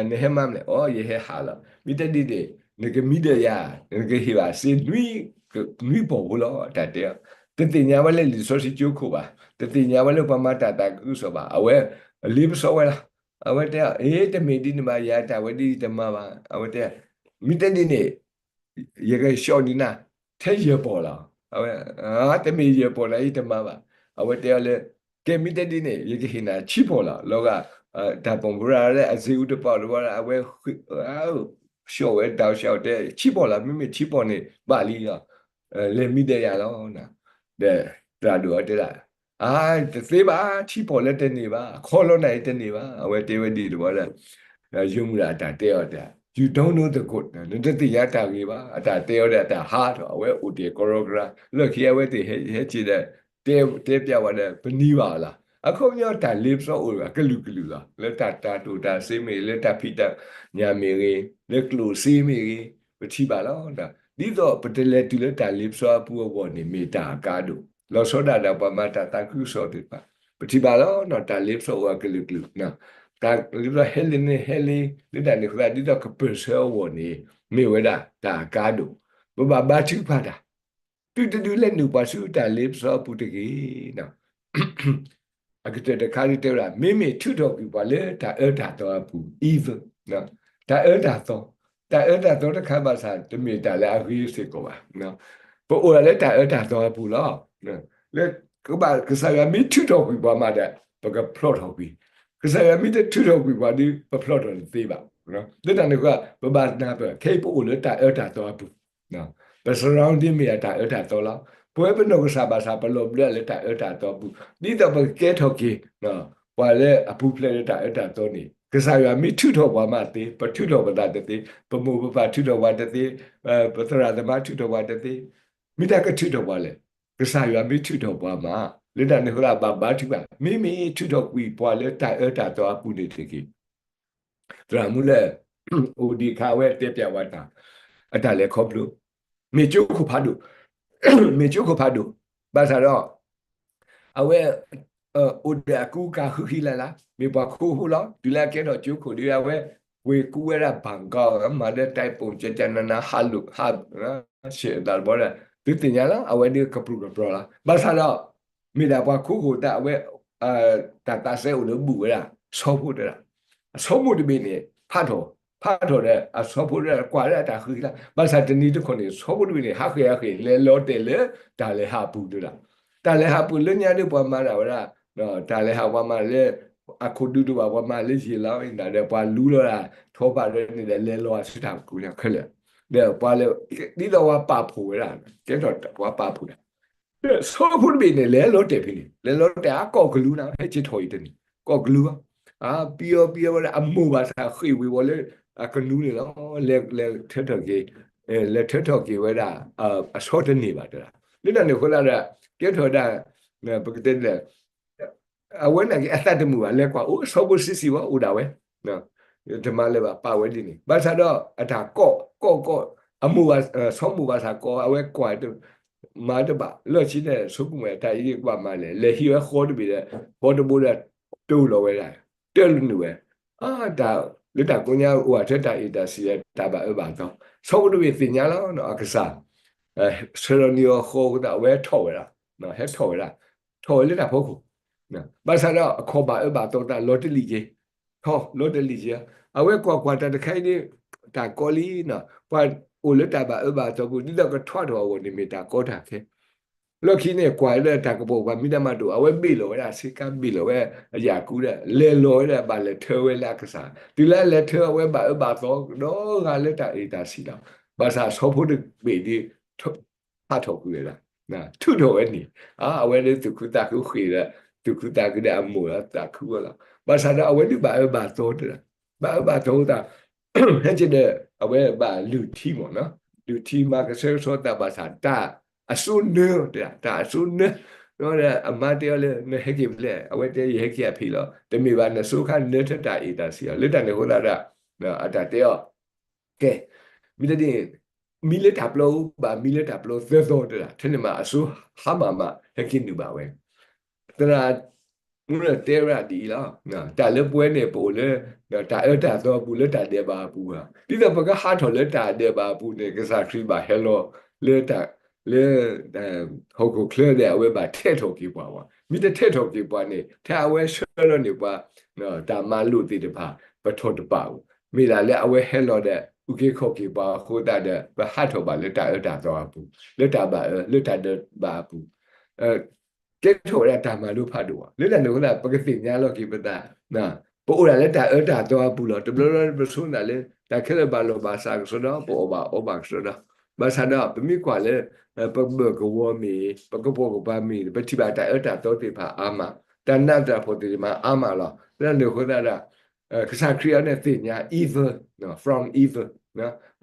နဟဲမၤမလဲၣ်, အိ ယဟဲဟးလီၤ. မ့ၢ်တဲဒ်န့ၣ် နကမံဒီးယၤ, နကဟ့ၣ်ဘၣ်စ့ နွံပီၢ်ဖိလီၤ တၢ်တဲအီၤ. တသ့ၣ်ညါဝဲလၢလံာ်စီဆှံကၠိခိၣ်ဘၣ်, တသ့ၣ်ညါဝဲလၢပှၤမၤတၢ်သးခုကစီၣ်ဘၣ်, အဝဲအလ့ပစီဝဲလီၤ. အဝဲတဲအီၤ အ့ တမ့ၢ်ဒ်န့ၣ်ဘၣ် ယၤတၢ်ဝဲဒ်ယတမၤဘၣ်, အဝဲတဲ မ့ၢ်တဲဒ်န့ၣ် ယကဆှီန့ၢ်နၤ ထဲယဲၢ်ပီၢ်လီၤ. အဝဲ တမ့ၢ်ယဲၢ်ပီၢ်နၤ ယတမၤဘၣ်. အဝဲတဲအီၤလၢ ကဲမ့ၢ်တဲဒ်န့ၣ် ယကဟ့ၣ်နၤဆံပီၢ်လီၤ. လီၤဂာ် တၢ်ပိာ်မုၣ်ရၣ်လၢအစ့အူတပီၢ် တဝီလၢအဝဲ ဆှီဝဲတၢ်ဆှီတဲ ဆံပီၢ်လီၤ. မ့မ့ၢ်ဆံပီၢ်န့ၣ် ဘၣ်လံလီၤ. လဲၤမံဒီးယၤလီၤ. ဒီးသရၣ်ဒိၣ်အီၤတဲဒၣ် အါ တသ့ဘၣ် ထံပီၢ်လၢတန့ၢ်ဘၣ် အခီလီၤနၤအံၤတန့ၢ်ဘၣ် အဝဲတဲဝဲဒ်တဘျီဒီး ယိၤမုၣ်ဒၣ်အတၢ်တဲအီၤတၢ် you don't know the good နတသ့ၣ်ညါတၢ်ဂ့ၤဘၣ် အတၢ်တဲအီၤဒီး အတၢ်ဟးထီၣ် အဝဲအိၣ်တ့ၢ်ကရီကရါ လၢခံအဝဲသ့ၣ်ဟဲက့ၤဒီး တဲပျးဝဲဒီး ပနံၤဘၣ်အီၤလီၤ. အခီပညီတၢ်လ့ပစီအိၣ်အကလုာ်ကလုာ်လီၤ. လၢတၢ်တၢ်တိာ်တၢ်စ့မ့ၢ်ဂ့ၤ လၢတၢ်ဖံးတၢ်ညၣ်မ့ၢ်ဂ့ၤ လၢကျိၣ်စ့မ့ၢ်ဂ့ၤ ပထံၣ်ဘၣ်လီၤ. ဒ်သိးပတလဲၤတုၤလၢတၢ်လ့ပစီအပူၤအဂီၢ်န့ၣ် မ့ၢ်တၢ်အကါဒိၣ် လီၤဆီဒၣ်တၢ်ပှၤမၤတၢ်သးခုကစီၣ်သ့ၣ်တဖၣ် ပထံၣ်ဘၣ်လီၤ. တၢ်လ့ပစီအိၣ်အကလုာ်ကလုာ် တၢ်လ့ပစီဟဲလ့န့ၣ်ဟဲလ့ လၢတၢ်န့ၣ်အဃိသတး ဒ်သိးကပၢၢ်ဆၢအဂီၢ်န့ၣ် မ့ၢ်ဝဲဒၣ်တၢ်အကါဒိၣ် ပဘၣ်ဘါထုကဖၣ်တၢ် သုတဒုးလဲၤနုာ်ပှၤဆူတၢ်လ့ပစီအပူၤတဂ့ၤ. အကတၢၢ်တခါဒုးတဲဝဲဒၣ် မ့မ့ၢ်ထုးထီၣ်ကွံာ်ပှၤလၢတၢ်အၢတၢ်သီအပူၤ evil တၢ်အၢတၢ်သီ တၢ်အၢတၢ်သီတခါဘၣ်ဆၣ် တမ့ၢ်တၢ်လၢအဂ့ၤစ့ၢ်ကီးဘၣ်. ပအိၣ်ဒၣ်လၢတၢ်အၢတၢ်သီအပူၤလီၤ. လၢကဘၣ် ကစၢ်ယွၤမ့ၢ်ထုးထီၣ်ကွံာ်ပှၤမးဒီး ပကဖျီၣ်ထီၣ်ကွံာ်, ကစၢ်ယွၤမ့ၢ်တထုးထီၣ်ကွံာ်ပှၤဒီး ပဖျီၣ်ထီၣ်တသ့ဘၣ်. လၢတၢ်န့ၣ်အဃိ ပဘၣ်နၢ်ပၢၢ် ခဲအံၤပအိၣ်လၢတၢ်အၢတၢ်သီအပူၤ ပ surrounding မ့ၢ်ဒၣ်တၢ်အၢတၢ်သီလီၤ. ပဝဲပနီၢ်ကစၢ်ဘၣ်ဆၣ် ပလီၤဘျၢလၢတၢ်အၢတၢ်သီအပူၤ ဒ်သိးပကကဲထီၣ်က့ၤ ပှၤလၢအပူၤဖျဲးလၢတၢ်အၢတၢ်သီန့ၣ် ကစၢ်ယွၤမ့ၢ်ထုးထီၣ်ပှၤမးသ့ ပထုးထီၣ်ပသးတသ့, ပမိၢ်ပပၢ်ထုးထီၣ်ပှၤတသ့, ပသရၣ်သမါထုးထီၣ်ပှၤတသ့, မ့ၢ်တၢ်ကထုးထီၣ်ပှၤလဲၣ်. ကစၢ်ယွၤမ့ၢ်ထုးထီၣ်ပှၤမး လၢတၢ်န့ၣ်အဃိသတး ဘၣ်ဘါထုကဖၣ် မ့မ့ၢ်ထုးထီၣ်ကွံာ်ပှၤလၢတၢ်အၢတၢ်သီအပူၤန့ၣ်တက့ၢ်. သရၣ်မူလၢ အိၣ်ဒံးအခါ အဝဲတဲပျးဝဲတၢ် အတၢ်လဲၤခီဖျိ မ့ၢ်ကၠိခိၣ်ဖးဒိၣ် မ့ၢ်ကၠိခိၣ်ဖးဒိၣ် ဘၣ်ဆၣ်ဒီး အဝဲ အိၣ်ဒီးအကူအကၤဃုဃံလၤလၤ မ့ၢ်ပှၤခိခိၣ်လီၤ. တုၤလၢအကဲထီၣ်ကၠိခိၣ်ဒီး အဝဲ ကွ့ၤကူဝဲဒၣ် ဘၣ်ကီ မၤဒီး တၢ်ပိာ်ကကနန ဟးလိာ်ဟး ဆဲးအသးတဘီဒီး သုသ့ၣ်ညါလီၤ အဝဲဒၣ်ကပြုၢ်ကပြီၤလီၤ. ဘၣ်ဆၣ်ဒီး မ့ၢ်ဒၣ်ပှၤခိၣ်ဃိၣ်သးအဝဲ တၢ်သးစဲအိၣ်လၢဘူၣ်ဝဲဒၣ် ဆီဖိတဲဒၣ် အဆီဖိတဘ့ၣ်န့ၣ် ဖးထီၣ်, ဖးထီၣ်ဒီးအဆီဖိဒီးကွၢ်လၢအတၢ်ဃံလၤ. ဘၣ်ဆၣ်တနံၤတခီန့ၣ် ဆီဖိတဘ့ၣ်န့ၣ် ဟးဃ့ၢ်ဟးဃ့ၢ် လဲၤလီၤတဲာ်လၢ တၢ်လဲၤဟးပူၤတဲဒၣ်. တၢ်လဲၤဟးပူၤလၢညါဒီးပှၤမၤဒၣ်ဝဲဒၣ် တၢ်လဲၤဟးပှၤမၤလၢ အခိၣ်ဒူတဘၣ် ပှၤမၤလၢယံာ်လီၤအံၤဒၣ်ဒီး ပှၤလူလီၤဒၣ် ထီဘၣ်ဒီးန့ၣ်ဒီး လဲၤလီၤအဆၢတၢ်ပူၤခဲလၢာ်, ဒီးပှၤလၢ ဒ်သိးပှၤပာ်ဖှိၣ်ဝဲဒၣ် ကဲထီၣ်ပှၤပာ်ဖှိၣ်ဒၣ် ဒီးဆီဖိတဘ့ၣ်န့ၣ် လဲၤလီၤတဲာ်ဖဲန့ၣ် လဲၤလီၤတဲာ်အကိးကလူးနၤ ဟဲက့ၤထီၣ်အံၤတန့ၣ် ကိးကလူးဘၣ်, ပံအီၤပံအီၤဝဲဒၣ် အမိၢ်ဘၣ်ဆၣ်ဃ့ၢ်ဝ့ၤဝီၤလၢ အကနူၤန့ၣ်လီၤ. လဲၤ လဲၤထၢထီၣ်က့ၤ လဲၤထၢထီၣ်က့ၤဝဲဒၣ် အဆီတန့ၢ်ဘၣ်တဲဒၣ်. လၢတၢ်န့ၣ်အဃိသတးဒီး ကဲထီၣ်ဝဲဒၣ် ပကတဲဒ်လဲၣ် အဝဲန့ၣ်က့ၤအသးတမုာ်ဘၣ် လဲၤကွၢ်အိၣ်ဆီဖိဆံးဆံးဝဲအိၣ်ဒၣ်ဝဲ တမၤလၢၤဘၣ် ပာ်ဝဲဒ်န့ၣ် ဘၣ်ဆၣ်ဒီးအတၢ်ကိး ကိးကိး အမိၢ်ဘၣ် ဆီမိၢ်ဘၣ်ဆၣ်ကိး အဝဲကွၢ် မၤတဘၣ် လီၢ်ခံန့ၣ် ဆိကမိၣ်တၢ်အံၤကဘၣ်မၤလဲၣ် လဲၤဟံးဝဲဃီတဘ့ၣ်ဒီး ဃီတဘိဒီး တိၢ်လီၤဝဲဒၣ် တၢ်လၢနုာ်ဝဲ တၢ် လၢတၢ်ကိးညါအိၣ်အထၢတၢ်အ့ၣ်တၢ်ဆံး တၢ်ဘၣ်အၢဘၣ်သီ ဆီဖိတဘ့ၣ်သ့ၣ်ညါလီၤ အကစၢ် ဆၢလီၤနံၤအီၤဃီအဃိသတး အဝဲထီၣ်ဝဲဒၣ် ဟဲထီၣ်ဝဲဒၣ် ထီၣ်ဝဲလၢတၢ်ဖီခိၣ် ဘၣ်ဆၣ်ဒီးအခီၣ်ဘၣ်အၢဘၣ်သီသးလီၤတလံာ်က့ၤ ထီၣ်လီၤတလံာ်က့ၤ အဝဲကွၢ်ကွၢ်တၢ်တခါအံၤဒ် တၢ်ကီလံနီၤ ပှၤအိၣ်လၢတၢ်ဘၣ်အၢဘၣ်သီပူၤ ဒ်သိးကထွါထီၣ်အဂီၢ်န့ၣ်မ့ၢ်တၢ်ကီတၢ်ခဲ လီၢ်ခံန့ၣ် ကွၢ်လၢတၢ်ကပိာ်ကပၤမံၤတၢ်မၤတအိၣ် အဝဲဘ့ၣ်လီၤဝဲဒၣ်ဆ့ကၤ ဘ့ၣ်လီၤဝဲအယၣ်ကူဒီး လဲၤလီၤဝဲဒၣ်ဘၣ်လဲၤထၢဝဲလၢအကစၢ် တုၤလၢအလဲၤထၢအဝဲဘၣ်အၢဘၣ်သီဒီဂၤလၢတၢ်အ့ၣ်တၢ်ဆံးလီၤ. ဘၣ်ဆၣ်ဆီဖိတဘ့ၣ်ဒ် ဟးထီၣ်ကွံာ်ဝဲဒၣ် ထုးထီၣ်ဝဲန့ၣ် အဝဲဒၣ်သူၣ်ခုသးခုဃ့ၢ်ဒီး သူၣ်ခုသးခုဒီးအမိၢ်လီၤသးခုဝဲလီၤ. ဘၣ်ဆၣ်ဒီးအဝဲဒၣ်ဘၣ်အၢဘၣ်သီတဒၣ် ဘၣ်အၢဘၣ်သီသး ဟဲက့ၤဒီး အဝဲဘၣ်လုၢ်ထံမ့ၢ်နီၤ လုၢ်ထံမၤကဆှဲကဆှီသးဘၣ်ဆၣ် တၢ်အစိနၢ တၢ်အစိနၢ ဒီးအမါတဲအီၤလၢ နဟဲက့ၤဖဲလဲၣ် အဝဲတဲယဟဲက့ၤအဖံးလီၤ တမ့ၢ်ဘၣ်နစိခါနၢထၢတၢ်အ့ၣ်တၢ်ဆံးအီၤ လၢတၢ်န့ၣ်အဃိသတးဒီး အတၢ်တဲအီၤ ကဲ မ့ၢ်တဒ်န့ၣ် မံလၢတၢ်ပျီအူဘၣ် မံလၢတၢ်ပျီသၢသီတဒၣ် ထဲန့ၣ်မးအစိဟါမၢ်မး ဟဲက့ၤနုာ်ဘၣ်ဝဲ သရၣ်မုၣ်တဲဝဲဒၣ်ဒ်အံၤလီၤ. တၢ်လၢပဝဲန့ၣ် ပအိၣ်လၢ တၢ်အၢတၢ်သီအပူၤ လၢတၢ်ဒဲးဘးအပူၤဧါ. ဒ်သိးပကဟးထီၣ်လၢတၢ်ဒဲးဘးအပူၤန့ၣ် ကစၢ်ခရံာ်ဘၣ်ဟဲလီၤလၢ လၢ ဟီၣ်ခိၣ်ချၢဒီး အဝဲဘၣ်ထဲးထီၣ်က့ၤပှၤဝဲ. မ့ၢ်တထဲးထီၣ်က့ၤပှၤန့ၣ် ထဲအဝဲဆှၢလီၤန့ၢ်ပှၤ တၢ်မၤလိာ်သ့ၣ်တဖၣ် ပထီၣ်တပာ်ဧိၤ. မ့ၢ်ဒၣ်လၢအဝဲဟဲလီၤဒီး အုၣ်က့ၤခီၣ်က့ၤပှၤအဃိသတးဒီး ပဟးထီၣ်ဘၣ်လၢတၢ်အၢတၢ်သီအပူၤ လၢတၢ်ဘၣ်အၢ လၢတၢ်ဒဲးဘးအပူၤ ကဲထီၣ်ဝဲဒၣ်တၢ်မၤလိဖးဒိၣ်ဘၣ်. လၢတၢ်န့ၣ်အဃိသတး ပကသ့ၣ်ညါလီၤက့ၤပသး ပအိၣ်ဒၣ်လၢတၢ်အၢတၢ်သီအပူၤလီၤ. တဘျီဘျီပဆိကမိၣ်လၢ တၢ်ခဲလၢာ်ဘၣ်လီၢ်ဘၣ်စးကစီဒီ ပအီၣ်ဘၣ်အီဘၣ်ကစီဒီ. ဘၣ်ဆၣ်ဒီး ပမ့ၢ်ကွၢ်လၢ ပဘၢၣ်ကဝီၤမ့ၢ် ပကပိာ်ကပၤမ့ၢ် ပထံၣ်ဘၣ်တၢ်အၢတၢ်သီသ့ၣ်တဖၣ်အါမး တၢ်နးတၢ်ဖှီၣ်သ့ၣ်တဖၣ်အါမးလီၤ. လၢတၢ်န့ၣ်အဃိသတးဒီး ကစၢ်ခရံာ်အံၤန့ၣ်သ့ၣ်ညါ evil from evil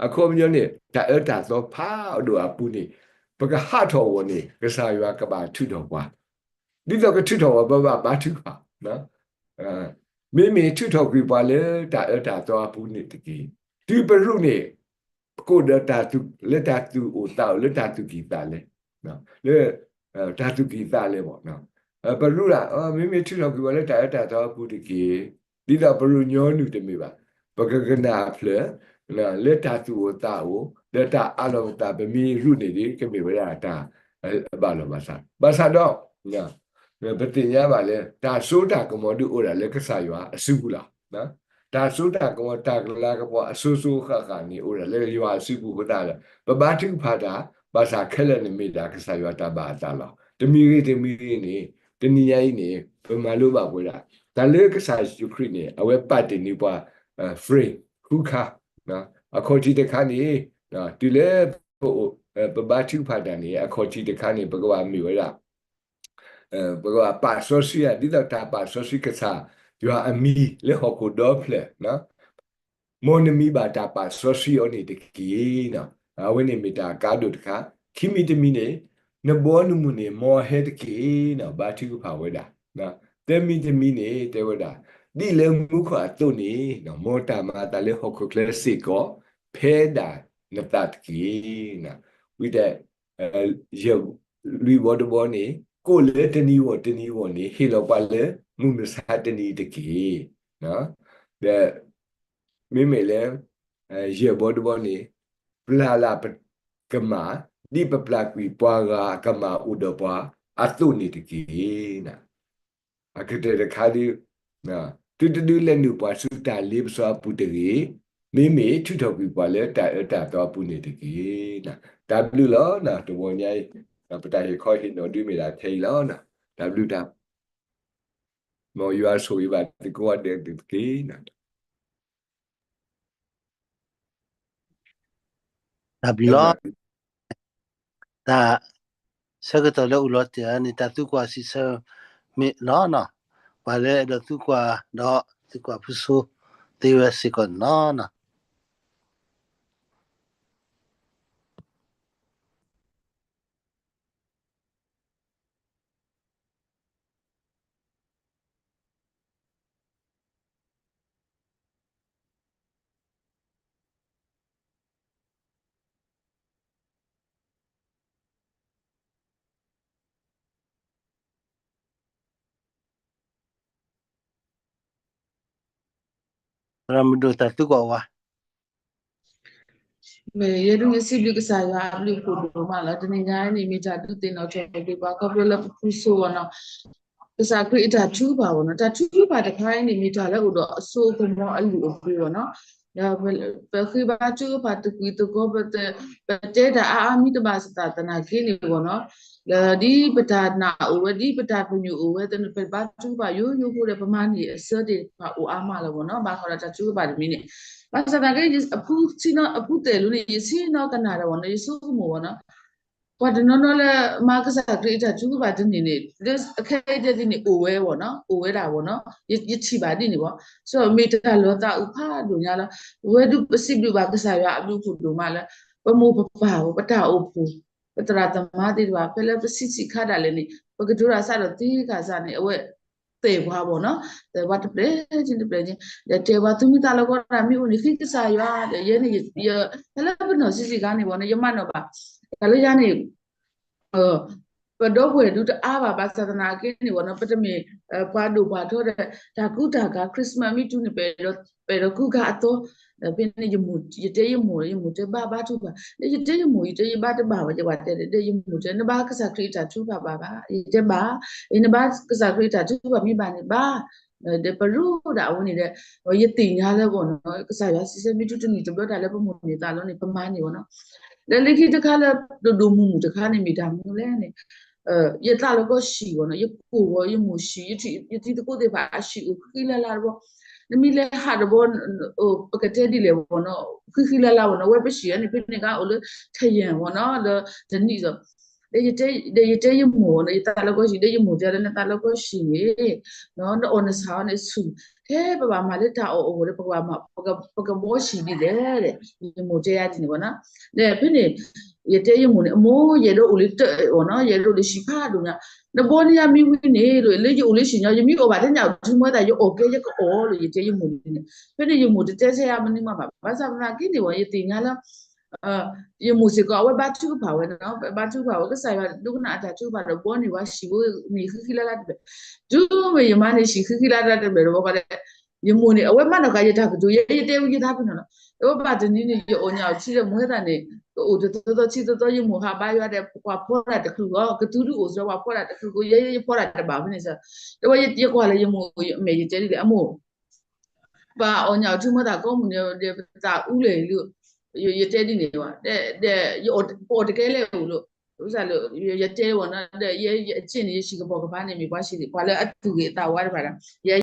အခီပညီန့ၣ် တၢ်အၢတၢ်သီဖးဒိၣ်အပူၤန့ၣ် ပကဟးထီၣ်အဂီၢ်န့ၣ် ကစၢ်ယွၤကဘၣ်ထုးထီၣ်ပှၤ ဒ်သိးကထုးထီၣ်ပှၤ ပဘၣ်ဘါထုကဖၣ် မ့မ့ၢ်ထုးထီၣ်ကွံာ်ပှၤလၢတၢ်အၢတၢ်သီအပူၤန့ၣ်တက့ၢ်. တုၤပရူးန့ၣ် ပကိးဒီးတၢ်သူၣ် လၢတၢ်သူၣ်အိၣ်သးအိၣ် လၢတၢ်သူၣ်ကံၢ်သးလဲ လၢ တၢ်သူၣ်ကံၢ်သးလဲမ့ၢ် ပရူးဒၣ် မ့မ့ၢ်ထုးထီၣ်ကွံာ်ပှၤလၢတၢ်အၢတၢ်သီအပူၤတက့ၢ်. ဒ်သိးပရူးညီနုၢ်တမ့ၢ်ဘၣ်. ပကကနၣ်အဖျၢၣ် လၢတၢ်သူၣ်အိၣ်သးအိၣ် ဒီးတၢ်အးလီၤပသး ပမ့ၢ်ရူးန့ၢ်ဒ် ကမ့ၢ်ဝဲဒၣ်တၢ် ဘၣ်လီၤဘၣ်စး ဘၣ်ဆၣ်ဒီး ပသ့ၣ်ညါဘၣ်လၢ တၢ်စိတၢ်ကမီၤဒုးအိၣ်ဒၣ်လၢကစၢ်ယွၤအစုပူၤလီၤ. တၢ်စိတၢ်ကမီၤ တၢ်ကလၤကပီၤအစိၤစိၤဃၣ်ဃၣ်န့ၣ် အိၣ်ဒၣ်လၢယွၤအစုပူၤအဃိသတးဒီး ပဘါထုကဖၣ်တၢ် ဘၣ်ဆၣ်ခဲလၢာ်န့ၣ်မ့ၢ်ဒၣ်ကစၢ်ယွၤတၢ်ဘၣ်အသးလီၤ. တမံၤဂ့ၤတမံၤဂ့ၤန့ၣ် တနံၤညါအံၤန့ၣ် ပမၤလိဘၣ်ပဝဲဒၣ် တၢ်လၢကစၢ်ယ့ၣ်ၡူးခရံာ်န့ၣ် အဝဲပာ်တ့ၢ်န့ၢ်ပှၤ free ဃုခါ အခီၣ်ထံးတခါန့ၣ် တုၤလၢ ပအိၣ် ပဘါထုကဖၣ်တၢ်န့ၣ် အခီၣ်ထံးတခါန့ၣ် ပကဘၣ်မ့ၢ်ဝဲဒၣ် ပကဘၣ်ပာ်စီဆှံဧါ ဒ်သိးတၢ်ပာ်စီဆှံကစၢ်ယွၤအမံၤလၢဟီၣ်ခိၣ်ဒီဖျၢၣ် မ်နမံၤဘၣ်တၢ်ပာ်စီဆှံအီၤန့ၣ်တက့ၢ်. အဝဲန့ၣ်မ့ၢ်တၢ်ကါဒိၣ်တခါ, ခံမံၤတမံၤန့ၣ် နဘီနမုၢ်န့ၣ် မ်အဟဲတက့ၢ်, ဘါထုကဖၣ်ဝဲဒၣ်. သၢမံၤတမံၤန့ၣ် တဲဝဲဒၣ်, ဒ်လၢမူခိၣ်အသိးန့ၣ် မ်တၢ်မၤအသးလၢဟီၣ်ခိၣ်ချၢစ့ၢ်ကီး ဖဲဒၣ်နသးတက့ၢ်. ဝံၤတဲ ယလွံၢ်ဘီတဘီန့ၣ် ကိးလၢတနံၤဂီၢ်တနံၤဂီၢ်န့ၣ် ဟ့ၣ်လီၤပှၤလၢမုၢ်မဆါတနံၤတက့ၢ်. ဒီး မ့မ့ၢ်လၢ ယဲၢ်ဘီတဘီန့ၣ် ပျၢ်လၢ်ပကမၣ်, ဒ်ပပျၢ်ကွံာ်ပှၤဂၤအကမၣ်အိၣ်ဒီးပှၤအသိးန့ၣ်တက့ၢ်. အကတၢၢ်တခါဒု သုတဒုးလဲၤနုာ်ပှၤဆူတၢ်လ့ပစီအပူၤတဂ့ၤ, မ့မ့ၢ်ထုးထီၣ်ကွံာ်ပှၤလၢတၢ်အၢတၢ်သီအပူၤန့ၣ်တက့ၢ်. တၢ်ဘျုးလီၤ. တဂီၤညါအံၤ ပတၢ်ဟ့ၣ်ခီဟ့ၣ်နီၤဒုးမ့ၢ်ဒၣ်ထဲအံၤလီၤ. တၢ်ဘျုးတၢ် မ်ယွၤဆိၣ်ဂ့ၤဘၣ်သုကိးဂၤဒဲးတက့ၢ်. တၢ်ဘျုးလီၤ. တၢ်ဆၢကတီၢ်လၢအိၣ်လီၤတ့ၢ်န့ၣ် တၢ်သံကွၢ်စံးဆၢမ့ၢ်လီၤ. ပှၤလၢအဲၣ်ဒိးသံကွၢ်ဒီးသံကွၢ်ဖုဆိသ့ဝဲစ့ၢ်ကီးန့ၣ်လီၤ. သရၣ်မုၣ်ဒိၣ် တၢ်သံကွၢ်ဝဲ မ့ၢ်ယဲဒၣ်စံးဘျုးကစၢ်ယွၤအဘျုးအဖှိၣ်ဒိၣ်မးလီၤ. တနံၤညါအံၤန့ၣ် မ့ၢ်တၢ်ဒုးသ့ၣ်နီၣ်ထီၣ်က့ၤပှၤခီဖျိလၢပဖုဆိဝဲနီၤ, ကစၢ်ခရံာ်အတၢ်ထုကဖၣ်ဝဲနီၤ. တၢ်ထုကဖၣ်တခါအံၤန့ၣ် မ့ၢ်တၢ်လၢအိၣ်ဒီးအစိအကမီၤအလုၢ်အပှ့ၤဝဲနီၤ. ဒီးပဃ့ဘါထုကဖၣ်တကွံာ်သကိး ပတဲတၢ်အါအါမံတဘၣ်သတးသနာ်က့န့ၣ်ဝဲနီၤ, ဒီးဒ်ပတၢ်နာ်အိၣ်ဝဲ ဒ်ပတၢ်ပညိၣ်အိၣ်ဝဲသ့ၣ်န့ၣ် ပဘါထုကဖၣ်ယိယိဖိဒီး ပမၤန့ၢ်အဆၢသ့ၣ်တဖၣ်အိၣ်အါမးလီၤဝဲနီၤ. ဘၣ်ဃးဒီးတၢ်ထုကဖၣ်တမံၤန့ၣ် ဘၣ်ဆၣ်သနာ်က့ အဖု အဖုတဲာ်လံန့ၣ် ယဆ့ၣ်နီၤကနၣ်ဒီးဝဲနီၤ, ယဆိကမိၣ်ဝဲနီၤ, ပှၤတနီၤနီၤလၢမၤကစၢ်ခရံာ်အတၢ်ထုကဖၣ်တန့ၢ်န့ၣ် လၢအခဲအံၤဒ်န့ၣ် အိၣ်ဝဲဝဲနီၤ, အိၣ်ဝဲဒၣ်ဝဲနီၤ, ယထံၣ်ဘၣ်ဒ်န့ၣ်ဝဲ. မ့ၢ်တၢ်လီၤသးအုးဖးဒိၣ်ညါလီၤ. ဝဲဒုးပစံးဘျုးဘၣ်ကစၢ်ယွၤအဘျုးအဖှိၣ်ဒိၣ်မးလၢ ပမိၢ်ပပၢ် ပတၢ်အိၣ်ဖှိၣ် ပသရၣ်သမါသ့ၣ်တဖၣ် ဖဲလၢပဆံးဆံးခါဒၣ်လဲာ်န့ၣ် ပကတိၤတၢ်စးဒီးသ့ကစၢ်န့ၣ် အဝဲ တဲပှၤဝဲနီၤ, တဲပှၤတပျဲၢ်တပျဲၢ်န့ၣ် ဒီးတဲပှၤ သုမ့ၢ်သးလီကီတၢ်မ့ၢ်အိၣ်န့ၣ် ဃ့ကစၢ်ယွၤ, ဒီးယဲန့ၣ် ဖဲလၢပနီၢ်ဆံးဆံးခါန့ၣ်ဝဲနီၤ ယမၤနီၣ်ဘၣ် တၢ်လၢယၤန့ၣ် ပဒီပုၢ်ဝဲၢ်ဒုးတအါဘၣ် ဘၣ်ဆၣ်သနာ်က့န့ၣ်ဝဲနီၤ ပတမ့ၢ် ပှၤဒိၣ်ပှၤထီဒီး တၢ်ကူတၢ်ကၤ Christmas မ့ၢ်တုၤန့ၣ် ပအဲၣ်ဒိးကူကၤအသီ, ဒီးဖဲန့ၣ် ယတဲယမိၢ် ယမိၢ်တဲဘၣ်ဘါထုကဖၣ်, ဒီးယတဲယမိၢ် ယတဲယဘါတဘၣ်ဘၣ် ယဝဲတဲဒီး ယမိၢ်တဲ နဘါကစၢ်ခရံာ်အတၢ်ထုကဖၣ်ဘၣ်ဘၣ်, ယတဲဘၣ်, နဘါကစၢ်ခရံာ်အတၢ်ထုကဖၣ်မ့ၢ်ဘၣ်န့ၣ်ဘၣ်, ဒီးပရိဒၣ်အဝဲန့ၣ်ဒီး ယသ့ၣ်ညါလၢဝဲနီၤ ကစၢ်ယွၤစံးဆၢမ့ၢ်တုၤတနံၣ်တဘျီတၢ်လၢပမိၢ်န့ၢ်သးလီၤန့ၣ် ပမၤန့ၢ်ဝဲနီၤ, ဒီးလၢခံတခါလၢဒိၣ်ဒိၣ်မုၢ်မုၢ်တခါန့ၣ် မ့ၢ်တၢ်မနုၤလဲၣ်န့ၣ် ယသးလီကီၢ်ဆံးဝဲနီၤ, ယကိၢ်ဝဲ ယမိၢ်ဆံး, ယထံသကိးသ့ၣ်တဖၣ်အဆံးအိၣ်ဃံလၤလၤတဘီ, နမ့ၢ်လဲၤဟးတဘီ ပကတဲဒ်လဲၣ်ဝဲနီၤ, ဃံဃံလၤလၤဝဲနီၤ, ဝဲပဆံးန့ၣ် ဖဲန့ၣ်ကအိၣ်လၢ ထယၣ် ဝဲနီၤ လၢတနံၣ်ဒီး ဒီးယတဲယမိၢ်ဝဲနီၤ, ယသးလီကီၢ်ဆံး ဒီးယမိၢ်တဲလၢ နသးလီကီၢ်ဆံးန့ၣ် နအီၣ်နဆၣ်အီၤန့ၣ်ဆူၣ်, ထဲပဘၣ်မၤလၢတၢ်အီၣ်အဂီၢ်ဒီး ပကဘီဆံးဒ်လဲၣ်, ယမိၢ်တဲယၤဒ်န့ၣ်ဝဲနီၤ, ဒီးဖဲန့ၣ် ယတဲယမိၢ်န့ၣ် အမိၢ် ယအဲၣ်ဒိးအိၣ်လၢတၢ်အီၣ်နီၤ, ယအဲၣ်ဒိးအိၣ်လၢဆံးဖးဒိၣ်ညါ, နဘီန့ၢ်ယၤမ့ၢ်ဝံၤန့ၣ် လၢယအိၣ်လၢဆံးညါ ယမ့ၢ်အီၣ်ဘၣ်ထဲညၣ်အီၣ်ထူမီသး ယအီၣ်ကဲယကအီၣ်လီၤ ယတဲယမိၢ်န့ၣ်, ဖဲန့ၣ်ယမိၢ်တတဲဆၢယၤမနုၤမးဘၣ်, ဘၣ်ဆၣ်သနာ်က့န့ၣ်ဝဲ ယသ့ၣ်ညါလၢ ယမိၢ်စ့ၢ်ကီး အဝဲဘါထုကဖၣ်ဝဲနီၤ, ဘါထုကဖၣ်ဝဲ ကစၢ်ယွၤဒိကနၣ်အတၢ်ထုကဖၣ်ဒီး ဘီန့ၢ်ဝဲဆံးဖိန့ၣ်ဃံဃံလၤလၤတဘ့ၣ်, တုၤမ့ၢ်ယမၤန့ၢ်ဆံးဃံဃံလၤလၤတဘ့ၣ်ဒီး ဘၣ်ဃးဒီး ယမိၢ်န့ၣ် အဝဲမၤနီၣ်ဃာ်ယတၢ်ကတိၤ ယဲယတဲဝဲယသးဖဲနီၤလီၤ, အဝဲဘၣ်တနံၤန့ၣ် ယအီၣ်ညၣ်အီၣ်ထံဒီး မ့ၢ်ဝဲသးန့ၣ် ကအိၣ်တသီသီဆံသီသီ ယမိၢ်ဟးဘါယွၤဒီး ပှၤဖီတၢ်တချုးဂီၢ် ကသူဒုးအိၣ်စၢၤ ပှၤဖီတၢ်တချုးဂီၢ် ယဲယဖီတၢ်တဘၣ်ဖဲန့ၣ်စၢၤ, ဒီးဝဲယကွၢ်လၢယမိၢ်မဲာ် ယတဲဒ်လဲၣ် အမိၢ် ပှၤအီၣ်ညၣ်အီၣ်ထူမီသးကိးမုၢ်န့ၣ်ဒီး ပသးအူလဲၣ်လၢ ယတဲဒ်န့ၣ်ဝဲ ဒီး ပအီၣ်တကဲလဲၣ်အိၣ်လၢ ယတဲဝဲနီၤ ဒီးယဲအစ့ၣ်န့ၣ် ယဆံးကပီၤကပၤန့ၣ် မ့ၢ်ပှၤဆံး ပှၤလၢအသူၣ်ဂ့ၤအသးဝါတဖၣ်ဒီး ယဲ